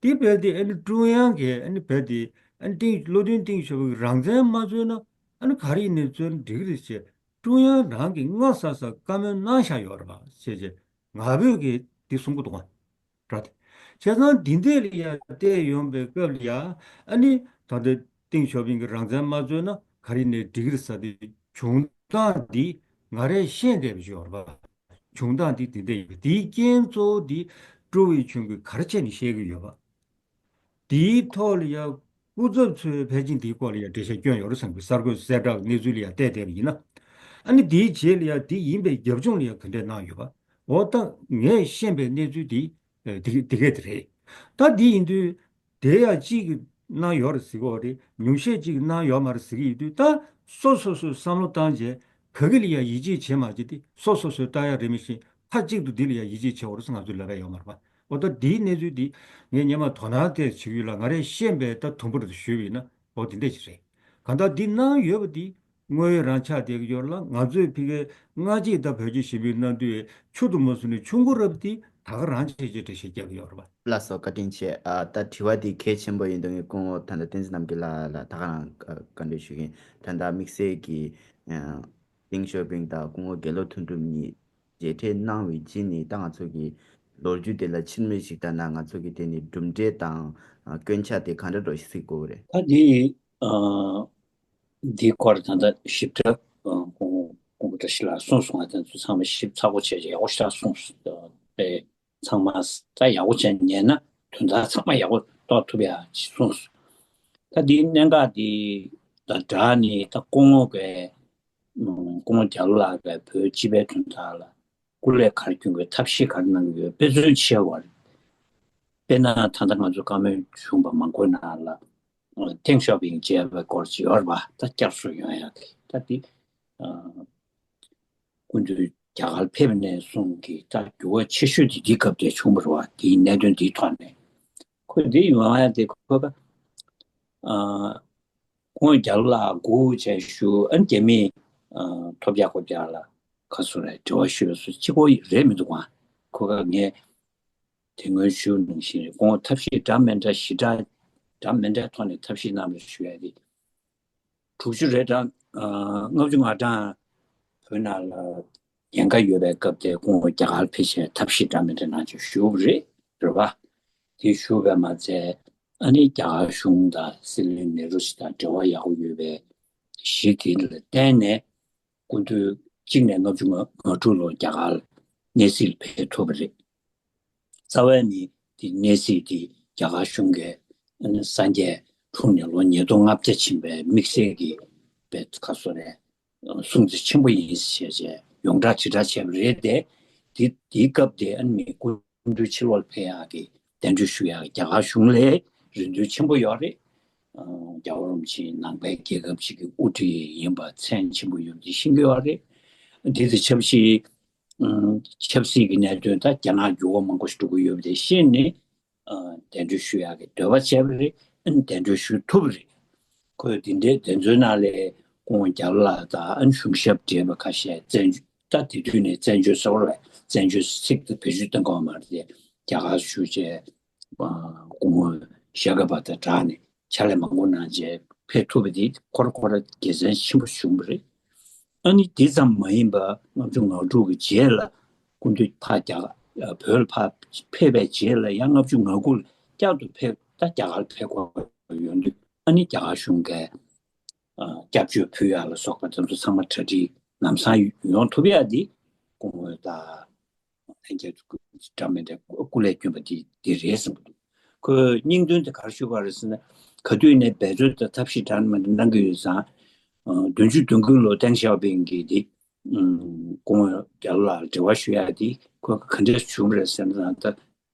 དེ་རྦད་དེ་ཨ་ནི་ཀྲུང་དབྱང་གིས་ཨ་ནི་རྦད་དེ་ཨ་ནི་ཏེང་། བློ་མཐུན་ཏེང་ཞའོ་ཕིང་གིས་རང་བཙན་མ་རྩོད་ན། ཨ་ནི་ག་རེ་ཡིན་ནའི་རྩོད་ན་འགྲིག་གི་རེད་ཅེས་ཀྲུང་དབྱང་རང་གིས་སྔ་ས་ས་བཀའ་མོལ་གནང་བཞག་ཡོད་རེད་པ་ཟེར་བྱས་ང་ཕོད་ཀྱིས་འདི་གསུང་གི་འདུག་ག་སྒྲ་དེ། བྱས་ཙང་འདི་འདྲས་ལ་ཡ་བལྟས་ཡོང་བའི་སྐབས་ལ་ཡ། ཨ་ནི་ད་ལྟ་ཏེང་ཞའོ་ཕིང་གིས་རང་བཙན་མ་རྩོད་ན་ག་རེ་ཡིན་ནའི་འགྲིག་གི་རེད་ཟེར་དེ་བྱུང་སྟངས་འདི་ང་རས་ཤེས་བསྡད་པ་ཞིག་ཡོད་རེད་པ། བྱུང་སྟངས་འདི་འདི་འདྲས་ཡོད། དེའི་རྐྱེན་གཙོ་བོ་འདི་ཀྲུའུ་ཝེ་ཆུན་གྱིས་ག་རེ་བྱས་ནས་བཤད་ཀྱི་ཡོད་པ། དེའི་ཐོག་ལ་ཡ་སྐུ་ཚབ་ཚོས་ཕལ་ཆེར་དེའི་སྐོར་ལ་ཡ་འགྲེལ་བཤད་བསྐྱོན་ཡོད་རེད་བསམ་གི། གསར་འགོད་གསལ་བསྒྲགས་གནས་ཚུལ་ལ་ཡ་བལྟས་བསྡད་པ་ཡིན་ན། ཨ་ནི་དེའི་རྗེས་ལ་ཡ་དེ་ཡིན་པའི་རྒྱབ་ལྗོངས་ལ་ཡ་ག་འདྲས་གནང་ཡོད་པ། འོ་ད་ངས་ཤེས་པའི་གནས་ཚུལ་དེ། ཨ། དེ་དེ་གས་དེ་རེད། ད་དེ་ཡིན་དུས་དེ་ཡ་གཅིག་གིས་གནང་ཡོད་རེད་ཟེར་གྱི་ཡོད་རེད། ཉུང་ཤས་གཅིག་གིས་གནང་ཡོད་མ་རེད་ཟེར་གྱི་ཡོད་དུས། ད་སོ་སོ་སོས་བསམ་བློ་བཏང་བྱས་ག་གི་ལ་ཡ་ཡིད་ཆེས་བྱེད་མ་བྱེད་དེ་སོ་སོ་སོས་ལྟ་ཡ་རེད། མི་ཤེས། མཐའ་གཅིག་ཏུ་འདི་ལ་ཡ་ཡིད་ཆེས་བྱེད་འོ་རེད་ཟེར་ང་ཚོས་ལབ་ཡ་ཡོད་མ་རེད་པ། འོ་ད་འདིའི་གནས་ཚུལ་འདི་ངས་སྔོན་མ་དོ་སྣང་ཏོག་ཙམ་བྱེད་ཀྱི་ཡོད་ལ། ང་རས་ཤེས་པའི་ད་དུམ་བུ་རེ་ཞུས་པ་ཡིན་ན་འོ་དེ་འདྲས་ཅིག་རེད། གང་ལྟར་འདི་གནང་ཡོད་པ་འདི་དངོས་ཡོད་རང་ཆགས་བསྡད་ཀྱི་ཡོད་ལ། ང་ཚོས་ཕ་གིར་སྔ་རྗེས་ད་བོད་རྒྱ་ཞི་མོལ་གནང་དུས་ཆུང་དུ་མ་བཟུང་ནས་ཆུང་ཀུ་རབ་འདི་ད་ག་རང་བྱས་བྱས་འགྲེལ་བཤད་རྒྱག་གི་ཡོད་རེད་པ། ལགས་སོ། བཀའ་དྲིན་ཆེ། ཨ། ད་དྲི་བ་འདི་གལ་ཆེན་པོ་ཡིན་མདོག་ངས་སྐུ་ངོ་ད་ལྟ་བསྟན་འཛིན་རྣམ་རྒྱལ་ལགས་ལ་ད་ག་རང་བཀའ་འདྲི་ཞུ་གི་ཡིན། ད་ལྟ་དམིགས་བསལ་གྱི། ཨ། ཏེང་ཞའོ་ཕིང་དང་སྐུ་ངོ་དགེ་ལོ་དོན་གྲུབ་གཉིས་མཇལ་འཕྲད་གནང་བའི་རྗེས་ནས་ད་ང་ཚོ་གི་ལོ་རྒྱུས་དེ་ལ་ཕྱིར་མིག་ཞིག་ལྟ་ན། ང་ཚོ་གི་དེ་ནི་གྲུབ་འབྲས་དང་། ཨ། སྐྱོན་ཆ་དེ་ག་འདྲ་འདྲ་ཞིག་གཟིགས་དགོས་ཀྱི་རེད། ད་འདི། ཨ། འདིའི་སྐོར་ད་ལྟ་ཞིབ་ཕྲ། ཨ། སྐུ་ངོ་སྐུ་ངོ་བཀྲ་ཤིས་ལགས་གསུངས་སོང་། ང་དེ་ཚོ་ཚང་མ་ཞིབ་ཚགས་པོ་བྱས་བྱས་ཡག་པོ་ཞིག་གསུངས་སོང་། དཔེ་ཚང་མ་ད་ཡག་པོ་བྱས་ཉན་ན་དོན་དག་ཚང་མ་ཡག་པོ་རྟོགས་ཐུབ་ཡ་ཞིག་གསུངས་སོང་། ད་འདིའི་གནད་འགག་འདི་ དང་སྦྲགས་ནས་ད་སྐུ་ངོ་གིས་སྐུ་ངོ་རྒྱ་ལོ་ལགས་ཀྱིས་བོད་སྤྱི་པའི་དོན་དག་ལ་སྐུ་ལས་ག་རེ་བསྐྱོན་དགོས། ཐབས་ཤེས་ག་རེ་གནང་དགོས། དཔེ་མཚོན་ཆེ་བ་རེད། དཔེར་ན་ད་ལྟ་ང་ཚོ་བཀའ་མོལ་བྱུང་བ་མང་པོའི་ནང་ལ་ཏེང་ཞའོ་ཕིང་མཇལ་བའི་སྐོར་ཅིག་ཡོད་རེད་པ། ད་བསྐྱར་གསོ་ཡོང་ཡག་གི་ད་འདི། སྐུ་མདུན་རྒྱ་གར་ཕེབས་ནས་བཟུང་གི་ད་འགྱུར་བ་ཆེ་ཤོས་དེ་འདིའི་སྐབས་དེ་བྱུང་བ་རེད་པ། དེའི་གནད་དོན་འདིའི་ཐོག་ནས་ཁོས་འདི་ཡོང་ཡག་དེ་ཁོ་ཨ། ཁོང་རྒྱ་ལོ་ལགས་སྒུག་བྱས་བཞུགས། ཨ་ནི་རྒྱ་མིས་ཨ་ཐོབ་རྒྱག་ཁོབ་རྒྱག་ལ་ག་སོ་རེད། དྲི་བ་ཞུས་སོ་གཅིག་པོ་རེད་མི་འདུག་ག་ཁོ་ག་ངས་དེ་སྔོན་ཞུས་ནང་བཞིན་རེད། ཁོང་ཐབས་ཤེས་འདྲ་མི་འདྲ་ཞེ་དྲག་འདྲ་མི་འདྲའི་ཐོག་ནས་ཐབས་ཤེས་གནང་བ་ཞུ་ཡ་རེད། དྲུག་ཅུ་རེ་གྲངས་ཨ་ལྔ་བཅུ་ང་གྲངས་བོད་ནང་ལ་ཉེན་ཁ་ཡོད་པའི་སྐབས་དེ་ཁོང་རྒྱ་གར་ཕེབས་བྱས་ཐབས་ཤེས་འདྲ་མི་འདྲ་གནང་བྱས་བཞུགས་པ་རེད། རེད་པ། དེ་བཞུགས་པས་མ་ཚད། ཨ་ནི་རྒྱ་གར་གཞུང་དང་སྲིད་བློན་ནེ་རུ་ཞི་དང་འབྲེལ་བ་ཡག་པོ་ཡོད་པའི་གཞི་དེ་ལ་བརྟེན་ནས་སྐུ་མདུན་གཅིག་ནས་ལྔ་བཅུ་ང་དྲུག་ལོར་རྒྱ་གར་གནས་གཟིགས་ལ་ཕེབས་ཐུབ་པ་རེད། རྩ་བའི་ནི་དེ་གནས་གཟིགས་དེ་རྒྱ་གར་གཞུང་གིས་ཨ་ནི་སངས་རྒྱས་འཁྲུངས་ནས་ལོ་ཉིས་སྟོང་ལྔ་བརྒྱ་ཕྱིན་པའི་དམིགས་བསལ་གྱི་པའི་ཁ་སོ་རེད། སྲུང་བརྩི་ཆེན་པོ་ཡིན་ཞེས་བྱས་ཡོངས་གྲགས་དྲིལ་བསྒྲགས་བྱས་པ་རེད་དེ། དེ་དེའི་སྐབས་དེ་ཨ་ནི་མི་སྐུ་མདུན་ཕྱི་ལོགས་ལ་ཕེབས་ཡག་གི་གདན་འདྲེན་ཞུ་ཡག་གི་རྒྱ་གར་གཞུང་ལ་རེ་འདུན་ཆེན་པོ་ཡོད་རེད། རྒྱལ་བ་རིན་པོ་ཆེ་ནང་པའི་རྒྱལ་ཁབ་ཅིག་གི་དབུ་ཁྲིད་ཡིན་པ་མཚན་ཆེན་པོ་ཡོད་པ་དེ་ཤེས་ཀྱི་ཡོད་རེད། དེ་དང་ཆབས་ཅིག་ཆབ་སྲིད་ཀྱི་གནད་དོན་ད་རྒྱ་ནག་འགྱུར་བ་མང་པོ་ཞིག་འགྲོ་གི་ཡོད་པ་དེ་ཤེས་ནས། གདན་འདྲེན་ཞུ་ཡག་གི་འདོད་པ་བྱས་པ་རེད། ཨ་ནི་གདན་འདྲེན་ཞུ་ཐུབ་པ་རེད། ཁོས་དེ་འདྲའི་གདན་འཛོལ་ནང་ལས་སྐུ་ངོ་རྒྱ་ལོ་ལགས་དང་ཨ་ནི་གཞུང་ཞབས་བགྲེས་པ་ཁ་ཤས་བཙན་བྱོལ་ད་དེ་དུས་ནས་བཙན་བྱོལ་ཟེར་བ་ལ་བཙན་བྱོལ་ཚིག་དེ་བེད་སྤྱོད་གཏོང་གི་ཡོད་མ་རེད་དེ། རྒྱ་གར་བཞུགས་བྱས་སྐུ་ངོ་ཞྭ་སྒབ་པ་དང་སྦྲགས་ནས་ཕྱག་ལས་མང་པོ་གནང་བྱས་ཕེབས་ཐུབ་པ་དེ་ཁོ་རང་ཁོ་རང་དགེ་མཚན་ཆེན་པོ་བྱུང་བ་རེད། ཨ་ནི་དེ་ཙམ་མ་ཡིན་པར་ལྔ་བཅུ་ང་དྲུག་གི་རྗེས་ལ་སྐུ་མདུན་ཕར་རྒྱ་བོད་ལ་ཕར་ཕེབས་པའི་རྗེས་ལ་ཡང་ལྔ་བཅུ་ང་དགུ་ལ་བསྐྱར་དུ་ཕེབས། ད་རྒྱ་གར་ཕེབས་དགོས་ཡོང་དུས་ཨ་ནི་རྒྱ་གར་གཞུང་གིས་སྐྱབས་བཅོལ་ཕུལ་ཡག་ལ་སོགས་པ་དེ་ཚོ་ཚང་མ་གྲ་སྒྲིག་ལམ་སང་ཡོང་ཐུབ་ཡག་འདི་སྐུ་ངོ་དང་ལྷན་རྒྱས་འདྲ་མི་འདྲ་སྐུ་ལས་བསྐྱོན་པ་དེ་དེ་རེད་བསམ་གྱི་འདུག་ཁོས་སྙིང་དོན་དེ་ག་རེ་ཞུ་གི་ཡོད་རེད་ཟེར་ན། ག་དུས་ནས་འབད་རྩོལ་དང་ཐབས་ཤེས་འདྲ་མི་འདྲ་གནང་གི་ཡོད་ཙང་། བདུན་ཅུ་དོན་དགུ་ལོ་ཏེང་ཞའོ་ཕིང་གིས་དེ་སྐུ་ངོ་རྒྱ་ལོ་ལགས་ལ་འབྲེལ་བ་ཞུ་ཡག་དེ་ཁོས་ག་འདྲས་བྱུང་བ་རེད་ཟེར་ན། ད་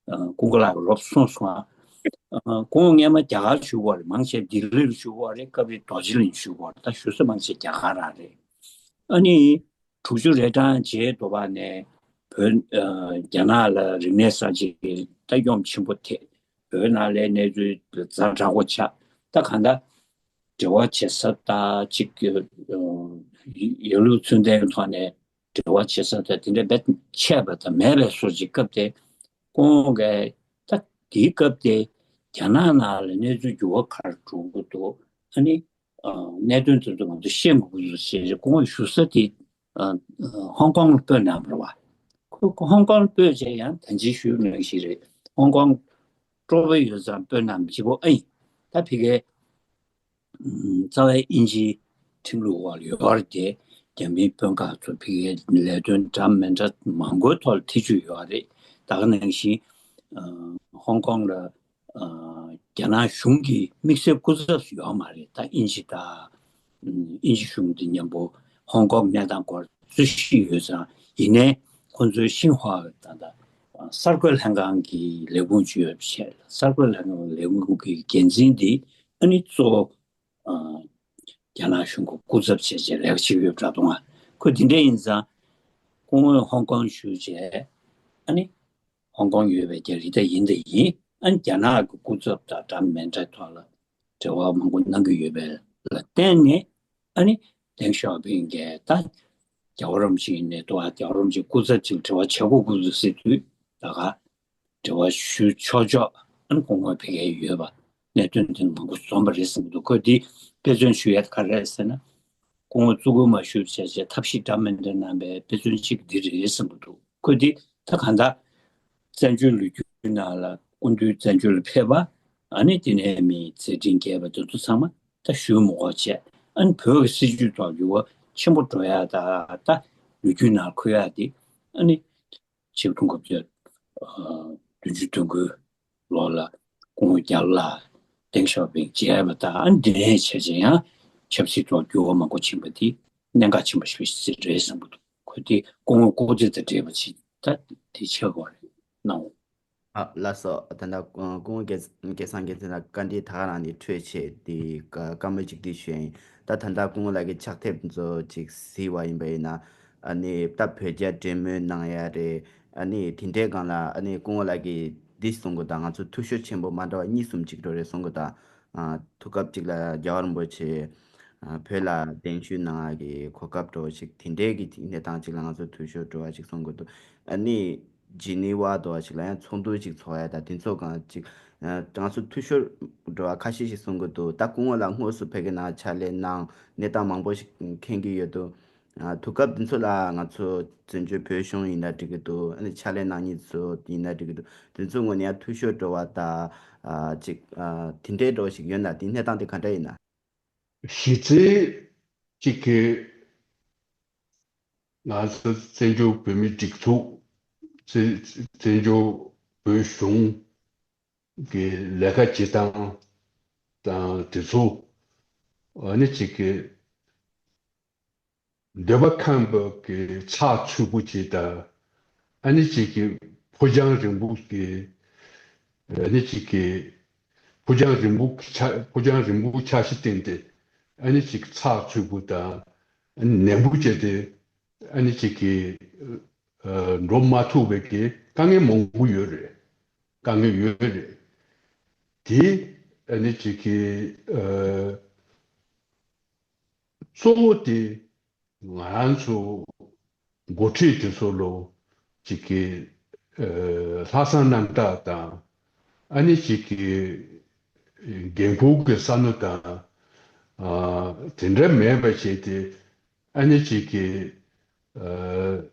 ཀུན་དགའ་ལགས་ཀྱིས་རོབ་གསུངས་སོང་ང་། ཁོང་སྔས་མ་རྒྱ་གར་བཞུགས་པ་རེད། མང་ཆེ་ལྡི་ལིར་བཞུགས་པ་རེད། སྐབས་རེ་རྡོ་རྗེ་གླིང་བཞུགས་པ་རེད། ད་བཞུགས་ས་མང་ཆེ་རྒྱ་གར་རང་རེད། ཨ་ནི་དྲུག་ཅུ་རེ་གྲངས་རྗེས་འགྲོ་བ་ནས་བོད་རྒྱ་ནག་ལ་རིག་གནས་གསར་བརྗེ་ད་གཡོ་འགུལ་ཆེན་པོ་ཐེབས། བོད་ནང་ལ་གནས་ཚུལ་ཛ་དྲག་པོ་ཆགས། ད་གང་ལྟར་འབྲེལ་བ་བྱེད་ས་དང་གཅིག་ཡ་ལུགས་ཚུལ་ལྡན་གྱི་ཐོག་ནས་འབྲེལ་བ་བྱེད་ས་དང་དེ་འདྲ་རྦད་ཆད་པ་དང་མེད་པའི་བཟོ་ཅིག་སྐབས་དེ་ཁོང་གིས་ད་དེའི་སྐབས་དེ་རྒྱ་ནག་ནང་ལ་གནས་ཚུལ་འགྱུར་བ་ག་རེ་འགྲོ་གི་འདུག་ཨ་ནི་གནད་དོན་དེ་ཚོ་ང་ཚོ་ཤེས་དགོས་ཀྱི་འདུག་ཞེས་ཁོང་བཞུགས་ས་དེ་ཧོང་ཀོང་ལ་སྤོས་གནང་བ་རེད་བ། ཁོ་ཧོང་ཀོང་ལ་སྤོས་བྱས་ཡང་ད་ཅི་ཞུས་ནང་བཞིན་རེད། ཧོང་ཀོང་སྤྲོ་བོ་ཡོད་ཙང་སྤོས་གནང་བྱེད་པོ་ཨེ་ཡིན། ད་ཕ་གིའི་རྩ་བའི་དབྱིན་ཇིའི་ཁྲིམས་ལུགས་འོག་ལ་ཡོད་རེད་དེ། རྒྱ་མིའི་དཔོན་ཁག་ཚོ་ཕ་གིའི་ལས་དོན་འདྲ་མི་འདྲ་མང་པོའི་ཐོག་ལ་ཐེ་བྱུས་ཡོད་རེད། ད་ག་ནང་བཞིན་ཧོང་ཀོང་ལ་རྒྱ་ནག་གཞུང་གི་དམིགས་བསལ་སྐུ་ཚབ་ཡོད་མ་རེད། ད་དབྱིན་ཇི་དང་དབྱིན་ཇི་གཞུང་དེ་མཉམ་པོ་ཧོང་ཀོང་གནས་སྟངས་སྐོར་རྩོད་གཞི་ཡོད་ཙང་། ཡིན་ནའི་ཁོང་ཚོའི་ཤིན་ཧྭ་ད་ལྟ་གསར་འགོད་ལྷན་ཁང་གི་ལས་ཁུངས་ཅིག་ཡོད་པ་བྱས། གསར་འགོད་ལྷན་ཁང་ལས་ཁུངས་ཀྱི་འགན་འཛིན་དེ་ཨ་ནི་གཙོ་བོ་རྒྱ་ནག་གཞུང་གི་སྐུ་ཚབ་བྱས་བྱས་ལས་ཀ་བྱེད་ཀྱི་ཡོད་པ་འདྲ་འདུག་ང་། ཁོ་དེ་འདྲ་ཡིན་ཙང་སྐུ་ངོ་ཧོང་ཀོང་བཞུགས་བྱས་ཨ་ནི་ཧོང་ཀོང་ཡོད་པའི་རྒྱ་རིགས་ད་ཡིན་ད་ཡིན། ཨ་ནི་རྒྱ་ནག་གི་སྐུ་ཚབ་དང་འདྲ་མི་འདྲ་ཐོག་ལ་འབྲེལ་བ་མང་པོ་གནང་གི་ཡོད་པ་ལ་བརྟེན་ནས་ཨ་ནི་ཏེང་ཞའོ་ཕིང་གིས་ད་རྒྱལ་བ་རིན་པོ་ཆེ་ཡིན་ནའི་འདུག་ཨ། རྒྱལ་བ་རིན་པོ་ཆེ་སྐུ་ཚབ་ཅིག་འབྲེལ་བ་བྱེད་དགོས་ཀྱི་འདུག་ཟེར་དུས་ད་ག་འབྲེལ་བ་ཞུ་ཆོག་ཆོག་ཨ་ནི་སྐུ་ངོ་ཕ་གིར་ཡོད་པ་གནད་དོན་དེ་མང་པོ་འཛོམས་པ་རེད་བསམ་གྱི་འདུག་ཁོས་འདི་དཔེ་མཚོན་ཞུ་ཡ་ག་རེ་རེད་ཟེར་ན། སྐུ་ངོ་བཙུན་དགོན་མ་བཞུགས་བྱས་བྱས་ཐབས་ཤེས་འདྲ་མི་འདྲ་གནང་པའི་དཔེ་མཚོན་གཅིག་འདི་རེད་བསམ་གྱི་འདུག་ཁོས་འདི་ད་གང་ལྟར་བཙན་བྱོལ་ལོ་རྒྱུས་ནང་ལ་སྐུ་མདུན་བཙན་བྱོལ་ལ་ཕེབས་པ། ཨ་ནི་དེ་ནས་མི་མཛད་འཕྲིན་རྒྱས་པ་དེ་ཚོ་ཚང་མ་ད་ཞུ་མི་དགོས་བྱས། ཨ་ནི་བོད་ཀྱི་སྲིད་བྱུས་ཐོག་འགྱུར་བ་ཆེན་པོ་འགྲོ་ཡ་ད་ད་ལོ་རྒྱུས་ནང་འཁོད་ཡ་དེ་ཨ་ནི་ཆིག་སྟོང་དགུ་བརྒྱ་བདུན་ཅུ་དོན་དགུ་ལོ་ལ་སྐུ་ངོ་རྒྱ་ལོ་ལགས་ཏེང་ཞའོ་ཕིང་མཇལ་བ་དང་། ཨ་ནི་འདི་ནས་བྱས་བྱས་ཡང་ ཆབ་སྲིད་ཐོག་འགྱུར་བ་མང་པོ་ཕྱིན་པ་དེ་གནད་འགག་ཆེན་པོ་ཞིག་རེད་བསམ་གྱི་འདུག་ཁོ་དེ་སྐུ་ངོ་ལྐོག་ཇ་དང་འབྲེལ་བ་ཞིག་ད་དེ་ཆགས་ཡོད་རེད་གནང་འོང་། ཨ་ལགས་སོ། ད་ལྟ་སྐུ་ངོ་སྐལ་བཟང་རྒྱལ་མཚན་ལགས་བཀའ་འདྲི་ད་ག་རང་ནས་འཕྲོས་བྱས་དེ་བཀའ་མོལ་ཅིག་འདྲི་ཞུས་ཡིན། ད་ད་ལྟ་སྐུ་ངོ་ལགས་ཀྱི་ཕྱག་དེབ་ཚོ་ཅིག་གཟིགས་པ་ཡིན་པ་ཡིན་ན། ཨ་ནི་ད་བོད་རྒྱ་འབྲེལ་མོལ་གནང་ཡ་རེད། ཨ་ནི་དེ་འདྲའི་སྒང་ལ་ཨ་ནི་སྐུ་ངོ་ལགས་ཀྱིས་འདི་གསུང་གི་དང་ང་ཚོ་འཐུས་ཤོར་ཆེན་པོ་མ་འདྲ་བ་གཉིས་གསུམ་ཅིག་འགྲོ་རེད་གསུང་གི་དང་། ཨ་ཐུག་སྐབས་ཅིག་ལ་རྒྱལ་བ་རིན་པོ་ཆེ་ཨ་བོད་ལ་གདན་ཞུ་གནང་ཡ་གི་གོ་སྐབས་འགྲོ་བ་ཅིག་དེ་འདྲའི་གི་གནས་སྟངས་ཅིག་ལ་ང་ཚོ་འཐུས་ཤོར་འགྲོ་བ་ཅིག་གསུང་གི་འདུག་ཨ་ནི་ཇི་ནི་ཝ་འདྲ་བ་ཅིག་ལ་ཡང་ཚོགས་འདུ་ཅིག་ཚོགས་ཡ་དང་དེ་ཚོ་གང་ཅིག་ཨ་ང་ཚོ་འཐུས་ཤོར་འགྲོ་བ་ཁ་ཤས་ཤིག་གསུང་གི་འདུག་ད་སྐུ་ངོ་ལགས་དངོས་སུ་ཕ་གི་ནང་ཕྱག་ལས་གནང་གནས་སྟངས་མང་པོ་ཞིག་མཁྱེན་གྱི་ཡོད་འདུག་ཨ་དུས་སྐབས་འདི་ཚོ་ལ་ང་ཚོ་བཙན་བྱོལ་བོད་གཞུང་ཡིན་ན་འགྲིག་གི་འདུག་ཨ་ནི་ཕྱག་ལས་གནང་མཁན་ཚོ་ཡིན་ན་འགྲིག་གི་འདུག་དེ་ཚོའི་ངོས་ནས་ཡང་འཐུས་ཤོར་འགྲོ་བ་དང་ཨ་ཅིག་ཨ་དེ་འདྲའི་འགྲོ་བ་ཞིག་ཡོད་ན་དེ་གནས་སྟངས་དེ་ག་འདྲ་ཡིན་ན། གཞི་རྩའི་གཅིག་གི་ང་ཚོ་བཙན་བྱོལ་བོད་མིའི་སྒྲིག་འཛུགས་བཙན་བཙན་བྱོལ་བོད་གཞུང་གི་ལས་ཀ་བྱེད་སྟངས་དང་དེ་ཚོ་ཨ་ནི་གཅིག་གི་འདོད་པ་ཁེངས་པ་གི་ཚགས་ཚུད་པོ་ཅིག་དང་། ཨ་ནི་གཅིག་གི་ཕོ་བྱང་རིང་པོ་གི་ཨ་ནི་གཅིག་གི་ཕོ་བྱང་རིང་པོ་ཆ་ཕོ་བྱང་རིང་པོ་འཆར་གཞི་བཏིང་སྟེ། ཨ་ནི་གཅིག་ཚགས་ཚུད་པོ་དང་ཨ་ནི་ནན་པོ་བྱས་ཏེ། ཨ་ནི་གཅིག་གི་ཨ་འགྲོ་མ་ཐུབ་པའི་གི་དཀའ་ངལ་མང་པོ་ཡོད་རེད། དཀའ་ངལ་ཡོད་རེད། དེ་ཨ་ནི་གཅིག་གི་ཨ་གཙོ་བོ་དེ་ང་རང་ཚོ་འགོ་ཁྲིད་དེ་ཚོ་ལོ་གཅིག་གི་ཨ་ལྷག་བསམ་རྣམ་དག་དང་། ཨ་ནི་གཅིག་གི་འགན་ཁུར་གྱི་བསམ་བློ་དང་། ཨ་དེ་འདྲ་མེད་པ་བྱས་ཏེ། ཨ་ནི་གཅིག་གི་ཨ་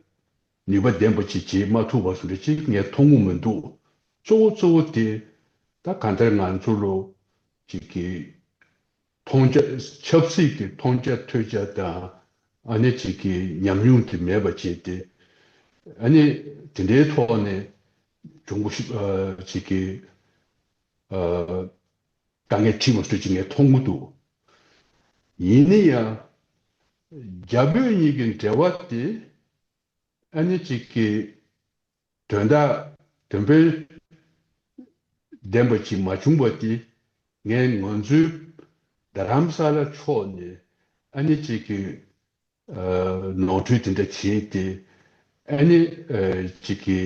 ནུས་པ་ལྡན་པ་ཅིག་བྱེད་མ་ཐུབ་པ་བཟོ་འདྲ་ཅིག་ངས་མཐོང་གི་མི་འདུག་གཙོ་བོ་གཙོ་བོ་དེ་ད་གང་ལྟར་ང་ཚོ་ལོ་གཅིག་གི་མཐོང་རྒྱ་ཆབ་སྲིད་ཀྱི་མཐོང་རྒྱ་ཐོས་རྒྱ་དང་། ཨ་ནི་གཅིག་གི་ཉམས་མྱོང་དེ་མེད་པ་བྱས་ཏེ། ཨ་ནི་དེ་འདྲའི་ཐོག་ནས་གྱོང་པོ་ཞིག་ཨ་གཅིག་གི་ཨ་དཀའ་ངལ་འཕྲད་པ་ཚོ་ཅིག་ངས་མཐོང་གི་འདུག་ཡིན་ན་ཡང་རྒྱ་བོད་གཉིས་ཀྱི་འབྲེལ་བ་དེ་ཨ་ནི་གཅིག་གི་དོན་དག་དོན་ཕན་ལྡན་པ་ཅིག་མ་བྱུང་བ་དེ་ངས་ང་ཚོའི་རྡ་རམ་ས་ལ་ཕྱོགས་ནས་ཨ་ནི་གཅིག་གི་ཨ་ནོར་འཁྲུལ་དེ་འདྲ་བྱས་ཏེ། ཨ་ནི་ཨ་གཅིག་གི་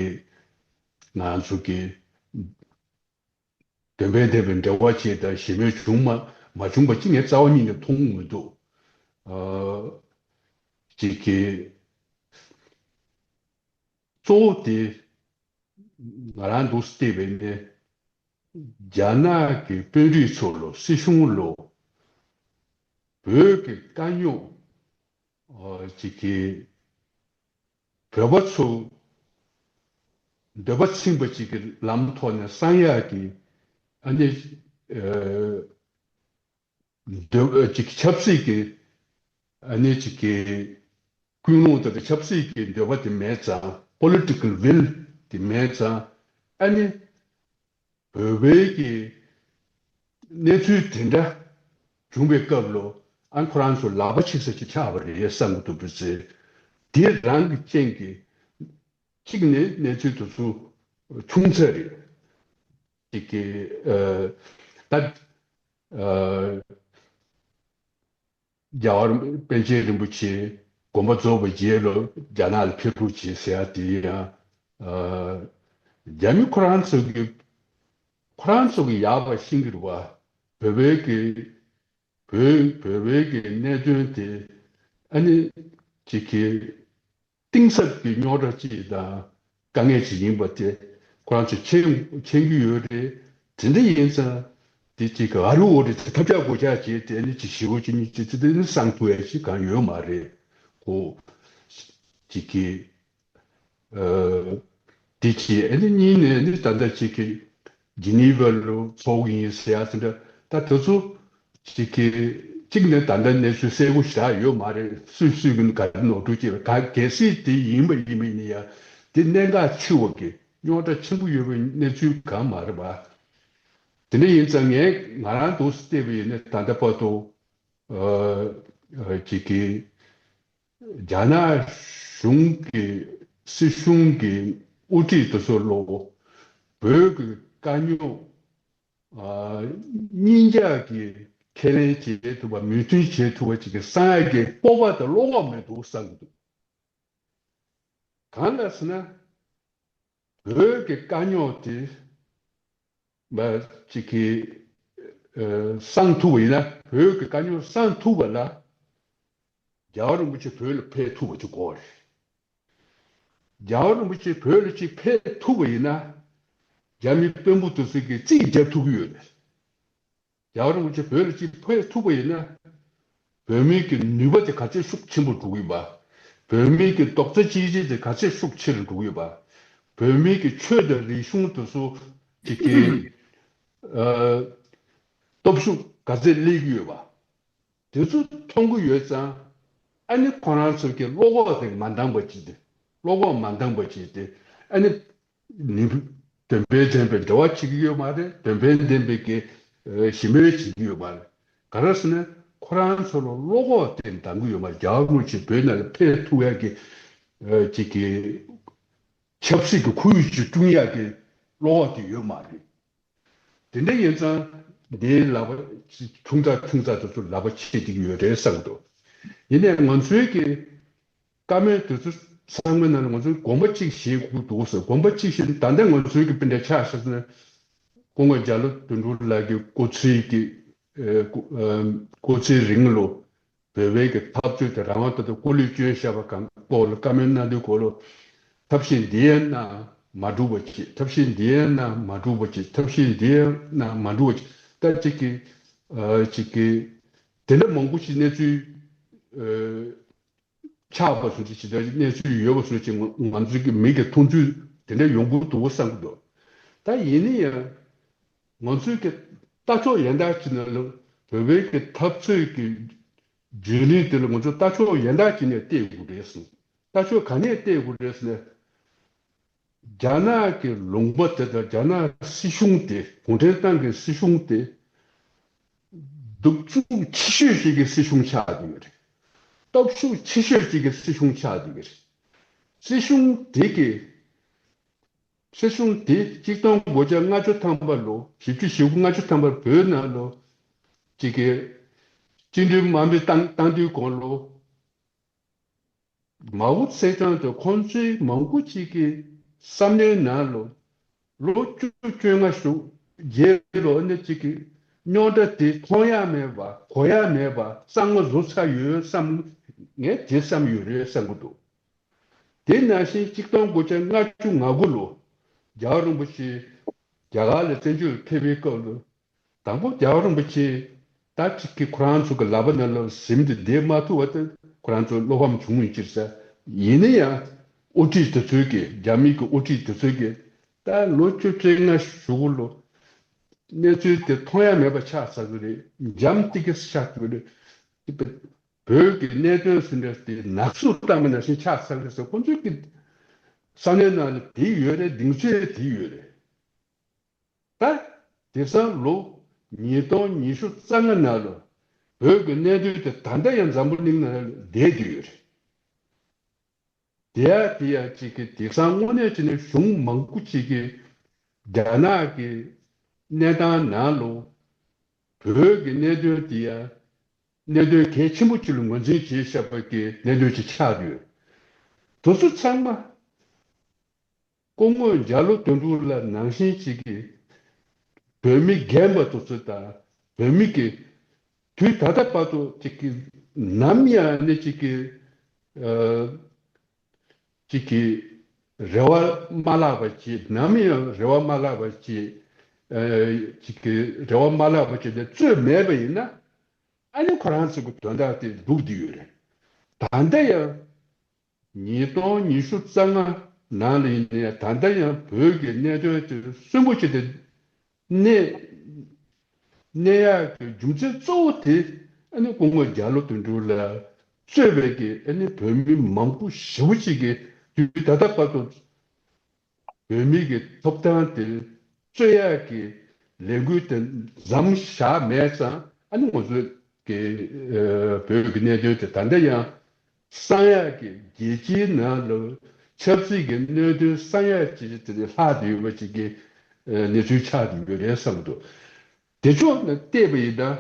ང་ཚོ་གི་དོན་ཕན་ལྡན་པའི་འབྲེལ་བ་བྱས་དང་ཞེ་མེད་བྱུང་མ་མ་བྱུང་པ་ཅི་ངས་རྩ་བ་ཉིད་ནས་མཐོང་གི་མི་འདུག་ཨ་གཅིག་གི་གཙོ་བོ་དེ་ང་རང་འདུག་སེ་བལྟས་པས་ནི། རྒྱ་ནག་གི་དཔོན་རིགས་ཚོ་ལོ་སྲིད་གཞུང་ལོ་བོད་ཀྱི་དཀའ་རྙོག་ཨ་ཅིག་གི་བོད་པ་ཚོ་འདོད་པ་ཚིམ་པ་ཅིག་གི་ལམ་ཐོག་ནས་སང་ཡག་གི་ཨ་ནི་ཨ་འདོད་ཨ་ཅིག་ཆབ་སྲིད་ཀྱི་ཨ་ནི་ཅིག་གི་ཀུན་སློང་དང་ཆབ་སྲིད་ཀྱི་འདོད་པ་དེ་མེད་ཙང་། Political Will དེ་མེད་ཙང་། ཨ་ནི་བོད་པའི་གི་གནས་ཚུལ་དེ་འདྲ་བྱུང་བའི་སྐབས་ལོ། ཨ་ཁོ་རང་ཚོ་ལག་པ་ཆིག་ས་ཅིག་ཆགས་པ་རེད་བསམ་གི་འདུག་པ་ཚེ། དེ་རང་གི་རྐྱེན་གྱིས་གཅིག་ནས་གནས་ཚུལ་དེ་ཚོ་ཆུང་ཚད་རེད། གཅིག་གི་ཨ་ད་ཨ་རྒྱལ་བ་རིན་པོ་པཎ་ཆེན་རིན་པོ་ཆེ་དགོངས་པ་རྫོགས་པའི་རྗེས་ལ་རྒྱ་ནག་ལ་ཕེབས་རོགས་བྱེད་ཟེར་ཡ་དེ་ཡང་ཨ་རྒྱ་མི་ཁོ་རང་ཚོ་གི་ཁོ་རང་ཚོ་གི་ཡག་པ་ཤེས་ཀྱི་རེད་བ། བོད་པའི་གི་བོད་བོད་པའི་གི་གནད་དོན་དེ་ཨ་ནི་གཅིག་གི་གཏིང་ཟབ་ཀྱི་རྙོག་དྲ་གཅིག་དང་དཀའ་ངལ་ཅིག་ཡིན་པ་དེ་ཁོ་རང་ཚོས་མཁྱེན་མཁྱེན་གྱི་ཡོད་རེད། དེ་འདྲ་ཡིན་ཙང་དེ་གཅིག་གི་ཨ་རུ་ཨོ་རི་དེ་ཐབས་ཆག་སྒོ་ཆག་བྱས་ཏེ་ཨ་ནི་གཅིག་ཞི་བོ་གཅིག་གཉིས་གཅིག་ཅི་དེ་ནི་སང་ཐུབ་ཡ་ཞིག་གང་ཡོད་མ་རེད། ཁོ་གཅིག་གི་ཨ་དེ་གཅིག་ཨ་ནི་གཉིས་ནས་ནི་ད་ལྟ་གཅིག་གི་ཇི་ནི་ཝ་ལ་ཚོགས་ཡིན་ཟེར་ཡ་དེ་འདྲ་ད་དེ་ཚོ་གཅིག་གི་གཅིག་ནས་ད་ལྟ་གནས་ཚུལ་གསལ་པོ་ཞིག་ཡོད་མ་རེད། སུས་སུས་ཀྱིས་ག་རེ་ནོར་འཁྲུལ་བྱས་པ་ག་གལ་སྲིད་དེ་ཡིན་པ་ཡིན་པ་ཡིན་ན་ཡང་དེ་གནད་འགག་ཆེ་བ་གི་རྙོག་དྲ་ཆེན་པོ་ཡོད་པའི་གནས་ཚུལ་གང་མ་རེད་པ། དེ་འདྲ་ཡིན་ཙང་ངས་ང་རང་འདུག་སེ་བལྟས་པ་ཡིན་ན་ད་ལྟ་བར་དུ་ ཅིག་གི་རྒྱ་ནག་གཞུང་གི་སྲིད་གཞུང་གི་དབུ་ཁྲིད་དེ་ཚོ་ལོ་བོད་ཀྱི་དཀའ་རྙོག་གཉིས་ཆར་གྱི་ཁས་ལེན་བྱེད་ཐུབ་པ་མོས་མཐུན་བྱེད་ཐུབ་པ་ཅིག་གི་གསང་ཡག་གི་སྤོབས་པ་དང་བློ་ཁོག་མི་འདུག་བསམ་གྱི་འདུག་གང་ལ་ཟེར་ན། བོད་ཀྱི་དཀའ་རྙོག་དེ་མ་ཅིག་གིས་སངས་ཐུབ་པ་ཡིན་ན། བོད་ཀྱི་དཀའ་རྙོག་སངས་ཐུབ་པ་ལ་རྒྱལ་བ་རིན་པོ་ཆེ་བོད་ལ་ཕེབས་ཐུབ་པ་ཅིག་དགོས་རེད། རྒྱལ་བ་རིན་པོ་ཆེ་བོད་ལ་ཅིག་ཕེབས་ཐུབ་པ་ཡིན་ན། རྒྱ་མི་དཔོན་པོ་དེ་ཚོ་གིས་རྩིས་རྒྱབ་ཐུབ་ཀྱི་ཡོད་རེད། རྒྱལ་བ་རིན་པོ་ཆེ་བོད་ལ་ཅིག་ཕེབས་ཐུབ་པ་ཡིན་ན། བོད་མིའི་གི་ནུས་པ་དེ་ག་ཚད་ཤུགས་ཆེན་པོ་འགྲོ་གི་ཡོད་པ། བོད་མིའི་གི་རྡོག་རྩ་གཅིག་སྒྲིལ་དེ་ག་ཚད་ཤུགས་ཆེ་རུ་འགྲོ་གི་ཡོད་པ། བོད་མིའི་གི་ཆོས་དང་རིག་གཞུང་དེ་ཚོ་ཅིག་གི་ཨ་སྟོབས་ཤུགས་ག་ཚད་སླེབས་ཀྱི་ཡོད་པ། དེ་ཚོ་མཐོང་གི་ཡོད་ཙང་། ཨ་ནི་ཁོ་རང་ཚོ་གི་བློ་ཁོག་དེ་མ་འདང་བ་ཅིག་དེ། བློ་ཁོག་མ་འདང་བ་ཅིག་དེ། ཨ་ནི་ནི་དོན་ཕན་ལྡན་པའི་འབྲེལ་བ་བྱེད་ཀྱི་ཡོད་མ་རེད། དོན་ཕན་ལྡན་པའི་གི་ཨ་ཞི་མོལ་བྱེད་ཀྱི་ཡོད་མ་རེད། ག་རེ་ཟེར་ན། ཁོ་རང་ཚོ་ལ་བློ་ཁོག་དེ་འདང་གི་ཡོད་མ་རེད། རྒྱལ་བ་རིན་པོ་ཆེ་བོད་ནང་ལ་ཕེབས་ཐུབ་ཡག་གི་ཨ་ཅིག་གི་ཆབ་སྲིད་ཀྱི་ཁོར་ཡུག་ཅིག་བསྐྲུན་ཡག་གི་བློ་ཁོག་དེ་ཡོད་མ་རེད། དེ་འདྲ་ཡིན་ཙང་འདིའི་ལག་པ་ཆུང་ཙག་ཐུང་ཙག་དེ་ཚོ་ལག་པ་ཆད་བསྡད་ཀྱི་ཡོད་རེད་བསམ་གྱི་འདུག་ཡིན་ནའི་ང་ཚོའི་གི་བཀའ་མོལ་དེ་ཚོ་ཚང་མའི་ནང་ལ་ང་ཚོས་དགོངས་པ་གཅིག་བཞེས་དགོས་འདུག་ཟེར། དགོངས་པ་གཅིག་བཞེས་ན། ད་ལྟ་ང་ཚོའི་གི་སྤུན་ཟླ་ཆ་བཞག་ན། སྐུ་ངོ་རྒྱ་ལོ་དོན་གྲུབ་ལགས་ཀྱི་སྐུ་ཚེའི་གི་ཨ་སྐུ་ཨ་སྐུ་ཚེའི་རིང་ལ་བོད་པའི་གི་འཐབ་རྩོད་དེ་རང་དབང་དོན་དུ་སྐུ་ལུས་བསྐྱོན་བཞག་པ་གང་སྐོར་ལ་བཀའ་མོལ་གནང་དུས་སྐོར་ལ། ཐབས་ཤེས་འདི་ཡན་གནང་མ་འགྲུབ་པ་བྱེད། ཐབས་ཤེས་འདི་ཡན་གནང་མ་འགྲུབ་པ་བྱེད། ཐབས་ཤེས་འདི་ཡན་གནང་མ་འགྲུབ་པ་བྱེད། ད་ཅིག་གི་ཨ་ཅིག་གི་དེ་འདྲ་མང་པོ་ཞིག་གནས་ཚུལ་ཨ་ཆགས་པ་བཟོ་ཅིག་ཇི་ལྟར་གནས་ཚུལ་ཡོད་པ་བཟོ་ཅིག་ང་ང་ཚོའི་གི་མིག་གི་མཐོང་ཚུལ་དེ་འདྲ་ཡོང་གི་འདུག་བསམ་གྱི་འདུག་ད་ཡིན་ན་ཡང་ང་ཚོའི་གི་ལྟ་ཕྱོགས་ཡན་དག་ཅིག་ནང་ལ། བོད་པའི་གི་འཐབ་རྩོད་ཀྱི་བརྒྱུད་རིམ་དེ་ལ་ང་ཚོ་ལྟ་ཕྱོགས་ཡན་དག་ཅིག་ནས་བལྟ་དགོས་རེད་གསུངས། ལྟ་ཕྱོགས་ག་ནས་བལྟ་དགོས་རེད་ཟེར་ན། རྒྱ་ནག་གི་ལུང་པ་དེ་དང་རྒྱ་ནག་སྲིད་གཞུང་དེ། གུང་ཁྲན་ཏང་གི་སྲིད་གཞུང་དེ་གདུག་རྩུབ་ཆེ་ཤོས་ཤིག་གི་སྲིད་གཞུང་ཆགས་བསྡད་ཡོད་རེད། སྟོབས་ཤུགས་ཆེ་ཤོས་ཤིག་གི་སྲིད་གཞུང་ཆགས་བསྡད་ཡོད་རེད། སྲིད་གཞུང་དེ་གི་སྲིད་གཞུང་དེ་གཅིག་སྟོང་དགུ་བརྒྱ་ལྔ་བཅུ་ཐམ་པ་ལོ། བཞི་བཅུ་ཞེ་དགུ་ལྔ་བཅུ་ཐམ་པ་བོད་ནང་ལོ། ཅིག་གི་སྤྱི་འཐུས་དམའ་འབེབས་བཏང་བཏང་དུས་གོང་ལོ། མའོ་ཙེ་ཏུང་དང་ཁོང་ཚོའི་མང་པོ་ཅིག་གི་བསམ་བློའི་ནང་ལོ། ལོ་བཅུ་བཅོ་ལྔ་བཞུགས་རྗེས་ལོ་ནི་ཅིག་གི་རྙོག་དྲ་དེ་མཐོང་ཡ་མེད་པ། གོ་ཡ་མེད་པ། གཙང་མ་བཟོ་ཚར་ཡོད་བསམ། ངས་དེ་བསམ་ཡོད་རེད་བསམ་གི་འདུག་དེ་ནང་བཞིན་གཅིག་སྟོང་དགུ་བརྒྱ་ལྔ་བཅུ་ང་དགུ་ལོ། རྒྱལ་བ་རིན་པོ་ཆེ་རྒྱ་གར་ལ་བཙན་བྱོལ་ཕེབས་པའི་སྐབས་ལ། དང་པོ་རྒྱལ་བ་རིན་པོ་ཆེ་ད་ཅིག་གི་ཁོ་རང་ཚོ་གི་ལག་པ་ནང་ལ་གཟིམ་དུ་བསྡད་མ་ཐུབ་པ་དེ་ཁོ་རང་ཚོ་བློ་ཕམ་བྱུང་ཡོད་ཅིག་ཟེར། ཡིན་ན་ཡང་དབུ་ཁྲིད་དེ་ཚོའི་གི་རྒྱ་མི་གི་དབུ་ཁྲིད་དེ་ཚོའི་གི་ད་ལོ་བཅུ་བཅོ་ལྔ་བཞུགས་ལོ། གནས་ཚུལ་དེ་མཐོང་ཡ་མེད་པ་ཆགས་ཚར་གི་རེད། འཇམ་ཏིག་གེ་ཆགས་གི་རེད། བོད་ཀྱི་གནད་དོན་ཟེར་འདྲ་དེ་ནག་བསུབ་བཏང་བ་ནང་བཞིན་ཆགས་ཚར་གི་ཟེར། ཁོང་ཚོའི་གི་བསམ་བློའི་ནང་ལ་དེ་ཡོད་རེད། གདེང་ཚོད་དེ་ཡོད་རེད། ད་དེང་སང་ལོ་ཉིས་སྟོང་ཉི་ཤུ་རྩ་ལྔ་ནང་ལ་བོད་ཀྱི་གནད་དོན་དེ་ད་ལྟ་ཡང་འཛམ་བུ་གླིང་ནང་ལ་བསྡད་བསྡད་ཡོད་རེད། དེ་ཡང་དེ་ཡང་ཅིག་གི་དེང་སང་དངོས་གནས་བྱས་ན་གཞུང་མང་པོ་ཅིག་གིས་རྒྱ་ནག་གི་གནས་སྟངས་ནང་ལ་བོད་ཀྱི་གནད་དོན་དེ་ཡང་གནད་དོན་གལ་ཆེན་པོ་ཅིག་ལ་ངོས་འཛིན་བྱས་བཞག་པ་གི་གནད་དོན་ཅིག་ཆགས་ཡོད། དེ་ཚོ་ཚང་མ་སྐུ་ངོ་རྒྱ་ལོ་དོན་གྲུབ་ལགས་ནང་བཞིན་ཅིག་གིས་བོད་མི་རྒན་པ་དེ་ཚོ་དང་བོད་མི་གི་དུས་ད་ལྟ་བར་དུ་ཅིག་གི་ནམ་ཡང་ནི་ཅིག་གི་ཨ་ཅིག་གི་རེ་བ་མ་བརླག་པ་ཅིག་ནམ་ཡང་རེ་བ་མ་བརླག་པ་ཅིག་ཨ་ཅིག་གི་རེ་བ་མ་བརླག་པ་ཅིག་ལ་རྩོད་མེད་པ་ཡིན་ན། ཨ་ནི་ཁོ་རང་ཚོ་གི་དོན་དག་དེ་འགྲུབ་བསྡད་ཡོད་རེད། ད་ལྟ་ཡང་ཉིས་སྟོང་ཉི་ཤུ་རྩ་ལྔ་ནང་ལ་ཡིན་ན་ཡང་ད་ལྟ་ཡང་བོད་ཀྱི་གནད་དོན་དེ་གསོན་པོ་བྱས་ཏེ་གནས་གནས་ཡག་གི་རྒྱུ་མཚན་གཙོ་བོ་དེ་ཨ་ནི་སྐུ་ངོ་རྒྱ་ལོ་དོན་གྲུབ་ལགས་གཙོས་པའི་གི་ཨ་ནི་བོད་མི་མང་པོ་ཞེ་པོ་ཅིག་གིས་དུས་ད་ལྟ་བར་དུ་བོད་མི་གི་ཐོབ་ཐང་དེ་རྩོད་ཡག་གི་ལས་འགུལ་དེ་མཚམས་བཞག་མེད་ཙང་། ཨ་ནི་ང་ཚོས་ གི་ཨ་བོད་ཀྱི་གནད་དོན་དེ་ད་ལྟ་ཡང་གསང་ཡག་གི་རྒྱལ་སྤྱིའི་ནང་ལ་ཆབ་སྲིད་ཀྱི་གནད་དོན་གསང་ཡག་ཅིག་དེ་ནས་ལྷག་བསྡད་ཡོད་པ་ཅིག་གི་ཨ་གནས་ཚུལ་ཆགས་བསྡད་ཡོད་རེད་བསམ་འདུག་དེ་ཕྱོགས་ནས་བལྟས་པ་ཡིན་ན་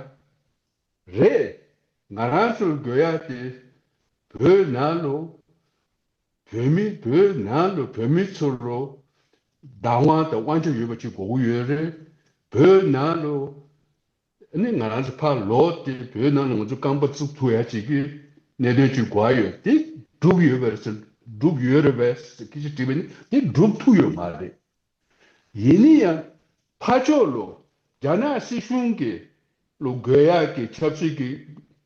རེད། ང་རང་ཚོར་དགོས་ཡག་དེ་བོད་ནང་ལ་བོད་མི་བོད་ནང་ལ་བོད་མི་ཚོར་བདག་དབང་དང་དབང་ཆ་ཡོད་པ་ཅིག་དགོས་ཀྱི་ཡོད་རེད། བོད་ནང་ལ་ནི་ང་རང་ཚོ་ཕར་ལོག་སྟེ་བོད་ནང་ལ་ང་ཚོ་རྐང་པ་བཙུགས་ཐུབ་ཡ་ཅིག་གི་གནད་དོན་ཅིག་དགོས་ཡ་ཡོད། དེ་འགྲུབ་ཡོད་པ་རེད་ཟེར་འགྲུབ་ཡོད་རེད་པས་ཟེར་སྐད་ཆ་དྲིས་པ་ནི་དེ་འགྲུབ་ཐུབ་ཡོད་མ་རེད། ཡིན་ན་ཡང་ཕར་ཕྱོགས་ལ་རྒྱ་ནག་སྲིད་གཞུང་གི་ལ་དགོས་ཡག་གི་ཆབ་སྲིད་ཀྱི་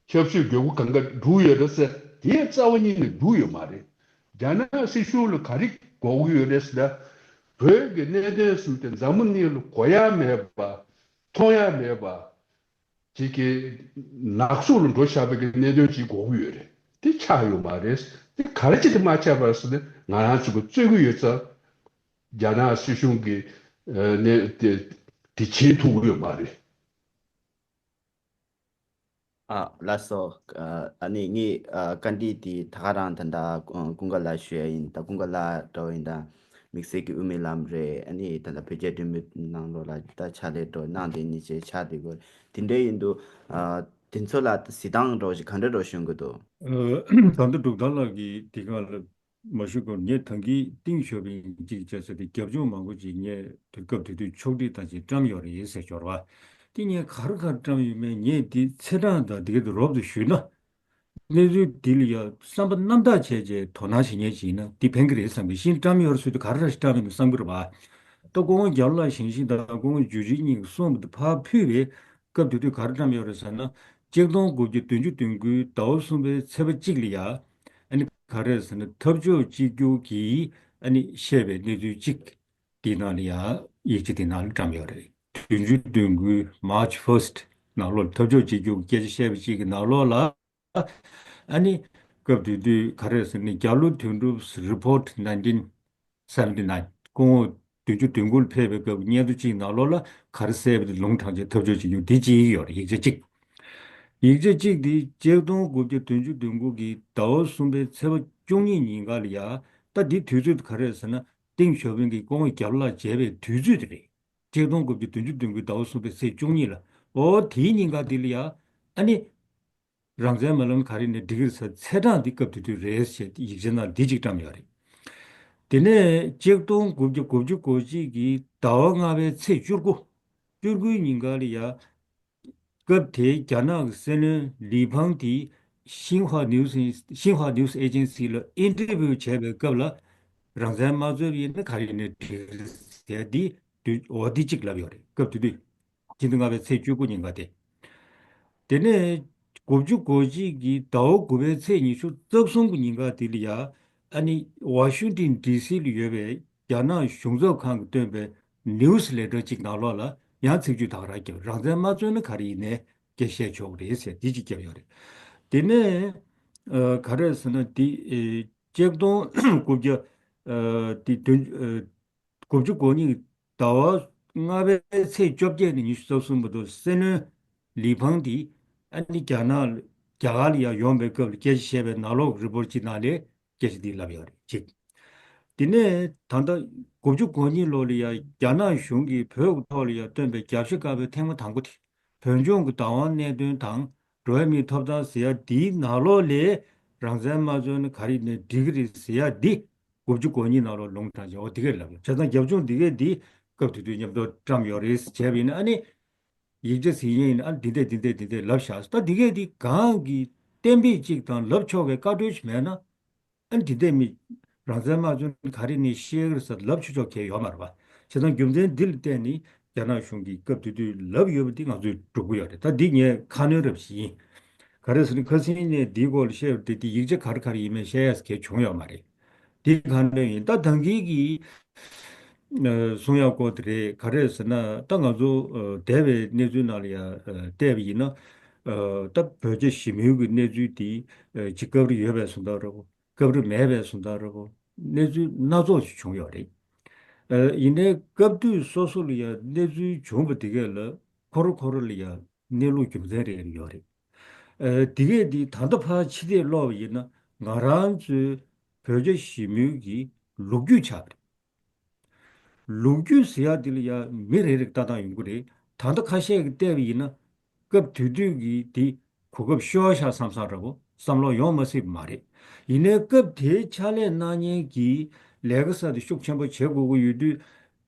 ཆབ་སྲིད་དགོས་མཁོ་གང་ག་འགྲུབ་ཡོད་རེད་ཟེར་དེ་ཡང་རྩ་བ་ཉིད་ནས་འགྲུབ་ཡོད་མ་རེད། རྒྱ་ནག་སྲིད་གཞུང་ལ་ག་རེ་དགོས་ཀྱི་ཡོད་རེད་ཟེར་ན་བོད་ཀྱི་གནད་དོན་གསུམ་དེ་འཛམ་བུ་གླིང་ལ་གོ་ཡག་མེད་པ། མཐོང་ཡག་མེད་པ་ཅིག་གི་ནག་གསུག་ལ་འགྲོ་བཞག་པའི་གི་གནད་དོན་ཅིག་དགོས་ཀྱི་ཡོད་རེད། དེ་ཆགས་ཡོད་མ་རེད། དེ་ག་རེ་བྱས་ཏེ་མ་ཆགས་པ་ཟེར་ན་ང་རང་ཚོ་གི་རྩོད་ཀྱི་ཡོད་ཙང་རྒྱ་ནག་སྲིད་གཞུང་གི་ཨ་ནས་དེ་དེ་བྱེད་ཐུབ་ཀྱི་ཡོད་མ་རེད། ཨ་ལགས་སོ། ཨ་ཨ་ནི་ངས་ཨ་བཀའ་འདྲི་དེ་ད་ག་རང་ད་ལྟ་ཀུན་དགའ་ལགས་ཞུ་ཡ་ཡིན། ད་ཀུན་དགའ་ལགས་འདྲ་བོ་ཡིན་ད་དམིགས་བསལ་གྱི་དབུ་མའི་ལམ་རེད། ཨ་ནི་ད་ལྟ་བོད་རྒྱ་འབྲེལ་མོལ་ནང་ལོགས་ལ་ད་ཕྱག་ལས་འགྲོ་གནང་དེ་ནི་ཅེས་ཆགས་བསྡད་དགོས་དེ་འདྲ་ཡིན་དུས་ཨ་དེ་ཚོ་ལ་གཟིགས་སྟངས་འདྲ་བོ་ཞིག་ག་འདྲ་འདྲ་བོ་བྱུང་གི་འདུག་ཨ་ད་ལྟ་འབྲུག་ཐར་ལགས་ཀྱིས་དེ་ག་ལ་མ་ཞུ་གོང་ངས་ད་གིན་ཏིང་ཞོ་ཕིང་གཅིག་བྱས་ཟེར་ཏེ་རྒྱབ་ལྗོངས་མང་པོ་ཅིག་ངས་དུས་སྐབས་དེ་དུས་ཕྱོགས་སྒྲིག་དང་ཅིག་བཀྲམ་ཡོད་རེད་ཟེར་འབྱོར་བ། དེ་ངས་ག་རེ་ག་རེ་བཀྲམ་ཡོད་མེད་ངས་འདི་ཚེས་གྲངས་དང་དེ་ག་དུ་རོབ་ཏུ་ཞུས་ན། གནས་ཚུལ་འདི་ལ་ཡང་བསམ་པ་རྣམ་དག་བྱས་རྗེས་དོ་སྣང་བྱེད་མཁན་ཅིག་ཡིན་ན་འདི་ཕན་གྱི་རེད་བསམ་གི་ཤིང་བཀྲམ་ཡོད་རེད་ཟེར་དུས་ག་རེ་ར་ཞིག་བཀྲམ་ཡོད་མེད་བསམ་གི་རེད་བ། ད་སྐུ་ངོ་རྒྱ་ལོ་ལགས་ཞིང་ཆེན་དང་སྐུ་ངོ་འཇུ་ཆེན་གཉིས་ཀྱིས་གསུངས་པ་དེ་ཕར་ཕུད་པའི་སྐབས་དེ་དུས་ག་རེ་བཀྲམ་ཡོད་རེད་ཟེར་ན། ཆིག་སྟོང་དགུ་བརྒྱ་བདུན་ཅུ་དོན་དགུའི་ཟླ་བ་གསུམ་པའི་ཚེས་པ་གཅིག་ལ་ཡ། ཨ་ནི་ག་རེ་ཟེར་ན་འཐབ་ཕྱོགས་གཅིག་གྱུར་གྱིས་ཨ་ནི་བཤད་པའི་གནས་ཚུལ་གཅིག་དེའི་ནང་ལ་ཡ་ཡིག་ཆ་དེ་ནང་ལ་བཀྲམ་ཡོད་རེད། བདུན་ཅུ་དོན་དགུའི་March first ནང་ལོགས་འཐབ་ཕྱོགས་གཅིག་གྱུར་གྱི་སྐད་ཆ་བཤད་པ་གཅིག་གི་ནང་ལོགས་ལ། ཨ་ནི་སྐབས་དེ་དུས་ག་རེ་ཟེར་ན་རྒྱ་ལོ་དོན་གྲུབ་Report nineteen seventy nine སྐུ་ངོ་བདུན་ཅུ་དོན་དགུ་ལ་ཕེབས་པའི་སྐབས་སྙན་ཐོ་གཅིག་ནང་ལོགས་ལ་ག་རེ་གསལ་བ་དེ་ལུང་དྲངས་བྱས་འཐབ་ཕྱོགས་གཅིག་གྱུར་དེ་གཅིག་ཡོད་རེད་ཡིག་ཆ་གཅིག་ཡིག་ཆ་གཅིག་དེ་ཆིག་སྟོང་དགུ་བརྒྱ་བདུན་ཅུ་དོན་དགུ་གི་ཟླ་བ་གསུམ་པའི་ཚེས་པ་བཅུ་གཉིས་ཉིན་ག་ལ་ཡ། ད་འདི་དུས་ཚོད་ག་རེ་ཟེར་ན་ཏིང་ཞའོ་ཕིང་གིས་སྐུ་ངོ་རྒྱ་ལོ་ལགས་མཇལ་བའི་དུས་ཚོད་དེ་རེད། ཆིག་སྟོང་དགུ་བརྒྱ་བདུན་ཅུ་དོན་དགུའི་ཟླ་བ་གསུམ་པའི་ཚེས་བཅུ་གཉིས་ལ། ཨོ་དེའི་ཉིན་ག་དེ་ལ་ཡ། ཨ་ནི། རང་བཙན་མ་ལོན་ག་རེ་ནས་འགྲིག་གི་རེད་ཟེར་ཚེས་གྲངས་འདི་སྐབས་དེ་དུས་རེད་ཞེས་ཡིག་ཆ་ནང་འདི་གཅིག་བཀྲམ་ཡོད་རེད། དེ་ནས་ཆིག་སྟོང་དགུ་བརྒྱ་དགུ་བཅུ་གོ་གཅིག་གི་ཟླ་བ་ལྔ་པའི་ཚེས་བཅུ་དགུ། བཅུ་དགུའི་ཉིན་ག་ལ་ཡ། སྐབས་དེའི་རྒྱ་ནག་གི་སྲིད་བློན་ལི་ཕང་དེས་ཤིན་ཧྭ་ནིའུ་སི་ཤིན་ཧྭ་ནིའུ་སི་ཨེ་ཇེན་སི་ལ་ཨིན་ཊར་བིའུ་བྱས་པའི་སྐབས་ལ། རང་བཙན་མ་རྩོད་པ་ཡིན་ན་ག་རེ་ནས་འགྲིག་རེད་ཟེར་འདི་དུས་འོ་འདི་གཅིག་ལབ་ཡོད་རེད་སྐབས་དེ་དུས། ཕྱི་ཟླ་ལྔ་པའི་ཚེས་བཅུ་དགུ་ཉིན་ག་དེ། དེ་ནས་དགུ་བཅུ་གོ་གཅིག་གི་ཟླ་བ་དགུ་པའི་ཚེས་ཉི་ཤུ་རྩ་གསུམ་གྱི་ཉིན་ག་དེ་ལ་ཡ། ཨ་ནི་ཝ་ཤིང་ཊོན་ཌི་སི་ལ་ཡོད་པའི་རྒྱ་ནག་གཞུང་ཚབ་ཁང་གིས་བཏོན་པའི་ནིའུ་སི་ལེ་ཊར་གཅིག་ནང་ལོགས་ལ་ཡང་ཚིག་བརྗོད་དག་ར་བརྒྱབ། རང་བཙན་མ་རྩོད་ན་ག་རེ་ཡིན་ནའི་སྐད་བཤད་ཆོག་གི་རེད་ཟེར་འདི་གཅིག་བརྒྱབ་ཡོད་རེད། དེ་ནས་ཨ་ག་རེ་ཟེར་ན་འདི་ཨེ་ཆིག་སྟོང་དགུ་བརྒྱ་ཨ་འདི་བདུན་ཨ་དགུ་བཅུ་གོ་གཉིས་ཟླ་བ་ལྔ་པའི་ཚེས་བཅོ་བརྒྱད་ནས་ཉི་ཤུ་རྩ་གསུམ་བར་དུ་སྲིད་བློན་ལི་ཕང་དེ་ཨ་ནི་རྒྱ་ནག་རྒྱ་གར་ལ་ཡང་ཡོང་བའི་སྐབས་ལ་སྐད་ཆ་བཤད་པའི་ནང་ལོགས་རི་པོར་ཊ་ཅིག་ནང་ལ་སྐད་ཆ་འདི་ལབ་ཡོད་རེད་གཅིག་དེ་ནས་ད་ལྟ་དགུ་བཅུ་གོ་གཉིས་ལོ་ལ་ཡང་རྒྱ་ནག་གཞུང་གིས་བོད་ཀྱི་ཐོག་ལ་ཡང་བཏོན་པའི་རྒྱབ་ཤ་དཀར་པོའི་ཐེངས་མ་དང་པོ་དེ། བོད་ལྗོངས་ཀྱི་བདག་དབང་གནད་དོན་དང་འགྲོ་བ་མིའི་ཐོབ་ཐང་ཟེར་ཡ་འདིའི་ནང་ལོགས་ལས་རང་བཙན་མ་རྩོད་ན་ག་རེ་ནས་འགྲིག་གི་རེད་ཟེར་ཡ་འདི་དགུ་བཅུ་གོ་གཉིས་ནང་ལོགས་ལུང་དྲངས་བྱས་འོ་འདི་གས་ལབ་ཡོད། བྱས་ཙང་རྒྱབ་ལྗོངས་འདི་གས་འདི་སྐབས་དེ་དུས་མཉམ་དུ་བཀྲམ་ཡོད་རེད་བྱས་པ་ཡིན་ན་ཨ་ནི་ཡིག་ཆ་ཟིན་ཡས་ཡིན་ན་ཨ་ནི་འདི་འདྲས་འདི་འདྲས་འདི་འདྲས་ལབ་བཞག་ད་འདི་གས་འདི་གང་གི་གཏན་འབེབས་གཅིག་དང་ལབ་ཆོག་གི་བཀའ་འཁྲོལ་ཞིག་མེད་ན། ཨ་ནི་དེ་འདྲས་མི་རང་བཙན་མ་རྩོད་ན་ག་རེ་ནས་བཤད་གི་རེད་ཟེར་ལབ་ཆོག་ཆོག་གལ་ཡོད་མ་རེད་པ། བྱས་ཙང་རྒྱུ་མཚན་འདི་ལ་བརྟེན་ནས་རྒྱ་ནག་གཞུང་གིས་སྐབས་དེ་དུས་ལབ་ཡོད་པ་འདི་ང་ཚོས་སྒྲུབ་གི་ཡོད་རེད། ད་འདི་ངས་ཁ་སྣོན་རབ་ཞིག་ཡིན། ག་རེ་ཟེར་ན་ཁ་སང་ནས་འདིའི་སྐོར་ལ་བཤད་པ་དེ་དེ་ཡིག་ཆ་ག་རེ་ག་རེ་ཡིན་མིན་བཤད་ཡས་གལ་བྱུང་ཡོད་མ་རེད། འདི་ཁ་སྣོན་ཡིན། ད་ད་གིན་གྱི་ཨ་གསུང་ཡག་སྐོར་དེ་རེད། ག་རེ་ཟེར་ན་ད་ང་ཚོ་ཨ་འདས་པའི་གནས་ཚུལ་ནང་ལ་ཡང་ཨ་བལྟས་པ་ཡིན་ན་ཨ་ད་བོད་རྒྱ་ཞི་མོལ་གྱི་གནས་ཚུལ་དེ་ཨ་ཅིག་སྐབས་རེ་ཡོད་པའི་བཟོ་འདྲ་རེད། སྐབས་རེ་མེད་པའི་བཟོ་འདྲ་རེད། གནས་ཚུལ་སྣ་ཚོགས་ཤིག་བྱུང་ཡོད་རེད། ཨ་ཡིན་ནའི་སྐབས་དུས་སོ་སོ་ལ་ཡང་གནས་ཚུལ་བྱུང་བ་དེ་གས་ལ་ཁོ་རང་ཁོ་རང་ལ་ཡང་གནས་ལུགས་རྒྱུ་མཚན་རེ་རེ་ཡོད་རེད། ཨ་དེ་གས་དེ་ད་ལྟ་ཕར་ཕྱི་བལྟས་ཀློག་པ་ཡིན་ན་ང་རང་ཚོའི་བོད་རྒྱ་ཞི་མོལ་གྱི་ལོ་རྒྱུས་ཆགས་པ་རེད། ལོ་རྒྱུས་ཟེར་ཡག་འདི་ལ་ཡང་མི་རེ་རེ་ལྟ་སྟངས་ཡོང་གི་རེད། ད་ལྟ་ཁ་ཤས་ཀྱིས་བལྟས་པ་ཡིན་ན་སྐབས་དེ་དུས་ཀྱི་དེ་གོ་སྐབས་ཤོར་ཤག་བསམ་བསམ་འདྲ་པོ་བསམ་བློ་ཡོང་མ་སྲིད་པ་མ་རེད། ཡིན་ནའི་སྐབས་དེའི་ཕྱག་ལས་གནང་མཁན་གྱི་ལས་ཀ་གསར་དེ་ཤུགས་ཆེན་པོ་བྱེད་དགོས་ཀྱི་ཡོད་དུས་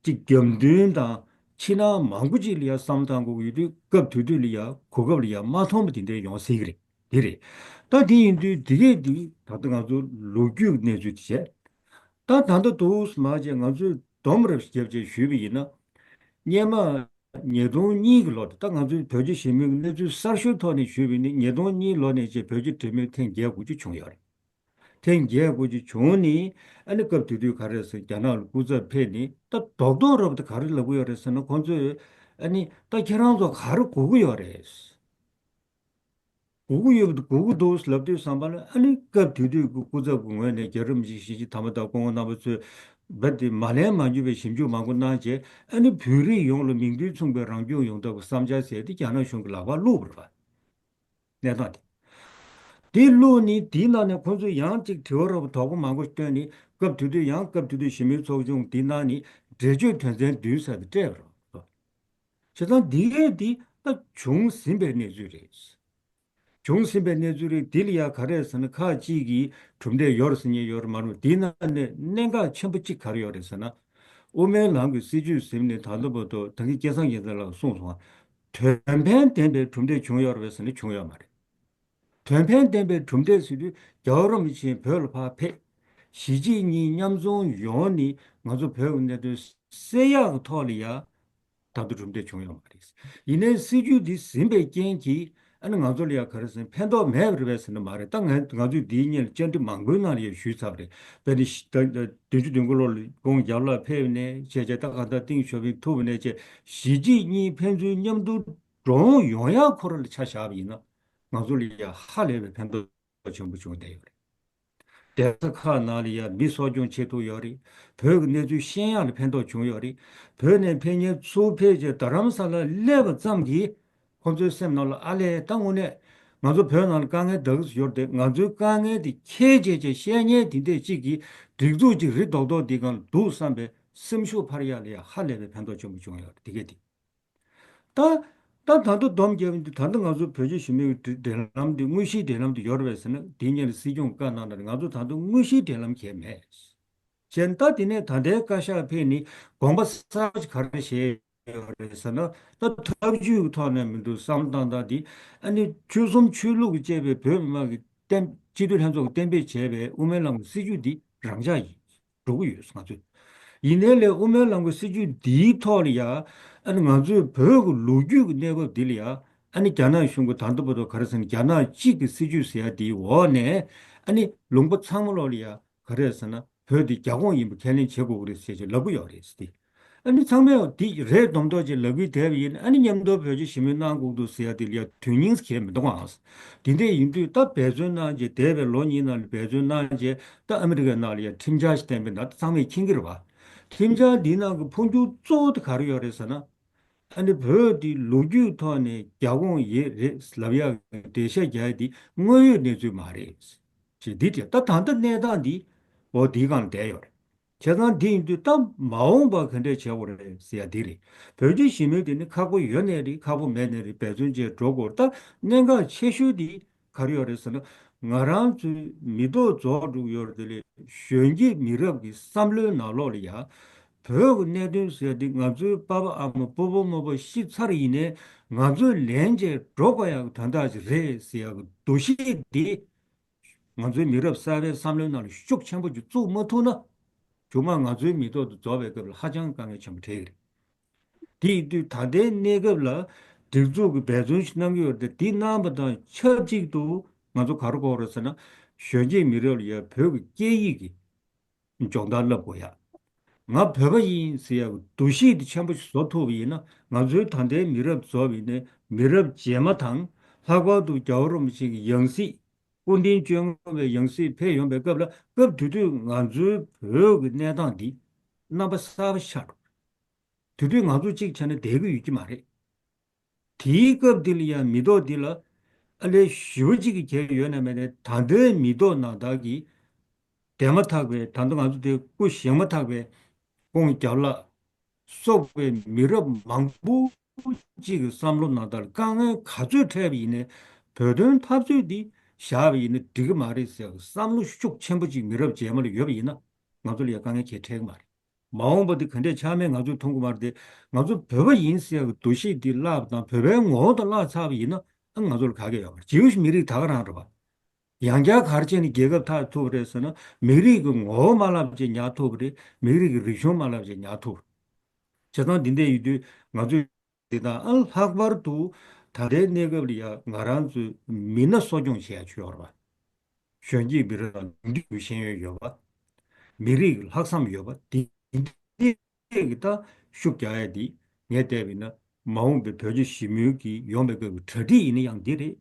ཀྱི་རྒྱབ་མདུན་དང་ཕྱི་ནང་མང་པོ་ཅིག་ལ་ཡང་བསམ་བློ་བཏང་དགོས་ཀྱི་ཡོད་དུས་སྐབས་དེ་དུས་ལ་ཡང་གོ་སྐབས་ལ་ཡང་མ་མཐོང་པ་དེ་འདྲ་ཡོང་སྲིད་ཀྱི་རེད། དེ་རེད། ད་དེ་ཡིན་དུས་དེ་གས་དེ་ད་ལྟ་ང་ཚོ་ལོ་རྒྱུས་གནས་ཚུལ་དེ་བྱས། ད་ད་ལྟ་དུས་མ་བྱས་ང་ཚོས་སྡོམ་རབ་བརྒྱབ་བྱས་ཞུས་པ་ཡིན་ན། སྔོན་མ་ཉིས་སྟོང་གཉིས་ཀྱི་ལོ་དེ་ད་ང་ཚོའི་བོད་རྒྱ་ཞི་མོལ་གྱི་གནས་ཚུལ་གསར་ཤོས་ཐོག་ནས་ཞུས་པ་ཡིན་ན་ཉིས་སྟོང་གཉིས་ལོ་ནས་བྱས་བོད་རྒྱ་འབྲེལ་མོལ་ཐེངས་བརྒྱད་དགུ་ཅིག་བྱུང་ཡོད་རེད། ཐེངས་བརྒྱད་དགུ་ཅིག་བྱུང་ནས་ཨ་ནི་སྐབས་དེ་དུས་ག་རེ་ཟེར་རྒྱ་ནག་ལ་སྐུ་ཚབ་ཕེབས་ནས་ད་རྡོག་རྡོག་རབ་ཏུ་ག་རེ་ལབ་ཀྱི་ཡོད་རེད་ཟེར་ན་ཁོང་ཚོས་ཨ་ནི་ད་ཁྱེད་རང་ཚོ་ག་རེ་དགོས་ཀྱི་ཡོད་རེད། དགོས་ཀྱི་ཡོད་པ་དགོས་ཀྱི་འདུག་ལབ་དུས་ཙམ་པ་ལ་ཨ་ནི་སྐབས་དེ་དུས་ཀྱི་སྐུ་ཚབ་ཀྱི་ངོས་ནས་རྒྱལ་རབས་གཞིས་བྱེས་དམ་པ་དང་སྐུ་ངོ་རྣམ་པ་ཚོས་རྦད་དེ་མ་ལན་མ་འགྱུར་བའི་ཞིབ་འཇུག་མང་པོ་གནང་རྗེས་ཨ་ནི་བོད་རིགས་ཡོངས་ལ་མིང་དོན་མཚུངས་པའི་རང་སྐྱོང་ཡོང་ཐབས་ཀྱི་བསམ་འཆར་ཟེར་ཏེ་རྒྱ་ནག་གཞུང་གི་ལག་པར་བླུགས་པ་རེད་པ། གནས་སྟངས་དེ། དེ་བླུགས་ནས་དེའི་ནང་ནས་ཁོང་ཚོས་ཡང་གཅིག་དྲི་བ་རོབ་དོག་པོ་མང་པོ་བཏོན་ནས་སྐབས་དེ་དུས་ཡང་སྐབས་དེ་དུས་ཞི་མོལ་ཚོགས་ཆུང་དེའི་ནང་ནས་འགྲེལ་བརྗོད་དོན་ཚན་བདུན་ཟེར་དེ་སྤྲད་པ་རེད། བྱས་ཙང་འདི་གས་འདི་ད་བྱུང་ཟིན་པའི་གནས་ཚུལ་རེད། བྱུང་ཟིན་པའི་གནས་ཚུལ་རེད། འདི་ལ་ཡ་ག་རེ་ཟེར་ན་ཁག་གཅིག་གིས་གྲུབ་འབྲས་ཡོད་རེད་ཟེར་མཁན་ཡོད་རེད་མ་རེད། འདིའི་ནང་ནས་གནད་འགག་ཆེན་པོ་གཅིག་ག་རེ་ཡོད་རེད་ཟེར་ན། དབུ་མའི་ལམ་གྱི་སྲིད་བྱུས་ཟིན་ནས་ད་ལྟ་བར་དུ་ད་གིན་སྐལ་བཟང་རྒྱལ་མཚན་ལགས་གསུངས་སོང་། དོན་ཕན་ལྡན་པའི་གྲུབ་འབྲས་བྱུང་ཡོད་རེད་ཟེར་ན་བྱུང་ཡོད་མ་རེད། དོན་ཕན་ལྡན་པའི་གྲུབ་འབྲས་ཟེར་དུས་རྒྱལ་བ་རིན་པོ་ཆེ་བོད་ལ་ཕར་ཕེབས། གཞིས་བྱེས་གཉིས་མཉམ་འཛོམས་ཡོང་ནས་ང་ཚོ་བོད་ཀྱི་གནད་དོན་སེལ་ཡག་གི་ཐོག་ལ་ཡ་ད་དུང་གྲུབ་འབྲས་བྱུང་ཡོད་མ་རེད། ཡིན་ནའི་སྲིད་ཇུས་འདི་ཟིན་པའི་རྐྱེན་གྱིས་ཨ་ནི་ང་ཚོ་ལ་ཡ་ག་རེ་ཟེར་ཕན་ཐོགས་མེད་པ་རེད་པས་ཟེར་ན་མ་རེད། ད་ང་ང་ཚོས་འདིའི་སྔོན་ལ་བཅར་འདྲི་མང་པོའི་ནང་ལ་ཡ་ཞུས་ཚར་བ་རེད། དཔེར་ན་ད་བདུན་ཅུ་དོན་དགུ་ལོ་ལ་དགུང་རྒྱབ་ལ་ཕེབས་ནས་བྱས་བྱས་ད་གང་ལྟར་ཏིང་ཞོ་ཕིང་ཐུབ་པ་ནས་བྱས་གཞིས་བྱེས་གཉིས་ཕན་ཚུན་མཉམ་དུ་འགྲོ་འོང་ཡོང་ཡག་ཁོ་རང་ལ་ཆ་བཞག་པ་ཡིན་ན་ང་ཚོ་ལ་ཡ་ཧ་ལས་པའི་ཕན་ཐོགས་ཆེན་པོ་བྱུང་བསྡད་ཡོད་རེད། གདན་ས་ཁག་ནང་ལ་ཡ་མི་གསོ་སྐྱོང་བྱེད་ཐུབ་ཡོད་རེད། བོད་ཀྱི་གནས་ཚུལ་ཤེས་ཡག་ལ་ཕན་ཐོགས་བྱུང་ཡོད་རེད། བོད་ནས་ཕེབས་མཁན་ཚུར་ཕེབས་རྗེས་རྡ་རམ་ས་ལར་སླེབས་པ་ཙམ་གྱིས་ཁོང་ཚོའི་སེམས་ནང་ལ་ཨ་ལས་ད་དངོས་གནས་ང་ཚོ་བོད་ནང་ལ་དཀའ་ངལ་འདྲ་གི་ཡོད་རེད་དེ་ང་ཚོའི་དཀའ་ངལ་དེ་ཁྱེད་ཅེས་ཅེས་བཤད་མཁན་དེ་འདྲས་གཅིག་གིས་སྒྲིག་འཛུགས་ཅིག་རི་རྡོག་རྡོག་འདི་སྒང་ལ་འདུག་བསམ་པའི་སེམས་ཤུགས་འཕར་ཡག་ལ་ཡ་ཧ་ལས་པའི་ཕན་ཐོགས་ཆེན་པོ་བྱུང་ཡོད་རེད་དེ་གས་དེ། ད་ད་ད་ལྟ་སྡོམ་རྒྱབ་འདི་ད་ལྟ་ང་ཚོ་བོད་རྒྱ་ཞི་མོལ་གྱི་འབྲེལ་ལམ་འདི་དངོས་གཞིའི་འབྲེལ་ལམ་དུ་ཡོད་རེད་པས་ཟེར་ན་འདི་སྔོན་ལ་སྲིད་སྐྱོང་བཀའ་གནང་ན་ང་ཚོ་ད་ལྟ་དངོས་གཞིའི་འབྲེལ་ལམ་གང་ཡང་མེད། བྱས་ན་ད་དེ་ནས་ད་ལྟའི་བཀའ་ཤག་ཕེབས་ནས་དགོངས་པ་གསར་པ་ཞིག་ག་རེ་བཞེས་ཡོད་རེད་ཟེར་ན་ད་ཐབས་ཇུས་ཀྱི་ཐོག་ནས་མི་འདུག་བསམ་བློ་བཏང་སྟངས་འདི་ཨ་ནི་ཆོལ་གསུམ་ཆོས་ལུགས་ཀྱི་བཅས་པའི་བོད་མི་མང་གི་བསྟན་སྤྱི་འཐུས་ལྷན་ཚོགས་ཀྱིས་གཏན་འབེབས་བྱས་པའི་དབུ་མའི་ལམ་གྱི་སྲིད་བྱུས་འདི་རང་འཇགས་ཡིན། འགྲོ་གི་ཡོད་ང་ཚོས། ཡིན་ནའི་ལས་དབུ་མའི་ལམ་གྱི་སྲིད་བྱུས་འདིའི་ཐོག་ལ་ཡ། ཨ་ནི་ང་ཚོའི་བོད་ཀྱི་ལོ་རྒྱུས་ཀྱི་གནས་བབ་འདི་ལ་ཡ། ཨ་ནི་རྒྱ་ནག་གཞུང་གི་ད་ལྟ་བར་དུ་ག་རེ་ཟེར་ན་རྒྱ་ནག་གཅིག་གི་སྲིད་བྱུས་ཟེར་ཡ་འདིའི་འོག་ནས། ཨ་ནི་ལུང་པ་ཚང་མ་ལོག་ལ་ཡ། ག་རེ་ཟེར་ན་བོད་འདི་རྒྱ་ཁོངས་ཡིན་པ་ཁས་ལེན་བྱེད་དགོས་ཀྱི་རེད་ཟེར་ཅིག་ལབ་ཀྱི་ཡོད་རེད་ཟེར་ཏེ། ཨ་ནི་ཚང་མས་འདི་རེད་མདོག་མདོག་ཅིག་ལབ་ཀྱི་བསྡད་པ་ཡིན་ཨ་ནི་མཉམ་དུ་བོད་རྒྱ་ཞི་མོལ་གནང་དགོས་འདུག་ཟེར་ཡ་དེ་ལ་ཡ་དོན་སྙིང་གང་ཡང་མི་འདུག་ཨང་། དེ་འདྲ་ཡིན་དུས་ད་འབད་བརྩོན་གནང་རྗེས་འདས་པའི་ལོ་གཉིས་ནང་ལ་འབད་བརྩོན་གནང་རྗེས་ད་ཨ་མི་རི་ཀའི་ནང་ལ་ཡ་ཁྲིམས་འཆར་ཞིག་བཏོན་པའི་ནང་ད་ཚང་མས་མཁྱེན་གྱི་རེད་བ། ཁྲིམས་འཆར་འདིའི་ནང་གི་འཕོ་འགྱུར་གཙོ་བོ་དེ་ག་རེ་ཡོད་རེད་ཟེར་ན། ཨ་ནི་བོད་འདི་ལོ་རྒྱུས་ཐོག་ནས་རྒྱ་ཁོངས་ཡོད་རེད་ལབ་ཡག་གི་འགྲེལ་བཤད་རྒྱག་ཡ་འདི་དངོས་ཡོད་གནས་ཚུལ་མ་རེད། ཅེས་འདི་བྱས་ད་ད་ལྟ་གནས་སྟངས་འདི་འོ་འདིའི་སྒང་བསྡད་ཡོད་རེད། བྱས་ཙང་འདི་ཡིན་དུས་ད་མ་འོངས་པ་ག་འདྲས་བྱེད་དགོས་རེད་ཟེར་ཡ་འདི་རེད། བོད་རྒྱ་ཞི་མོལ་དེ་ནི་ཁག་པོ་ཡོད་ནའི་རེད་ཁག་པོ་མེད་ནའི་རེད་འབད་བརྩོན་བྱས་འགྲོ་དགོས་ད་གནད་འགག་ཆེ་ཤོས་འདི་ག་རེ་ཡོད་རེད་ཟེར་ན་ང་རང་ཚོའི་མི་ཐོག་རྫོགས་འགྲོ་གི་ཡོད་རེད་དེ་ལས་གཞོན་སྐྱེས་མི་རབས་ཀྱི་བསམ་བློའི་ནང་ལོགས་ལ་ཡ་བོད་ཀྱི་གནད་དོན་ཟེར་ཡ་འདི་ང་ཚོའི་པ་ཕ་ཨ་མ་སྤོ་བོ་རྨོ་བོ་ཤི་ཚར་ཡིན་ནའི་ང་ཚོས་ལན་བྱས་འགྲོ་དགོས་ཡག་གི་དོན་དག་ཅིག་རེད་ཟེར་ཡག་གི་འདུ་ཤེས་འདི། ང་ཚོའི་མི་རབས་གསར་པའི་བསམ་བློའི་ནང་ལ་ཤུགས་ཆེན་པོ་ཅིག་བཙུགས་མ་ཐུབ་ན། མཇུག་མ་ང་ཚོའི་མི་ཐོག་ཏུ་རྫོགས་པའི་སྐབས་ལ་ཧ་ཅང་དཀའ་ངལ་ཆེན་པོ་འཕྲད་ཀྱི་རེད། དེ་ཡིན་དུས་ད་ལྟའི་གནས་སྐབས་ལ་སྒྲིག་འཛུགས་ཀྱི་འབད་བརྩོན་ཞིག་གནང་གི་ཡོད་རེད་དེ་འདི་གནང་པ་དང་ཆབས་ཅིག་ཏུ་ང་ཚོ་ག་རེ་དགོས་རེད་ཟེར་ན་གཞོན་སྐྱེས་མི་རབས་ལ་ཡ་བོད་ཀྱི་སྐད་ཡིག་གི་སྦྱོང་བརྡར་བསླབ་དགོས་ཡ། ང་བོད་པ་ཡིན་ཟེར་ཡ་གི་འདུ་ཤེས་དེ་ཆེན་པོ་ཞིག་བཟོ་ཐུབ་པ་ཡིན་ན་ང་ཚོའི་ད་ལྟའི་མི་རབས་རྫོགས་པ་ཡིན་ནའི་མི་རབས་རྗེས་མ་དང་ལྷག་པར་དུ་རྒྱལ་བ་རིན་པོ་ཆེ་གི་ཡང་སྲིད། སྐུ་ཕྲེང་བཅོ་ལྔ་པའི་ཡང་སྲིད་ཕེབས་ཡོང་པའི་སྐབས་ལ་སྐབས་དེ་དུས་ང་ཚོའི་བོད་ཀྱི་གནས་སྟངས་འདི་རྣམ་པ་གསར་པ་ཤར་འགྲོ། དེ་དུས་ང་ཚོ་གཅིག་བྱས་ན་བསྡད་ཀྱི་ཡོད་ཀྱི་མ་རེད། དེའི་སྐབས་འདི་ལ་ཡང་མི་ཐོག་འདི་ལ་ ཨ་ལས་ཞི་བ་གཅིག་གི་གལ་ཡོད་ན་མེད་ན། ད་ལྟའི་མི་ཐོག་ནང་ལྟར་གྱི་དེ་མ་ཐག་པའི། ད་ལྟ་ང་ཚོ་དེ་སྐུ་བཞེངས་མ་ཐག་པའི་ཀོང་རྒྱབ་ལ་སོགས་པའི་མི་རབས་མང་པོ་གཅིག་གི་བསམ་བློ་ནང་ལྟར་དཀའ་ངལ་ག་ཚོད་འཕྲད་པ་ཡིན་ནའི་བོད་དོན་འཐབ་རྩོད་འདི་བཞག་པ་ཡིན་ན་འགྲིག་གི་མ་རེད་ཟེར་བསམ་བློ་ཤུགས་ཆེན་པོ་གཅིག་མི་རབས་རྗེས་མ་ལ་ཡོད་པ་ཡིན་ན་ང་ཚོ་ལ་ཡང་དཀའ་ངལ་གང་ཡང་འཕྲད་ཀྱི་མ་རེད། མ་འོངས་པ་འདི་ག་འདྲས་ཆགས་མིན་ང་ཚོས་མཐོང་གི་མ་རེད་དེ། ང་ཚོ་བོད་པ་ཡིན་ཟེར་ཡག་གི་འདུ་ཤེས་འདི་བརླག་པ་དང་བོད་པའི་ངོ་བོ་དང་བརླག་ཚར་བ་ཡིན་ན་ཨ་ང་ཚོ་ལ་ག་གེ་ཡོད་མ་རེད། ཇིའུ་ཤི་མི་རིགས་ད་ག་རང་རེད་པ། ཡང་བསྐྱར་ག་རེ་བྱས་ནས་རྒྱལ་ཁབ་འཐབ་ཐུབ་པ་རེད་ཟེར་ན། མི་རིགས་ཀྱི་ངོ་བོ་མ་བརླག་པ་བྱས་ཉར་ཐུབ་པ་རེད། མི་རིགས་ཀྱི་རིག་གཞུང་མ་བརླག་པ་བྱས་ཉར་ཐུབ་པ་རེད། བྱས་ཙང་འདི་འདྲ་ཡིན་དུས་ང་ཚོས། དེ་དང་ཨ་ལྷག་པར་དུ་ད་ལྟའི་གནས་སྐབས་ལ་ཡ་ང་རང་ཚོའི་མི་སྣ་གསོ་སྐྱོང་བྱེད་ཡ་ཆོས་ཡོད་རེད་པ། གཞོན་སྐྱེས་མི་རབས་ལ་མི་འདུས་ཤེས་ཡོན་ཡོད་པ། མི་རིགས་ལྷག་བསམ་ཡོད་པ་དེ་འདྲས་ཀྱི་ད་ཤུགས་རྒྱག་ཡ་དེ་ངས་བལྟས་པ་ཡིན་ན་མ་འོངས་པའི་བོད་རྒྱ་ཞི་མོལ་གྱི་ཡོང་བའི་སྐབས་ཀྱི་གྲ་སྒྲིག་ཡིན་ན་ཡང་འདི་རེད།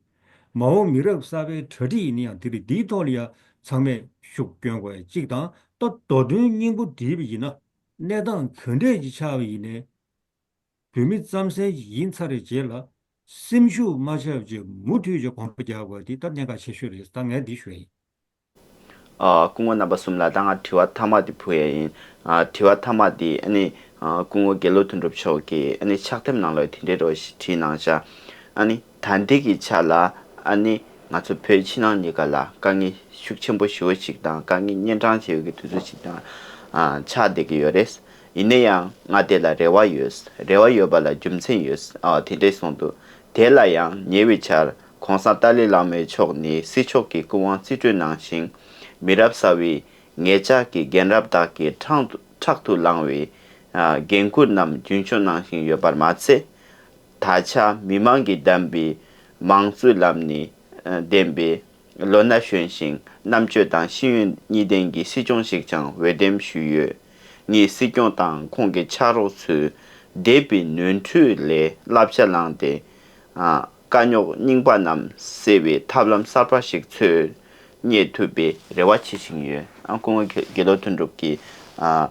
མ་འོངས་མི་རབས་གསར་པའི་གྲ་སྒྲིག་ཡིན་ན་ཡང་འདི་རེད། འདིའི་ཐོག་ལ་ཡ་ཚང་མས་ཤུགས་སྐྱོན་དགོས་ཡ་གཅིག་དང་། ད་མདོ་དོན་སྙིང་པོ་བསྒྲིལ་བ་ཡིན་ན་གནས་སྟངས་ག་འདྲས་ཀྱི་ཆགས་པ་ཡིན་ནའི། བོད་མི་རྩམ་ཟན་ཞིག་ཡིན་ཚར་བའི་རྗེས་ལ་སེམས་ཤུགས་མ་ཆག་བྱས་མུ་མཐུད་ཀྱིས་གོམ་པ་རྒྱག་དགོས་དེ་ད་གནད་འགག་ཆེ་ཤོས་རེད། ད་ངས་འདི་ཞུ་ཡ་ཡིན། ཨ། སྐུ་ངོ་རྣམ་པ་གསུམ་ལ་ད་ང་དྲི་བ་མཐའ་མ་དེ་ཕུལ་ཡ་ཡིན། ཨ། དྲི་བ་མཐའ་མ་དེ་ཨ་ནི་ཨ། སྐུ་ངོ་དགེ་ལོ་དོན་གྲུབ་མཆོག་གིས་ཨ་ནི་ཕྱག་དེབ་ནང་ལ་དེ་འདྲའི་རོ་ཞིག་བྲིས་གནང་ཤག་ཨ་ནི་ད་ལྟའི་གི་ཆ་ལ་ཨ་ནི་ང་ཚོ་བོད་ཕྱི་ནང་གཉིས་ཀ་ལ་དཀའ་ངལ་ཤུགས་ཆེན་པོ་ཞེ་པོ་ཞིག་དང་དཀའ་ངལ་གཉན་འཕྲང་ཆེ་བའི་གི་དུས་ཚོད་ཞིག་དང་ཨ། ཆགས་བསྡད་ཀྱི་ཡོད་རེད། ཡིན་ན་ཡང་ང་དེ་ལ་རེ་བ་ཡོད། རེ་བ་ཡོད་པ་ལ་རྒྱུ་མཚན་ཡོད། ཨ། དེ་འདྲས་གསུངས་འདུག་དེ་ལ་ཡང་ཉེ་བའི་ཆར་གོང་ས་ཏཱ་ལའི་བླ་མའི་མཆོག་ནས་སྲིད་ཕྱོགས་ཀྱི་སྐུ་དབང་རྩིས་སྤྲོད་གནང་ཞིང་། མི་རབས་གསར་བའི་ངེད་ཅག་གི་རྒན་རབས་དག་གི་ཕྲག་ཏུ་ཕྲག་ཏུ་བླངས་པའི་ཨ། འགན་ཁུར་རྣམས་རྒྱུན་སྐྱོང་གནང་བཞིན་ཡོད་པར་མ་ཚད། ད་ཆ་མི་མང་གིས་བདམས་པའི་མང་གཙོའི་ལམ་ནས་ཨ། འདེམས་པའི་ལོ་ན་གཞོན་ཞིང་རྣམ་དཔྱོད་དང་ཤེས་ཡོན་གཉིས་ལྡན་གྱི་སྲིད་སྐྱོང་ཞིག་ཀྱང་འོས་འདེམས་ཞུས་ཡོད། ངས་སྲིད་སྐྱོང་དང་ཁོང་གི་ཕྱག་རོགས་ཚོས་འདས་པའི་ནོར་འཁྲུལ་ལས་བསླབ་བྱ་བླངས་ཏེ། ཨ། དཀའ་རྙོག་རྙིང་པ་རྣམས་སེལ་བའི་ཐབས་ལམ་གསར་པ་ཞིག་འཚོལ་རྙེད་ཐུབ་པའི་རེ་བ་བྱེད་བཞིན་ཡོད། ཨ། སྐུ་ངོ་དགེ་ལོ་དོན་གྲུབ་ཀྱིས་ཨ།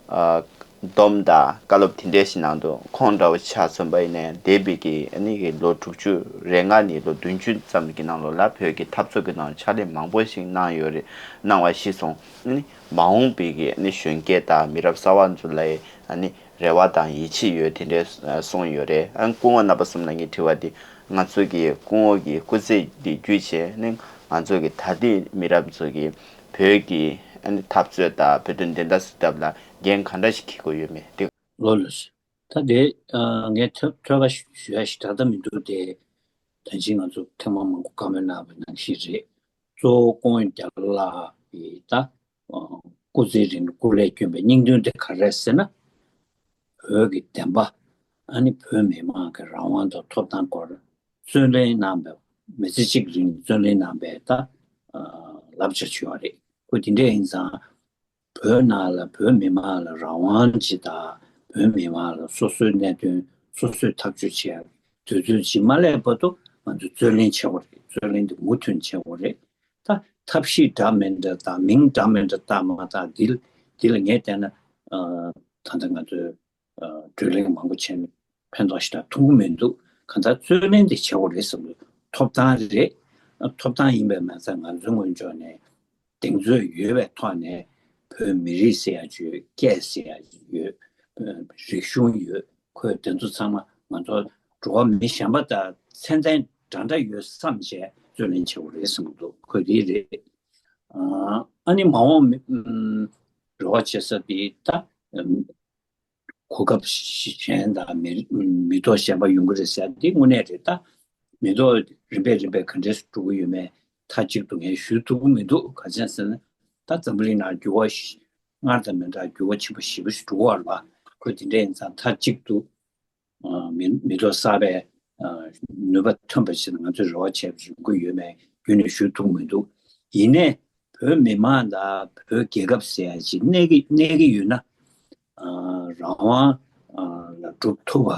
ཨ། སྡོམ་དང་བཀའ་སློབ་དེ་འདྲས་ཞིག་གནང་འདུག་ཁོང་འདྲ་བོ་ཆ་མཚོན་པ་ཡིན་ནའི་འདས་པའི་གི་ཨ་ནི་གི་ལོ་དྲུག་ཅུ་རེ་ལྔ་ནས་ལོ་བདུན་ཅུ་ཙམ་གྱི་ནང་ལོགས་ལ་བོད་ཀྱི་འཐབ་རྩོད་ཀྱི་ནང་ཕྱག་ལས་མང་པོ་ཞིག་གནང་ཡོད་རེད། གནང་བ་ཤེས་སོང་། ཨ་ནི་མ་འོངས་པའི་གི་ཨ་ནི་གཞོན་སྐྱེས་དང་མི་རབས་གསར་བ་ཚོ་ལ་ཨ་ནི་རེ་བ་དང་ཡིད་ཆེས་ཡོད་དེ་འདྲས་གསུངས་ཡོད་རེད། ཨ། སྐུ་ངོ་རྣམ་པ་གསུམ་ལ་ངས་དྲི་བ་འདི་ང་ཚོ་གི་སྐུ་ངོ་གི་སྐུ་ཚེ་འདི་བརྒྱུད་བྱས་ནས་ང་ཚོ་གི་ད་ལྟའི་མི་རབས་ཚོ་གི་བོད་ཀྱི་ཨ་ནི་འཐབ་རྩོད་དང་བོད་དོན་བདེན་མཐའ་གསལ་ཐབས་ལ་འགན་ག་འདྲ་ཞིག་འཁྱེར་དགོས་ཡོད་མེད་དེ། ལོ་ལོས། ད་དེ་ཨ། ངས་ཐོས་ཐོས་པ་ཞུ་ཡ་ཞིག་ད་ལྟ་མི་འདུག་དེ་ད་ཅི་ང་ཚོ་ཐེངས་མ་མང་པོ་བཀའ་མོལ་གནང་བའི་ནང་བཞིན་རེད། གཙོ་བོ་ཀོང་ཡོན་རྒྱལ་ལགས་ཀྱིས་ད། སྐུ་ཚེའི་རིང་ལ་སྐུ་ལས་བསྐྱོན་པའི་སྙིང་དོན་དེ་ག་རེ་རེད་ཟེར་ན། བོད་ཀྱི་བདེན་པ། ཨ་ནི་བོད་མི་མང་གི་རང་དབང་དང་ཐོབ་ཐང་སྐོར་རྩོད་ལེན་གནང་བའི་མི་ཚེ་གཅིག་རིང་རྩོད་ལེན་གནང་པའི་ད་ལབ་བྱ་བྱུང་བ་རེད། ཁོ་དེ་འདྲ་ཡིན་ཙང་བོད་ནང་ལ་བོད་མི་མང་ལ་རང་དབང་ཅིག་དང་བོད་མི་མང་ལ་སོ་སོའི་གནད་དོན་སོ་སོས་ཐག་གཅོད་བྱེད་ཡག་དུས་ཚོད་ཅིག་མ་སླེབས་བར་དུ་ང་ཚོ་རྩོད་ལེན་བྱེད་དགོས་རེད། རྩོད་ལེན་དེ་མུ་མཐུད་བྱེད་དགོས་རེད། ད་ཐབས་ཤེས་འདྲ་མི་འདྲ་དང་མིང་འདྲ་མི་འདྲ་བཏགས་མ་བཏགས་འདི་འདི་ལ་ངས་བལྟས་ན་ཨ། ད་ལྟ་ང་ཚོའི་ཨ། བགྲོ་གླེང་མང་པོ་བྱས་ནས་ཕན་ཐོགས་ཞེ་དྲག་ཐོན་གྱི་མི་འདུག་གང་ལྟར་རྩོད་ལེན་དེ་བྱེད་དགོས་རེད་བསམ་གྱི་འདུག་ཐོབ་ཐང་རེད། ཐོབ་ཐང་ཡིན་པས་མ་ཚད་ང་ཚོའི་ངོས་ཕྱོགས་ནས་གདེང་ཚོད་ཡོད་པའི་ཐོག་ནས་བོད་མི་རིགས་ཟེར་ཡ་ཅིག་ཡོད། སྐད་ཟེར་ཡ་ཡོད། རིག་གཞུང་ཡོད། ཁོས་དེ་ཚོ་ཚང་མ་ང་ཚོ་འགྲོ་བ་མི་གཞན་པ་དང་ཚད་ལྡན་འདྲ་འདྲ་ཡོད་བསམ་བྱས་རྩོད་ལེན་བྱེད་དགོས་རེད་བསམ་གྱི་འདུག་ཁོས་དེ་རེད། ཨ་ནི་མ་འོངས་མི་རེ་བ་བྱེད་ས་དེ་ད་གོ་སྐབས་གཞན་དང་མི་མི་ཐོག་གཞན་པ་ཡོང་གི་རེད་ཟེར་དེ་དངོས་གནས་རེད། ད་མི་ཐོག་རིམ་པས་རིམ་པས་ག་འདྲས་སུ་འགྲོ་གི་ཡོད་མེད་མཐའ་གཅིག་ཏུ་ངས་ཞུ་ཐུབ་ཀྱི་མི་འདུག་ག་ཅི་ཟེར་ན་ད་འཛམ་བུ་གླིང་ནང་འགྱུར་བ་ཞིག་སྔར་དང་མི་འདྲ་འགྱུར་བ་ཆེན་པོ་ཞེ་པོ་ཞིག་འགྲོ་གི་ཡོད་རེད་པ། ཁོས་དེ་འདྲ་ཡིན་ཙང་མཐའ་གཅིག་ཏུ་ཨ། མི་མི་ཐོག་གསར་པའི་ཨ། ནུས་པ་ཐོན་པ་ཞིག་ང་ཚོས་རེ་བ་བྱས་པ་ཞིག་ཡོང་གི་ཡོད་མེད་རྒྱུན་ནས་ཞུ་ཐུབ་མི་འདུག་ཡིན་ནའི་བོད་མི་མང་དང་བོད་རྒྱལ་ཁབ་ཟེར་ཡ་ཞིག་གནས་ཀྱི་གནས་ཀྱི་ཡོད་ན། ཨ། རང་དབང་ཨ། ལ་སྒྲུབ་ཐུབ་པ།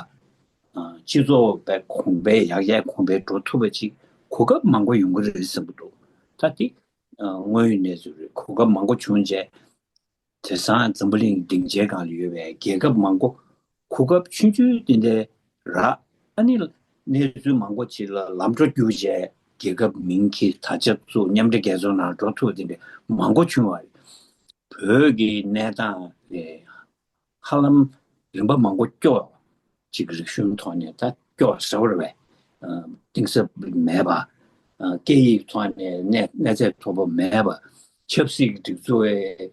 ཨ། སྤྱི་ཚོགས་པའི་གོང་འཕེལ་ཡར་རྒྱས་གོང་འཕེལ་འགྲོ་ཐུབ་པ་ཅིག་གོ་སྐབས་མང་པོ་ཡོང་གི་རེད་བསམ་གྱི་འདུག་ད་དེ་ཨ། དངོས་ཡོད་གནས་ཚུལ་རེད། གོ་སྐབས་མང་པོ་བྱུང་རྗེས། དེང་སང་འཛམ་བུ་གླིང་སྡིངས་ཆའི་སྒང་ལ་ཡོད་པའི་རྒྱལ་ཁབ་མང་པོ་གོ་སྐབས་ཆུང་ཆུང་དེ་འདྲའི་རག་ཨ་ནི་ གནས་ཚུལ་མང་པོ་ཅིག་ལ་ལམ་འགྲོ་རྒྱུགས་བྱས་རྒྱལ་ཁབ་མིང་གིས་དར་ཁྱབ་བཙུགས། མཉམ་འབྲེལ་རྒྱལ་ཚོགས་ནང་འགྲོ་ཐུབ། དེ་འདྲ་མང་པོ་བྱུང་བ་རེད། བོད་ཀྱི་གནས་སྟངས་ལས་ཧ་ལམ་རིམ་པ་མང་པོ་སྐྱོ། གཅིག་རིག་གཞུང་ཐོག་ནས་ད་སྐྱོ་ཟེར་བ་རེད་པས། གཏིང་ཟབ་མེད་པ། སྐད་ཡིག་ཐོག་ནས་གནས་གནས་ཚད་མཐོ་པོ་མེད་པ། ཆབ་སྲིད་ཀྱི་སྒྲིག་འཛུགས་ཨེ་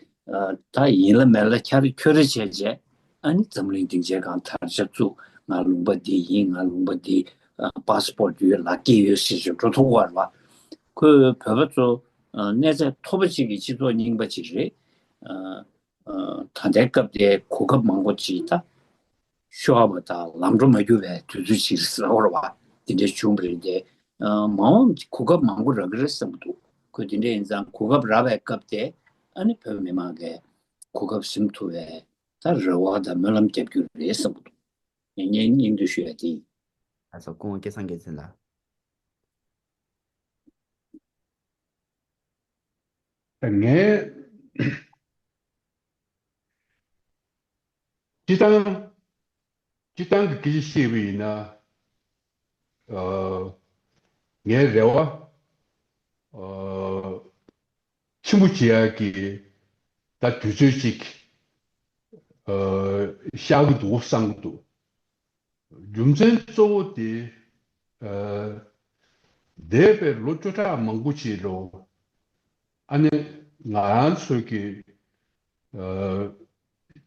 ད་ཡིན་ལ་མེད་ལ་ཁྱ་རེ་ཁྱོ་རེ་བྱས་རྗེས། ཨ་ནི་འཛམ་གླིང་སྡིངས་ཆའི་སྒང་དར་ཁྱབ་བཙུགས། ང་ལུང་པ་འདི་ཡིན། ང་ལུང་པ་འདི་པ་སི་པོར་ཊི་ཡོད། ལག་འཁྱེར་ཡོད་ཟེར་ཞིག་འགྲོ་ཐུབ་པ་རེད་པ། ཁོས་བོད་པ་ཚོ་གནས་ཚད་མཐོ་པོ་ཅིག་གི་སྤྱི་ཚོགས་རྙིང་པ་ཅིག་རེད། ད་ལྟའི་སྐབས་དེ་གོ་སྐབས་མང་པོ་ཅིག་ད་ཤོར་བ་དང་ལམ་འགྲོ་མ་རྒྱུག་པའི་དུས་ཚོད་ཅིག་ཟེར་བ་རེད་པ། དེ་འདྲ་བྱུང་བ་རེད་དེ། མ་འོངས་གོ་སྐབས་མང་པོ་རག་གི་རེད་བསམ་གྱི་འདུག་ཁོས་དེ་འདྲ་ཡིན་ཙང་གོ་སྐབས་རག་པའི་སྐབས་དེ་ཨ་ནི་བོད་མི་མང་གིས་གོ་སྐབས་ཟིན་ཐུབ་པའི་ད་རེ་བ་དང་སྨོན་ལམ་རྒྱབ་རྒྱུ་རེད་བསམ་གྱི་འདུག་ངས་སྙིང་སྙིང་བསྡུས་ཞུ་ཡ་དེ་ཡིན། ལགས་སོ། སྐུ་ངོ་སྐལ་བཟང་རྒྱལ་མཚན་ལགས། ངས་སྤྱི་བཏང་སྤྱི་བཏང་གི་སྐད་ཆ་བཤད་པ་ཡིན་ན། ཨ། ངའི་རེ་བ། ཨ། ཆེན་པོ་བྱེད་ཡག་གི་ད་དུས་ཚོད་ཅིག་ཨ། ཤར་གྱི་འདུག་བསམ་གྱི་འདུག་རྒྱུ་མཚན་གཙོ་བོ་དེ། ཨ། འདས་པའི་ལོ་བཅུ་ཕྲག་མང་པོ་ཅིག་ལ། ཨ་ནི་ང་རང་ཚོ་གི་ཨ།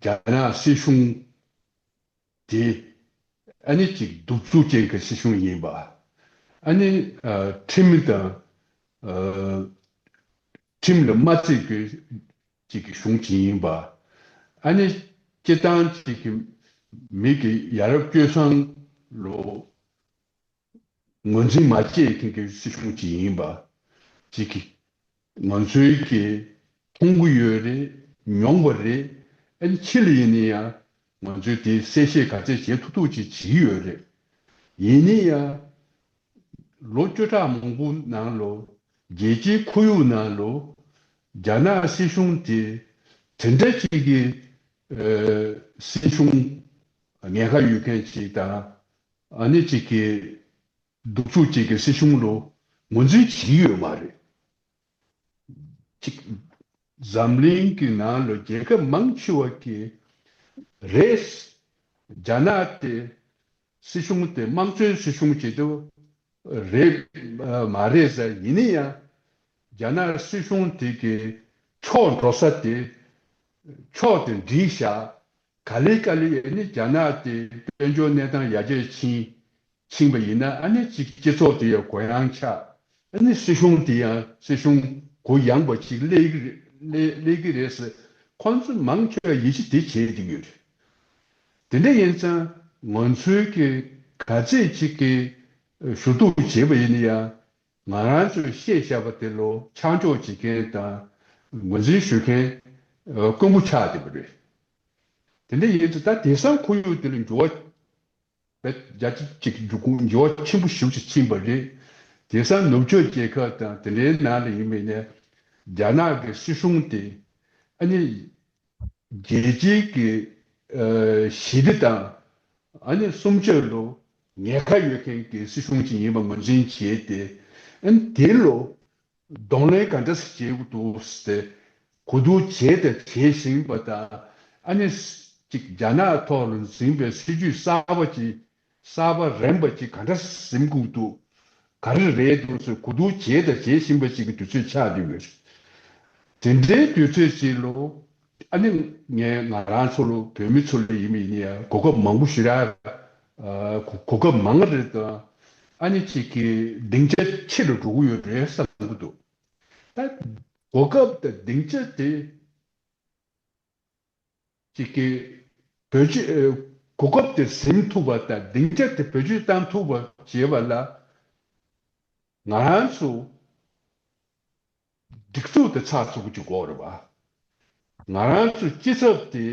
རྒྱ་ནག་སྲིད་གཞུང་དེ་ཨ་ནི་ཅིག་གདུག་རྩུབ་ཅན་གྱི་སྲིད་གཞུང་ཡིན་པ། ཨ་ནི་ཨ། ཁྲིམས་དང་ཨ། ཁྲིམས་ལ་མ་བརྩི་གི་ཅིག་གི་གཞུང་ཅིག་ཡིན་པ། ཨ་ནི་སྤྱི་བཏང་ཅིག་གི་མི་གི་ཡ་རབས་སྤྱོད་བཟང་ལོ། ངོས་འཛིན་མ་བྱེད་མཁན་གྱི་སྲིད་གཞུང་ཅིག་ཡིན་པ་ཅིག་གི་ང་ཚོའི་གི་མཐོང་གི་ཡོད་རེད། མྱོང་བ་རེད། ཨ་ནི་ཕྱི་ལ་ཡིན་ན་ཡང་ང་ཚོས་དེ་གསལ་བཤད་ག་ཚད་བྱེད་ཐུབ་ཐུབ་ཅིག་བྱེད་ཀྱི་ཡོད་རེད། ཡིན་ན་ཡང་ལོ་བཅུ་ཕྲག་མང་པོ་ནང་ལོ་རྒྱལ་སྤྱིའི་ཁོར་ཡུག་ནང་ལོ་རྒྱ་ནག་སྲིད་གཞུང་དེ་དེ་འདྲ་ཅིག་གི་ཨ། སྲིད་གཞུང་ཉེན་ཁ་ཡོད་མཁན་ཅིག་དང་། ཨ་ནི་ཅིག་གི་གདུག་རྩུབ་ཅིག་གི་སྲིད་གཞུང་ལོ་ངོས་འཛིན་བྱེད་ཀྱི་ཡོད་མ་རེད། ཅིག་འཛམ་གླིང་གི་ནང་ལ་རྒྱལ་ཁབ་མང་ཆེ་བ་གིས་རེད། རྒྱ་ནག་དེ་སྲིད་གཞུང་དེ་དམངས་གཙོའི་སྲིད་གཞུང་ཅིག་ཏུ་རེད་མ་རེད་ཟེར། ཡིན་ན་ཡང་རྒྱ་ནག་སྲིད་གཞུང་དེ་གི་ཕྱོགས་འགྲོ་ས་དེ་ཕྱོགས་དེ་འགྲིག་ཤག་ག་ལེ་ག་ལེ་ཡིན་ནི་རྒྱ་ནག་དེ་དཔལ་འབྱོར་གནས་སྟངས་ཡར་རྒྱས་ཕྱིན་ཕྱིན་པ་ཡིན་ན། ཨ་ནི་ཅིག་སྤྱི་ཚོགས་དེ་ཡང་གུ་ཡངས་ཆགས། ཨ་ནི་སྲིད་གཞུང་དེ་ཡང་སྲིད་གཞུང་གུ་ཡངས་པ་ཅིག་སླེབས་ཀྱི་རེད། སླེབས་སླེབས་ཀྱི་རེད་ཟེར། ཁོང་ཚོ་མང་ཆེ་བ་ཡིད་ཆེས་དེ་བྱེད་ཀྱི་ཡོད་རེད། དེ་འདྲ་ཡིན་ཙང་ང་ཚོའི་གི་ག་ཚད་ཅིག་གི་ཞུ་གཏུག་བྱས་པ་ཡིན་ན་ཡང་། ང་རང་ཚོས་བཤད་བཞག་པ་དེ་ལོ་ཆ་འཇོག་བྱེད་མཁན་དང་ངོས་འཛིན་ཞུ་མཁན་དཀོན་པོ་ཆགས་བསྡད་པ་རེད། དེ་འདྲ་ཡིན་ཙང་ད་དེང་སང་ཁོར་ཡུག་དེ་ལ་འགྱུར་བ་བས་རྒྱ་ཆེ་ཅིག་འགྱུར་འགྱུར་བ་ཆེན་པོ་ཞེ་པོ་ཅིག་ཕྱིན་པ་རེད། དེང་སང་ནུབ་ཕྱོགས་རྒྱལ་ཁབ་དང་དེ་འདྲའི་ནང་ལ་ཡིན་པ་ཡིན་ན་རྒྱ་ནག་གི་སྲིད་གཞུང་དེ་ཨ་ནི་རྒྱལ་སྤྱིའི་གི་ཨ་ཞི་བདེ་དང་ཨ་ནི་སྲུང་སྐྱོབ་ལ་ཉེན་ཁ་ཡོད་མཁན་གྱི་སྲིད་གཞུང་ཅིག་ཡིན་པ་ངོས་འཛིན་བྱས་ཏེ། ཨ་ནི་དེ་ལ་གདོང་ལེན་ག་འདྲ་བྱེད་དགོས་འདུག་ཟེར་ཏེ་གོ་བསྡུར་བྱས་ཏེ་བྱེད་བཞིན་པ་དང་། ཨ་ནི་ཅིག་རྒྱ་ནག་ཐོག་ལ་འཛིན་པའི་སྲིད་ཇུས་གསར་པ་ཅིག་གསར་པ་རིམ་པ་ཅིག་ག་འདྲ་འཛིན་དགོས་འདུག་ག་རེ་རེད་འདུག་ཟེར་གོ་བསྡུར་བྱས་དང་བྱེད་བཞིན་པ་ཅིག་གི་དུས་ཚོད་ཆགས་བསྡད་ཡོད་རེད། དེ་འདྲའི་དུས་ཚོད་ཅིག་ལ་ཨ་ནི་ངས་ང་རང་ཚོ་ལ་བོད་མི་ཚོ་ལ་ཡིན་མིན་ཡིན་ཡང་གོ་སྐབས་མང་པོ་ཞིག་རག་ཨ་གོ་གོ་སྐབས་མང་རེད་དང་། ཨ་ནི་ཅིག་གི་སྡིངས་ཆ་ཆེ་རུ་འགྲོ་གི་ཡོད་རེད་བསམ་གི་འདུག་ད་གོ་སྐབས་དང་སྡིངས་ཆ་དེ་ཅིག་གི་བེད་སྤྱོད་ཨ་གོ་སྐབས་དེ་ཟིན་ཐུབ་པ་དང་སྡིངས་ཆ་དེ་བེད་སྤྱོད་བཏང་ཐུབ་པ་བྱེད་པ་ལ་ང་རང་ཚོ་སྒྲིག་འཛུགས་དེ་ཚགས་ཚུད་པོ་ཅིག་དགོས་རེད་པ། ང་རང་ཚོ་སྤྱི་ཚོགས་དེ་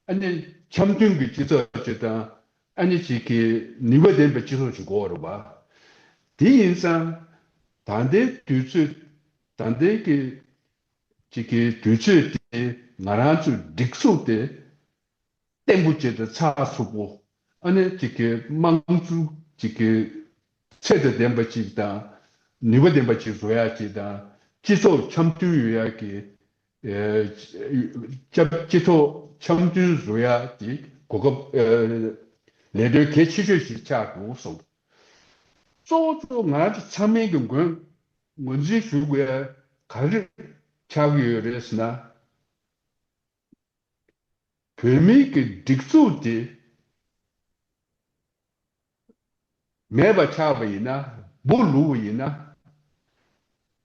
ཨ་ནི་འཆམ་མཐུན་གྱི་སྤྱི་ཚོགས་ཅིག་དང་། ཨ་ནི་ཅིག་གི་ནུས་པ་ལྡན་པའི་སྤྱི་ཚོགས་ཅིག་དགོས་རེད་པ། དེ་ཡིན་ཙང་ད་ལྟའི་དུས་ཚོད་ད་ལྟའི་གི་ཅིག་གི་དུས་ཚོད་དེ་ང་རང་ཚོའི་སྒྲིག་འཛུགས་དེ་བརྟན་པོ་བྱས་ཏེ་ཚགས་ཚུད་པོ། ཨ་ནི་ཅིག་གི་དམངས་གཙོ་ཅིག་གི་ ཚད་དང་ལྡན་པ་ཅིག་དང་ནུས་པ་ལྡན་པ་ཅིག་བཟོ་ཡག་ཅིག་དང་སྤྱི་ཚོགས་འཆམ་མཐུན་ཡོང་ཡག་གི་ཨེ་སྤྱི་ཚོགས་འཆམ་མཐུན་བཟོ་ཡག་གི་གོ་སྐབས་ཨེ་ལས་དོན་གལ་ཆེ་ཤོས་ཤིག་ཆགས་འདུག་གསུངས། གཙོ་བོ་གཙོ་བོ་ང་རང་ཚོ་ཚང་མས་ཀྱི་ངོས་ངོས་འཛིན་ཞུ་དགོས་ཡ་ག་རེ་ཆགས་ཀྱི་ཡོད་རེད་ཟེར་ན། བོད་མིའི་གི་སྒྲིག་འཛུགས་དེ་མེད་པ་ཆགས་པ་ཡིན་ན། སྦུག་ལུག་པ་ཡིན་ན།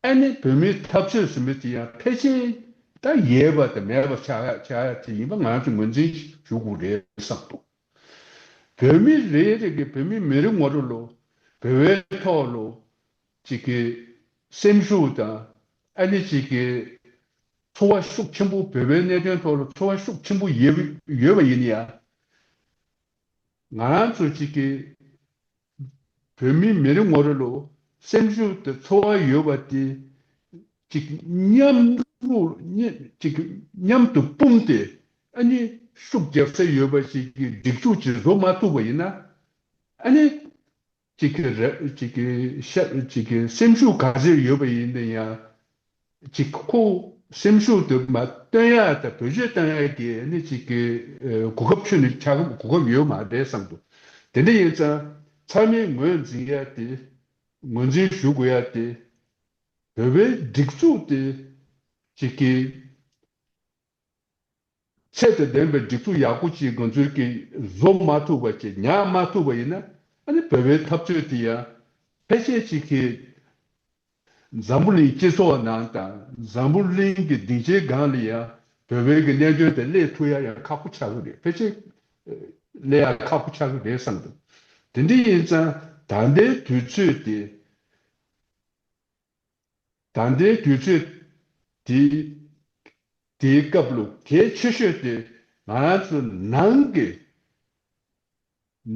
ཨ་ནི་བོད་མིའི་འཐབ་རྩོད་ཟེར་མི་དེ་ཡང་ཕལ་ཆེར་ད་ཡལ་བ་དང་མེད་པ་ཆགས་ཡ་ཆགས་ཡ་དེ་ཡིན་པ་ང་ཚོས་ངོས་འཛིན་ཞུ་དགོས་རེད་བསམ་འདུག་བོད་མི་རེ་རེ་གི་བོད་མི་མི་རེ་ངོ་རེ་ལོ་བོད་པའི་ཐོག་ལོ་ཅིག་གི་སེམས་ཤུགས་དང་ཨ་ནི་ཅིག་གི་ཚོར་བ་ཤུགས་ཆེན་པོ་བོད་པའི་གནད་དོན་ཐོག་ལ་ཚོར་བ་ཤུགས་ཆེན་པོ་ཡོད་ཡོད་པ་ཡིན་ཡང་། ང་རང་ཚོ་གཅིག་གིས་བོད་མི་མི་རེ་ངོ་རེ་ལོ་སེམས་ཤུགས་དང་ཚོར་བ་ཡོད་པ་དེ་གཅིག་མཉམ་རུ་གཉིས་གཅིག་མཉམ་དུ་སྤུངས་ཏེ་ཨ་ནི་ཤུགས་རྒྱབ་ས་ཡོད་པ་ཞིག་གི་སྒྲིག་འཛུགས་ཅིག་བཟོ་མ་ཐུབ་པ་ཡིན་ན་ཨ་ནི། གཅིག་གི་རེ་གཅིག་གི་ཤ་གཅིག་གི་སེམས་ཤུགས་ག་ཚོད་ཡོད་པ་ཡིན་ན་ཡང་། གཅིག་ཁོ་སེམས་ཤུགས་དེ་མ་བཏོན་ཡག་དང་བེད་སྤྱོད་བཏང་ཡག་གི་ནི་གཅིག་གི་ཨེ་གོ་སྐབས་ཁྱོན་ནས་ཆགས་གོ་སྐབས་ཡོད་མ་རེད་བསམ་འདུག་དེ་འདྲ་ཡིན་ཙང་ཚང་མས་ངོས་འཛིན་ཡག་དེ་ངོས་འཛིན་ཞུ་དགོས་ཡག་དེ་བོད་པའི་སྒྲིག་འཛུགས་དེ་གཅིག་གི་ཚད་དང་ལྡན་པའི་སྒྲིག་འཛུགས་ཡག་པོ་ཅིག་ང་ཚོས་ཀྱིས་བཟོ་མ་ཐུབ་པ་ཅིག་ཉར་མ་ཐུབ་པ་ཡིན་ན་ཨ་ནི་བོད་པའི་འཐབ་རྩོད་དེ་ཡང་ཕལ་ཆེར་ཅིག་གིས་འཛམ་བུ་གླིང་སྤྱི་ཚོགས་ནང་དང་འཛམ་བུ་གླིང་གི་སྡིངས་ཆའི་སྒང་ལ་ཡང་བོད་པའི་གི་གནད་དོན་དེ་སླེབས་ཐུབ་ཡ་ཡང་ཁག་པོ་ཆགས་ཀྱི་རེད། ཕལ་ཆེར་སླེབས་ཡ་ཁག་པོ་ཆགས་ཀྱི་རེད་བསམ་འདུག་དེ་འདྲ་ཡིན་ཙང་ད་ལྟའི་དུས་ཚོད་དེ། ད་ལྟའི་དུས་ཚོད་དེ་དེའི་སྐབས་ལ་གལ་ཆེ་ཤོས་དེ་ང་རང་ཚོ་ནང་གི་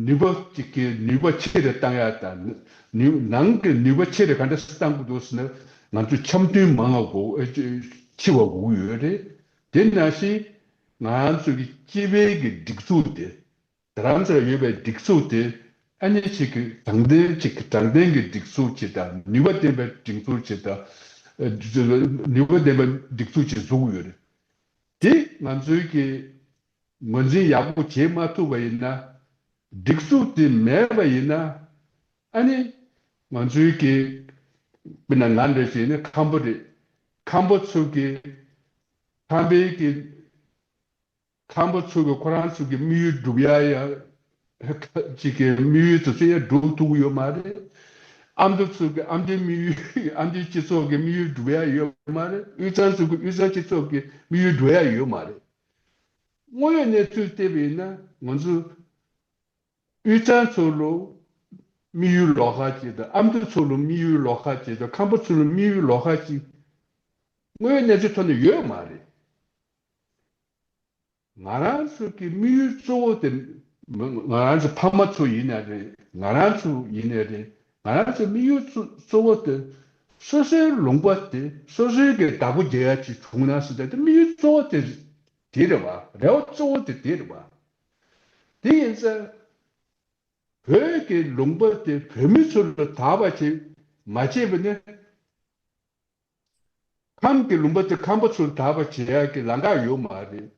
ནུས་པ་གཅིག་གི་ནུས་པ་ཆེ་རུ་བཏང་ཡག་དང་ནུས་ནང་གི་ནུས་པ་ཆེ་རུ་ག་འདྲ་སེ་བཏང་དགོས་འདུག་ཟེར་ན་ང་ཚོ་འཆམ་མཐུན་མང་བ་དགོས་ཨེ་ཆེ་བ་དགོས་ཀྱི་ཡོད་རེད། དེ་ནང་བཞིན་ང་རང་ཚོ་གི་སྤྱི་པའི་གི་སྒྲིག་འཛུགས་དེ། རྡ་རམ་ས་ལ་ཡོད་པའི་སྒྲིག་འཛུགས་དེ་ཨ་ནི་གཅིག་གི་དྲང་བདེན་གཅིག་གི་དྲང་བདེན་གྱི་སྒྲིག་འཛུགས་ཅིག་དང་ནུས་པ་ལྡན་པའི་སྒྲིག་འཛུགས་ཅིག་དང་ཨ་ནུས་པ་ལྡན་པའི་སྒྲིག་འཛུགས་ཅིག་བཟོ་གི་ཡོད་རེད། དེ་ང་ཚོའི་གི་ངོས་འཛིན་ཡག་པོ་བྱེད་མ་ཐུབ་པ་ཡིན་ན་སྒྲིག་འཛུགས་དེ་མེད་པ་ཡིན་ན་ཨ་ནི་ང་ཚོའི་གི་དཔེར་ན་ང་འདྲ་ཞིག་ནི་ཁམས་པ་རེད། ཁམས་པ་ཚོ་གི་ཁམས་པའི་གི་ཁམས་པ་ཚོ་གི་ཁོ་རང་ཚོ་གི་དམིགས་ཡུལ་སྒྲུབ་ཡ་ཡ་གཅིག་གི་དམིགས་ཡུལ་དེ་ཚོ་ཡ་སྒྲུབ་ཐུབ་ཀྱི་ཡོད་མ་རེད། ཨ་མདོ་ཚོ་གི་ཨ་མདོའི་དམིགས་ཡུལ་ཨ་མདོའི་སྤྱི་ཚོགས་ཀྱི་དམིགས་ཡུལ་སྒྲུབ་ཡ་ཡོད་མ་རེད། དབུས་གཙང་ཚོ་གི་དབུས་གཙང་སྤྱི་ཚོགས་ཀྱི་དམིགས་ཡུལ་སྒྲུབ་ཡ་ཡོད་མ་རེད། དངོས་ཡོད་གནས་ཚུལ་བལྟས་པ་ཡིན་ན་ང་ཚོ་དབུས་གཙང་ཚོ་ལ་དམིགས་ཡུལ་ལོགས་ཀ་ཅིག་དང་ཨ་མདོ་ཚོ་ལ་དམིགས་ཡུལ་ལོགས་ཀ་ཅིག་དང་ཁམས་པ་ཚོ་ལ་དམིགས་ཡུལ་ལོགས་ཀ་ཅིག་དངོས་ཡོད་གནས་ཚུལ་ཐོག་ནས་ཡོད་མ་རེད། ང་རང་ཚོ་གི་དམིགས་ཡུལ་གཙོ་བོ་དེ་ང་རང་ཚོ་ཕ་མ་ཚོ་ཡིན་ནའི་རེད། ང་རང་ཚོ་ཡིན་ནའི་རེད། ང་རང་ཚོའི་དམིགས་ཡུལ་གཙོ་གཙོ་བོ་དེ་སོ་སོའི་ལུང་པ་དེ་སོ་སོའི་གི་བདག་པོ་རྒྱག་ཡ་ཅིག་བྱུང་ན་ཟེར་ཏེ་དམིགས་ཡུལ་གཙོ་བོ་དེ་དེ་རེད་བ། རེ་བ་གཙོ་བོ་དེ་དེ་རེད་བ། དེ་ཡིན་ཙང་བོད་ཀྱི་ལུང་པ་དེ་བོད་མི་ཚོ་ལ་བདག་པ་བྱེད་མ་བྱས་པ་ནི། ཁམས་ཀྱི་ལུང་པ་དེ་ཁམས་པ་ཚོ་ལ་བདག་པ་བྱེད་ཡག་གི་ལམ་ཁ་ཡོད་མ་རེད།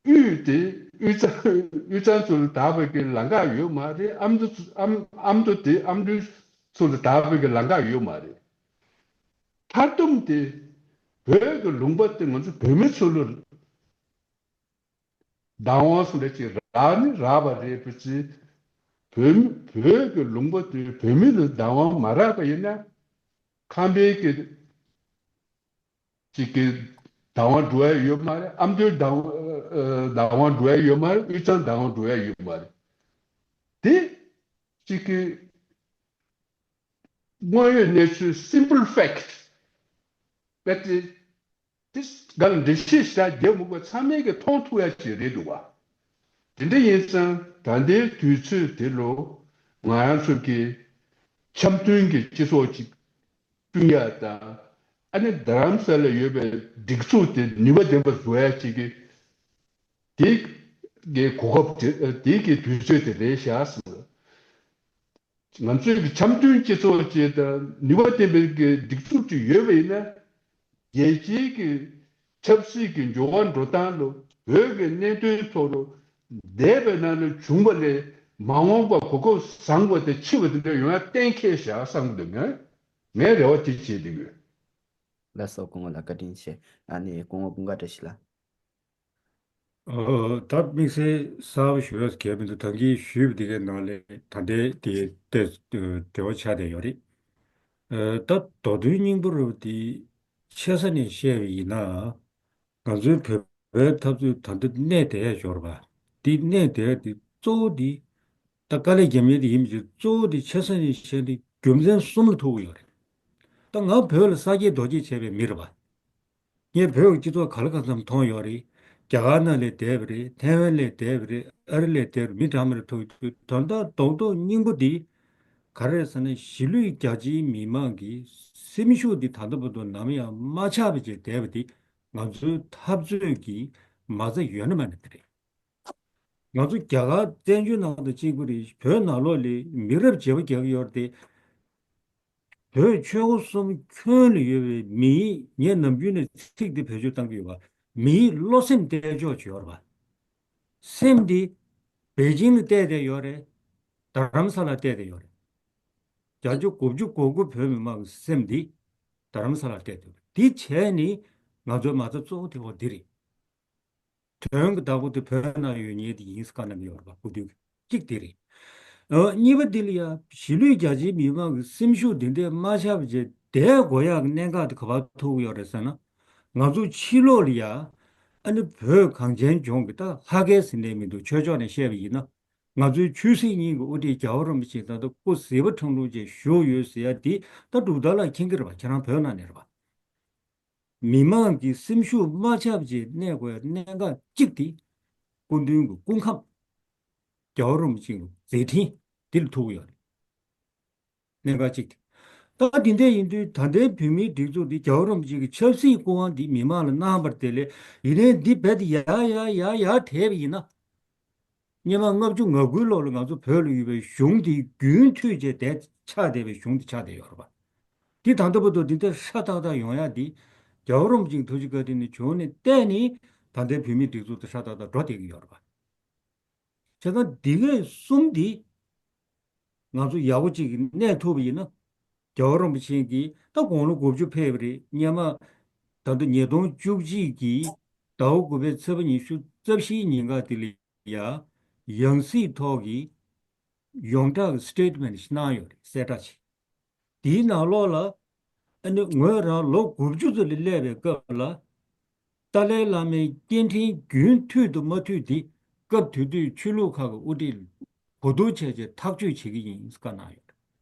དབུས་དེ་དབུས་གཙང་དབུས་གཙང་ཚོ་ལ་བདག་པའི་གི་ལམ་ཁ་ཡོད་མ་རེད། ཨ་མདོ་ཚོ་ཨ་ཨ་མདོ་དེ་ཨ་མདོའི་ཚོ་ལ་བདག་པའི་གི་ལམ་ཁ་ཡོད་མ་རེད། མཐར་སྡོམ་དེ་བོད་ཀྱི་ལུང་པ་དེ་ང་ཚོ་བོད་མི་ཚོ་ལ་བདག་དབང་སུ་འདྲ་ཅིག་རག་ནི་རག་པ་རེད། བོད་ཚེ་བོད་བོད་ཀྱི་ལུང་པ་དེ་བོད་མི་ལ་བདག་དབང་མ་རག་པ་ཡིན་ན་ཁམས་པའི་གི་ཅིག་གི་བདག་དབང་འགྲོ་ཡ་ཡོད་མ་རེད། ཨ་མདོའི་བདག་དབང་ཨ་བདག་དབང་འགྲོ་ཡ་ཡོད་མ་རེད། དབུས་གཙང་བདག་དབང་འགྲོ་ཡ་ཡོད་མ་རེད། དེ་ཅིག་གི་དངོས་ཡོད་གནས་ཚུལ་simple fact རྦད་དེ་དེ་ག་ལ་འགྲེལ་བཤད་ཞིག་རྒྱབ་མི་དགོས། ཚང་མས་ཀྱི་མཐོང་ཐུབ་ཡ་ཅིག་རེད་འདུག་བ། དེ་འདྲ་ཡིན་ཙང་ད་ལྟའི་དུས་ཚོད་དེ་ལོ་ང་རང་ཚོ་གི་འཆམ་མཐུན་གྱི་སྤྱི་ཚོགས་ཅིག་བསྐྲུན་ཡ་དང་ཨ་ནི་རྡ་རམ་ས་ལ་ཡོད་པའི་སྒྲིག་འཛུགས་དེ་ནུས་པ་ལྡན་པ་བཟོ་ཡ་ཅིག་གི་དེ་གི་གོ་སྐབས་དེ་དེ་གི་དུས་ཚོད་དེ་རེད་ཤག་ཟེར། ང་ཚོའི་གི་འཆམ་མཐུན་སྤྱི་ཚོགས་ཅིག་དང་ནུས་པ་ལྡན་པའི་གི་སྒྲིག་འཛུགས་ཅིག་ཡོད་པ་ཡིན་ན། རྒྱལ་སྤྱིའི་གི་ཆབ་སྲིད་ཀྱི་འགྱུར་བ་འགྲོ་སྟངས་ལ་བོད་ཀྱི་གནད་དོན་ཐོག་ལ་འདས་པའི་ནང་ལ་བྱུང་བ་ལས་མ་འོངས་པ་གོ་སྐབས་བཟང་བ་དང་ཕྱི་བ་དེ་འདྲ་ཡོང་ཡ་གཏན་འཁེལ་བཞག་བསམ་གི་འདུག་ངས་ངའི་རེ་བ་དེ་བྱེད་བསྡད་ཡོད། ལགས་སོ། སྐུ་ངོ་ལགས་བཀའ་དྲིན་ཆེ། ཨ་ནི་སྐུ་ངོ་ཀུན་དགའ་བཀྲ་ཤིས་ལགས། ཨོ། ད་དམིགས་བསལ་གསར་པ་ཞུ་ཡས་གལ་མི་འདུག་ད་གིན་ཞུས་པ་དེ་གའི་ནང་ལས་ད་ལྟའི་དེ་ཏོག་ཙམ་འབྲེལ་བ་ཆགས་བསྡད་ཡོད་རེད། ཨ། ད་མདོ་དོན་སྙིང་པོ་རུ་དེ་ཆེ་ས་ནས་བཤད་པ་ཡིན་ན། ང་ཚོའི་བོད་པའི་འཐབ་རྩོད་ད་ལྟ་གནས་བསྡད་ཡ་ཞོར་བ། དེ་གནས་བསྡད་ཡ་དེ་གཙོ་བོ་དེ། ད་དཀའ་ལས་རྒྱབ་མཁན་དེ་ཡིན་པ་བྱས་གཙོ་བོ་དེ་ཆེ་ས་ནས་བཤད་དེ་རྒྱུ་མཚན་གསུམ་ལ་ཐུག་གི་ཡོད་རེད། ད་ང་བོད་ལ་ས་སྐྱེས་རྡོ་སྐྱེས་བྱས་པའི་མི་རེད་བ། ངས་བོད་ཀྱི་སྤྱི་ཚོགས་ག་ལ་གང་འཚམ་མཐོང་ཡོད་རེད། རྒྱ་གར་ནང་ལས་བསྡད་པ་རེད། ཐའེ་ཝན་ལས་བསྡད་པ་རེད། ཨ་རི་ལས་བསྡད་པ་རེད། མི་འདྲ་མི་འདྲ་ཐུག་དུས་དོན་དག་རྡོག་རྡོག་སྙིང་པོ་འདི་ག་རེ་རེད་ཟེར་ན། གཞིས་ལུས་རྒྱ་ཆེའི་མི་མང་གི་སེམས་ཤུགས་འདི་ད་ལྟ་བར་དུ་ནམ་ཡང་མ་ཆག་པ་བྱས་བསྡད་པ་འདི་ང་ཚོའི་འཐབ་རྩོད་ཀྱི་མ་རྩ་ཡོད་ན་མེད་ན་དེ་རེད། ང་ཚོ་རྒྱ་གར་བཙན་བྱོལ་ནང་དུ་གཅིག་པུ་རེད། བོད་ནང་ལོགས་ལ་མི་རབས་བརྗེ་པོ་རྒྱག་གི་ཡོད་རེད་དེ། བོད་ཆོལ་ཁ་གསུམ་ཁྱོན་ལ་ཡོད་པའི་མིའི། ངས་ནམ་རྒྱུན་ནས་ཚིག་འདི་བེད་སྤྱོད་བཏང་གི་ཡོད་པ། མིའི་བློ་སེམས་གཏད་ཕྱོགས་ཅིག་ཡོད་རེད་པ། སེམས་འདི་པེ་ཅིང་ལ་གཏད་བསྡད་ཡོད་རེད། རྡ་རམ་ས་ལ་གཏད་བསྡད་ཡོད་རེད། བརྒྱ་ཆ་དགུ་བཅུ་གོ་དགུ་བོད་མི་མང་གི་སེམས་འདི་རྡ་རམ་ས་ལར་གཏད་བསྡད་ཡོད་རེད། འདི་བྱས་ནས་ང་ཚོའི་མ་རྩ་གཙོ་བོ་དེ་འོ་འདི་རེད། དོན་གྱི་བདག་པོ་དེ་བོད་ནང་ཡོད་མཁན་དེ་ཡིན་ཟེར་བཀའ་གནང་གི་ཡོད་རེད་པ། སྐུ་མདུན་གྱིས། གཅིག་དེ་རེད། ཨ། གཉིས་པ་འདི་ལ་ཡ་གཞིས་ལུས་རྒྱ་ཆེའི་མི་མང་གི་སེམས་ཤུགས་འདི་འདྲས་མ་ཆག་པ་བྱས་བསྡད་དགོས་ཡག་གི་གནད་འགག་དེ་ག་པར་ཐུག་གི་ཡོད་རེད་ཟེར་ན། ང་ཚོ་ཕྱི་ལོགས་ལ་ཡ། ཨ་ནི་བོད་གངས་ཅན་ལྗོངས་ཀྱི་ད་ལྷ་སྐལ་ཟེར་ནས་མི་འདུག་ཆོས་ཕྱོགས་ནས་བཤད་པ་ཡིན་ན། ང་ཚོའི་ཆོས་སྲིད་གཉིས་ཀྱི་དབུ་ཁྲིད་རྒྱལ་བ་རིན་པོ་ཆེ་ད་ལྟ་སྐུ་གཟི་དཔལ་ཁྲང་ལུང་བཅས་བཞུགས་ཡོད་ཟེར་ཡ་འདི་ད་འབྲུག་རྟ་ལགས་མཁྱེན་གྱི་རེད་པ། ཁྱེད་རང་བོད་ནང་ནས་རེད་པ། མི་མང་གི་སེམས་ཤུགས་མ་ཆག་པ་བྱས་གནས་དགོས་གནད་འགག་གཅིག་དེ། སྐུ་མདུན་གྱི་སྐུ་ཁམས། རྒྱལ་བ་རིན་པོ་ཆེ་གི་མཛད་འཕྲིན་འདི་ལ་ཐུག་ཡོད་རེད། གནད་འགག་གཅིག་དེ། ད་འདི་འདྲ་ཡིན་དུས་ད་ལྟའི་བོད་མིའི་སྒྲིག་འཛུགས་འདི་རྒྱལ་བ་རིན་པོ་ཆེ་གི་ཆབ་སྲིད་སྐུ་དབང་འདི་མི་མང་ལ་གནང་བར་དེ་ལས་ཡིན་ནའི་འདི་རྦད་དེ་ཡར་ཡར་ཡར་ཡར་དེད་པ་ཡིན་ན། སྔོན་མ་ལྔ་བཅུ་ང་དགུའི་ལོ་ལ་ང་ཚོ་བོད་ལ་ཡོད་པའི་གཞུང་དེ་རྒྱུན་མཐུད་བྱས་དེ་ཆགས་བསྡད་པའི་གཞུང་དེ་ཆགས་བསྡད་ཡོད་རེད་པ། འདི་ད་ལྟ་བར་དུ་འདི་འདྲ་ཧྲ་ཏག་ཏག་ཡོང་ཡ་འདི་རྒྱལ་བ་རིན་པོ་ཆེའི་ཐུགས་རྗེ་བཀའ་དྲིན་ནས་བྱུང་ནས་བལྟས་ནས་ད་ལྟའི་བོད་མིའི་སྒྲིག་འཛུགས་དེ་ཧྲ་ཏག་ཏག་འགྲོ་བསྡད་ཀྱི་ཡོད་རེད་པ། བྱས་ཙང་འདི་གས་གསུམ་འདི་ང་ཚོ་ཡག་པོ་གཅིག་གི་གནས་ཐུབ་པ་ཡིན་ན། རྒྱལ་བ་རིན་པོ་ཆེ་གིས་ད་དགུང་ལོ་དགུ་བཅུ་ཕེབས་པ་རེད། སྔོན་མ་ད་ལྟ་ཉིས་སྟོང་བཅུ་གཅིག་གི་ཟླ་བ་དགུ་པའི་ཚེས་པ་ཉི་ཤུ་རྩ་བཞིའི་ཉིན་ཀ་དེ་ལ་ཡ། ཡང་སྲིད་ཐོག་གི་ཡོངས་གྲགས་ཀྱི་སི་ཊེ་ཊི་མེན་ཊི་ཞིག་གནང་ཡོད་རེད། གསལ་བསྒྲགས་ཤིག་དེའི་ནང་ལོགས་ལ། ཨ་ནི་ངོས་རང་ལོ་དགུ་བཅུ་ཙམ་ལ་སླེབས་པའི་སྐབས་ལ། ཏཱ་ལའི་བླ་མའི་སྐྱེ་ཕྲེང་རྒྱུན་མཐུད་དུ་མ་མཐུད་དེ། སྐབས་དེ་དུས་ཆོས་ལུགས་ཁག་གི་དབུ་ཁྲིད་ལ་གོ་བསྡུར་བྱས་རྗེས་ཐག་གཅོད་བྱེད་ཀྱི་ཡིན་བཀའ་གནང་ཡོད།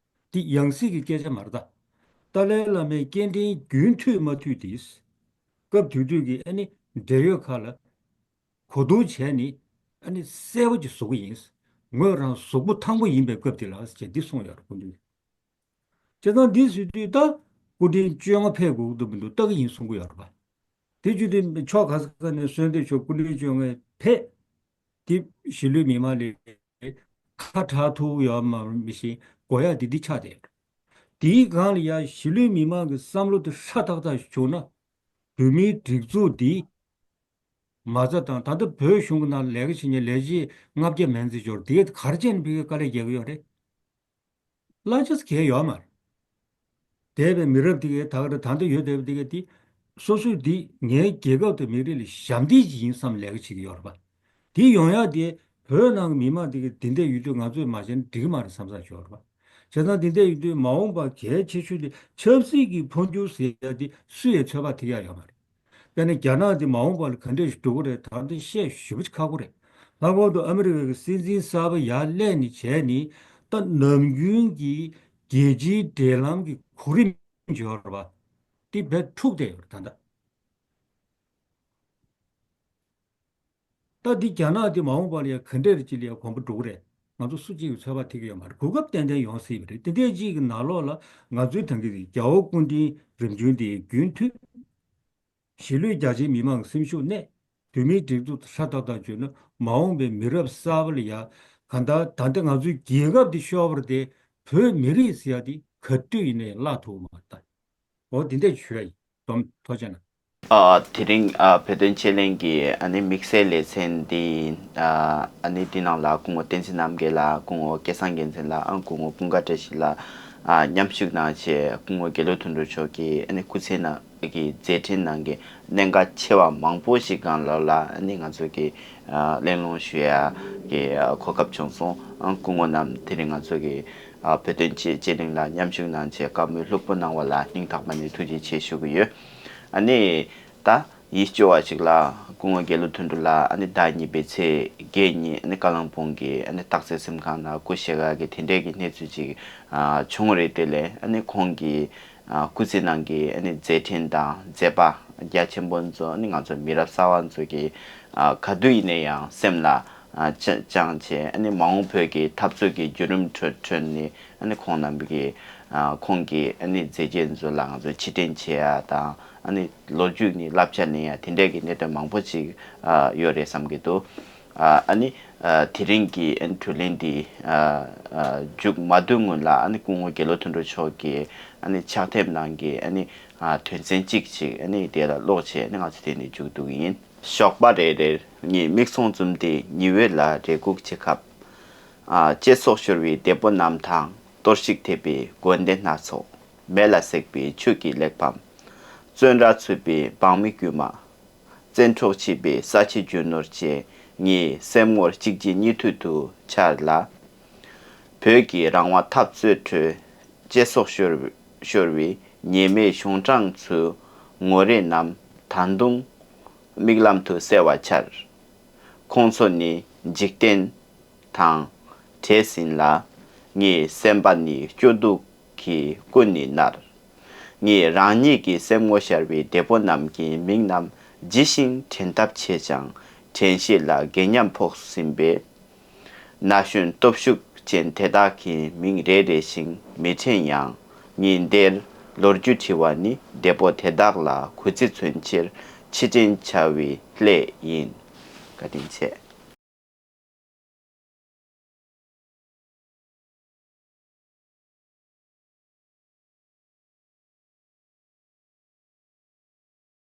འདི་ཡང་སྲིད་ཀྱི་སྐད་ཆ་མ་རེད་ད། ཏཱ་ལའི་བླ་མའི་སྐྱེ་ཕྲེང་རྒྱུན་མཐུད་མ་མཐུད་དེ། སྐབས་དེ་དུས་ཀྱི་ཨ་ནི་འབྲེལ་ཡོད་ཁག་ལ་གོ་བསྡུར་བྱས་ནས་ཨ་ནི་གསལ་པོ་ཅིག་བཟོ་གི་ཡིན། ངོས་རང་གཟུགས་པོ་ཐང་པོ་ཡིན་པའི་སྐབས་དེ་ལ་ཅེས་འདི་གསུངས་ཡོད་རེད། སྐུ་མདུན། བྱས་ཙང་འདི་ཟེར་དུས་ད་སྐུ་ཕྲེང་བཅོ་ལྔ་ཕེབས་དགོས་ཀྱི་འདུག་མི་འདུག་ལྟ་གི་ཡིན་གསུང་གི་ཡོད་རེད་པ། དེ་བརྒྱུད་དེ་ཕྱོགས་ག་ས་ག་ནས་གསོལ་འདེབས་ཞུ། སྐུ་ཕྲེང་བཅོ་ལྔ་ཕེབས། དེ་གཞིས་ལུས་མི་མང་ལ་ཁ་གྲག་ཐུབ་ཡོད་མ་མི་ཤེས། དགོས་ཡ་དེ་འདི་ཆགས་བསྡད་ཡོད། དེའི་སྒང་ལ་ཡ་གཞིས་ལུས་མི་མང་གི་བསམ་བློ་དེ་ཧྲ་ཏག་ཏག་བྱུང་ན། བོད་མིའི་སྒྲིག་འཛུགས་འདི་མ་རྩ་དང་ད་ལྟ་བོད་གཞུང་གི་ནང་ལས་ཀ་བྱེད་མཁན་ལས་བྱེད་ལྔ་བརྒྱ་མན་ཙམ་འབྱོར། དེ་ག་རེ་བྱས་ནས་ཕ་གིར་དཀའ་ལས་རྒྱག་གི་ཡོད་རེད། གླ་ཆ་ཟེར་གང་ཡོད་མ་རེད། འདས་པའི་མི་རབས་དེ་གས་ད་ག་རེ་ད་ལྟ་ཡོད་བསྡད་པ་དེ་གས་དེ། སོ་སོས་འདི་ངའི་རྒྱལ་ཁབ་དང་མི་རིགས་ལ་ཞབས་འདེགས་ཅིག་ཡིན་བསམ་ལས་ཀ་བྱེད་ཀྱི་ཡོད་རེད་པ། དེ་ཡོང་ཡག་དེ་བོད་ནང་གི་མི་མང་དེ་གས་དེ་འདྲ་ཡོད་དུས་ང་ཚོས་མ་བྱས་ན་འགྲིག་གི་མ་རེད་བསམ་ས་ཅིག་ཡོད་རེད་པ། བྱས་ཙང་དེ་འདྲ་ཡོད་དུས་མ་འོངས་པ་གལ་ཆེ་ཤོས་དེ་ཆབ་སྲིད་ཀྱི་འཕོ་འགྱུར་ཟེར་ཡག་དེ་སུ་ཡས་ཚོད་དཔག་ཐིག་ཡག་ཡོད་མ་རེད། དཔེར་ན་རྒྱ་ནག་འདི་མ་འོངས་པ་ལ་ག་འདྲས་ཤིག་འགྲོ་གི་རེད་ད་འདི་བཤད་ཞེ་པོ་ཅིག་ཁག་པོ་རེད། ལྷག་པར་དུ་ཨ་མི་རི་ཀ་གི་སྲིད་འཛིན་གསར་པ་ཡར་སླེབས་ནས་བྱས་ནས་ད་ནམ་རྒྱུན་གྱི་རྒྱལ་སྤྱིའི་འབྲེལ་ལམ་གྱི་གོ་རིམ་ཅིག་ཡོད་རེད་པ། འདི་རྦད་འཁྲུགས་བསྡད་ཡོད་རེད་ད་ལྟ། ད་འདི་རྒྱ་ནག་འདི་མ་འོངས་པ་ལ་ཡང་ག་འདྲས་ཅིག་ལ་ཡང་གོམ་པ་འགྲོ་གི་རེད། ང་ཚོ་སུ་གཅིག་གིས་ཚོད་དཔག་ཐིག་གི་ཡོད་མ་རེད། གོ་སྐབས་ཏན་ཏན་ཡོང་སྲིད་པ་རེད། དེ་འདྲས་ཅིག་གི་ནང་ལོགས་ལ་ང་ཚོའི་ད་གིན་རྒྱལ་བ་སྐུ་ཕྲེང་རིམ་བྱོན་འདི་རྒྱུན་མཐུད། གཞིས་ལུས་རྒྱ་ཆེའི་མི་མང་གི་སེམས་ཤུགས་གནས། བོད་མིའི་སྒྲིག་འཛུགས་ཧྲ་ཏག་ཏག་བྱུང་ན་མ་འོངས་པའི་མི་རབས་གསར་པ་ལ་ཡང་གང་ལྟར་ད་ལྟ་ང་ཚོའི་རྒྱལ་ཁབ་འདི་ཤོར་བ་རེད་དེ། བོད་མི་རིགས་ཟེར་ཡ་དེ་ག་དུས་ཡིན་ནའི་བརླག་ཐུབ་མ་རེད་ད། འོ་དེ་འདྲ་ཞུ་ཡ་ཡིན། སྡོམ་ཐུགས་རྗེ་གནང་། ཨ། དེ་རིང་ཨ་བོད་དོན་དཔྱད་གླེང་གི་ཨ་ནི་དམིགས་བསལ་ལེ་ཚན་འདི་ཨ་ཨ་ནི་འདི་ནང་ལ་སྐུ་ངོ་བསྟན་འཛིན་རྣམ་རྒྱལ་ལགས། སྐུ་ངོ་སྐལ་བཟང་རྒྱལ་མཚན་ལགས། ཨང་སྐུ་ངོ་ཀུན་དགའ་བཀྲ་ཤིས་ལགས་ཨ་མཉམ་ཞུགས་གནང་བྱས། སྐུ་ངོ་དགེ་ལུགས་དོན་གྲུབ་མཆོག་གིས་ཨ་ནི་སྐུ་ཚེ་ནང་གི་མཛད་འཕྲིན་ནང་གི་གནད་འགག་ཆེ་བ་མང་པོ་ཞིག་སྒང་ལ་ལ་ཨ་ནི་ང་ཚོ་གི་ཨ་གླེང་སློང་ཞུ་ཡ་གི་ཨ་གོ་སྐབས་བྱུང་སོང་། ཨང་སྐུ་ངོ་རྣམས་དེ་རིང་ང་ཚོ་གི་ཨ་བོད་དོན་དཔྱད་དཔྱད་གླེང་ལ་མཉམ་ཞུགས་གནང་བྱས་བཀའ་མོལ་ལྷུག་པོ་གནང་བ་ལ་སྙིང་ཐག་པ་ནས་ཐུགས་རྗེ་ཆེ་ཞུ་གི་ཡོད། ཨ་ནི་ད་ཡིད་སྐྱོ་བ་ཞིག་ལ་སྐུ་ངོ་དགེ་ལུགས་དོན་གྲུབ་ལགས་ཨ་ནི་ཟླ་གཉིས་པའི་ཚེས་བརྒྱད་ཉིན་ཨ་ནི་བཀའ་བློན་སྦུག་གི་ཨ་ནི་སྟག་རྩེ་གཟིམ་ཁང་ནང་སྐུ་གཤེགས་ཡག་གི་དེ་འདྲས་ཀྱི་གནས་ཚུལ་ཅིག་ཨ་བྱུང་རེད། དེ་ལས་ཨ་ནི་ཁོང་གི་ཨ་སྐུ་ཚེ་ནང་གི་ཨ་ནི་མཛད་འཕྲིན་དང་མཛད་པ་རྒྱ་ཆེན་པོ་ཚོ་ཨ་ནི་ང་ཚོ་མི་རབས་གསར་བ་ཚོ་གི་ཨ་ག་དུས་ཡིན་ན་ཡང་སེམས་ལ་ཨ་བཅངས་བྱས་ཨ་ནི་མ་འོངས་བོད་ཀྱི་འཐབ་རྩོད་ཀྱི་བརྒྱུད་རིམ་ཁྲོད་ཁྲོད་ནས་ཨ་ནི་ཁོང་རྣམ་པ་གི་ཨ་ཁོང་གི་ཨ་ནི་མཛད་རྗེས་ཚོ་ལ་ང་ཚོ་ཕྱིར་དྲན་བྱེད་ཡ་དང་ཨ་ནི་ལོ་རྒྱུས་ནས་བསླབ་བྱ་ལེན་ཡ་དེ་འདྲས་ཀྱི་གནད་དོན་མང་པོ་ཅིག་ཨ་ཡོད་རེད་བསམ་གྱི་འདུག་ཨ་ཨ་ནི་ཨ་དེ་རིང་གི་ཨ་ནི་དྲིས་ལན་འདི་ཨ་ཨ་མཇུག་མ་བསྡུ་སྔོན་ལ་ཨ་ནི་སྐུ་ངོ་དགེ་ལུགས་དོན་གྲུབ་མཆོག་གིས་ཨ་ནི་ཕྱག་དེབ་ནང་གི་ཨ་ནི་ཨ་དོན་ཚན་གཅིག་ཅིག་ཨ་ནི་དེ་ལ་ཀློག་བྱས་ཨ་ནི་ང་ཚོ་དེ་ནས་མཇུག་བསྡུ་གི་ཡིན། ཞོགས་པ་རེ་རེར་ངས་མིག་ཟུང་བཙུམས་ཏེ་ཉི་འོད་ལ་རེ་སྒུག་བྱེད་སྐབས། ཨ་ཅེ་སྲོག་ཤོར་བའི་འདས་པོ་རྣམས་དང་གཏོར་བཤིག་ཐེབས་པའི་དགོན་སྡེ་སྣ་ཚོགས། མེ་ལ་བསྲེགས་པའི་ཆུ་གི་གླེགས་བམ། བཙོན་རར་ཚུད་པའི་འབངས་མི་དཀྱུས་མ། བཙན་འཕྲོག་བྱས་པའི་ས་ཆའི་རྒྱུ་ནོར་བཅས་ངའི་སེམས་ངོར་གཅིག་རྗེས་གཉིས་མཐུད་དུ་འཆར་ལ། བོད་ཀྱི་རང་དབང་འཐབ་རྩོད་ཁྲོད་ཅེ་སྲོག་ཤོར་ཤོར་བའི་ཉེས་མེད་གཞུང་དྲང་ཚོའི་ངོ་རེ་རྣམས་ད་དུང་མིག་ལམ་དུ་གསལ་བར་འཆར། ཁོང་ཚོ་ནི་འཇིག་རྟེན་དང་བྲལ་ཟིན་ལ། ངའི་སེམས་པ་ནི་སྐྱོ་སྡུག་གིས་ཀུན་ནས་མནར། ངས་རང་ཉིད་ཀྱི་སེམས་ངོ་ཤར་བའི་འདས་པོ་རྣམས་ཀྱི་མིང་རྣམས་ཇི་བཞིན་དྲན་ཐབས་བྱས་ཀྱང་དྲན་ཤེས་ལ་འགལ་ཉམས་ཕོག་ཟིན་པས། ན་གཞོན་སྟོབས་ཤུགས་ཅན་དེ་དག་གི་མིང་རེ་རེ་བཞིན་མི་དྲན་ཡང་། ངས་འདིར་ལོ་རྒྱུས་བྲིས་པ་ནི་འདས་པོ་དེ་དག་ལ་གུས་བརྩི་མཚོན་ཕྱིར་ཕྱིར་དྲན་བྱ་བའི་སླད་ཡིན། བཀའ་དྲིན་ཆེ།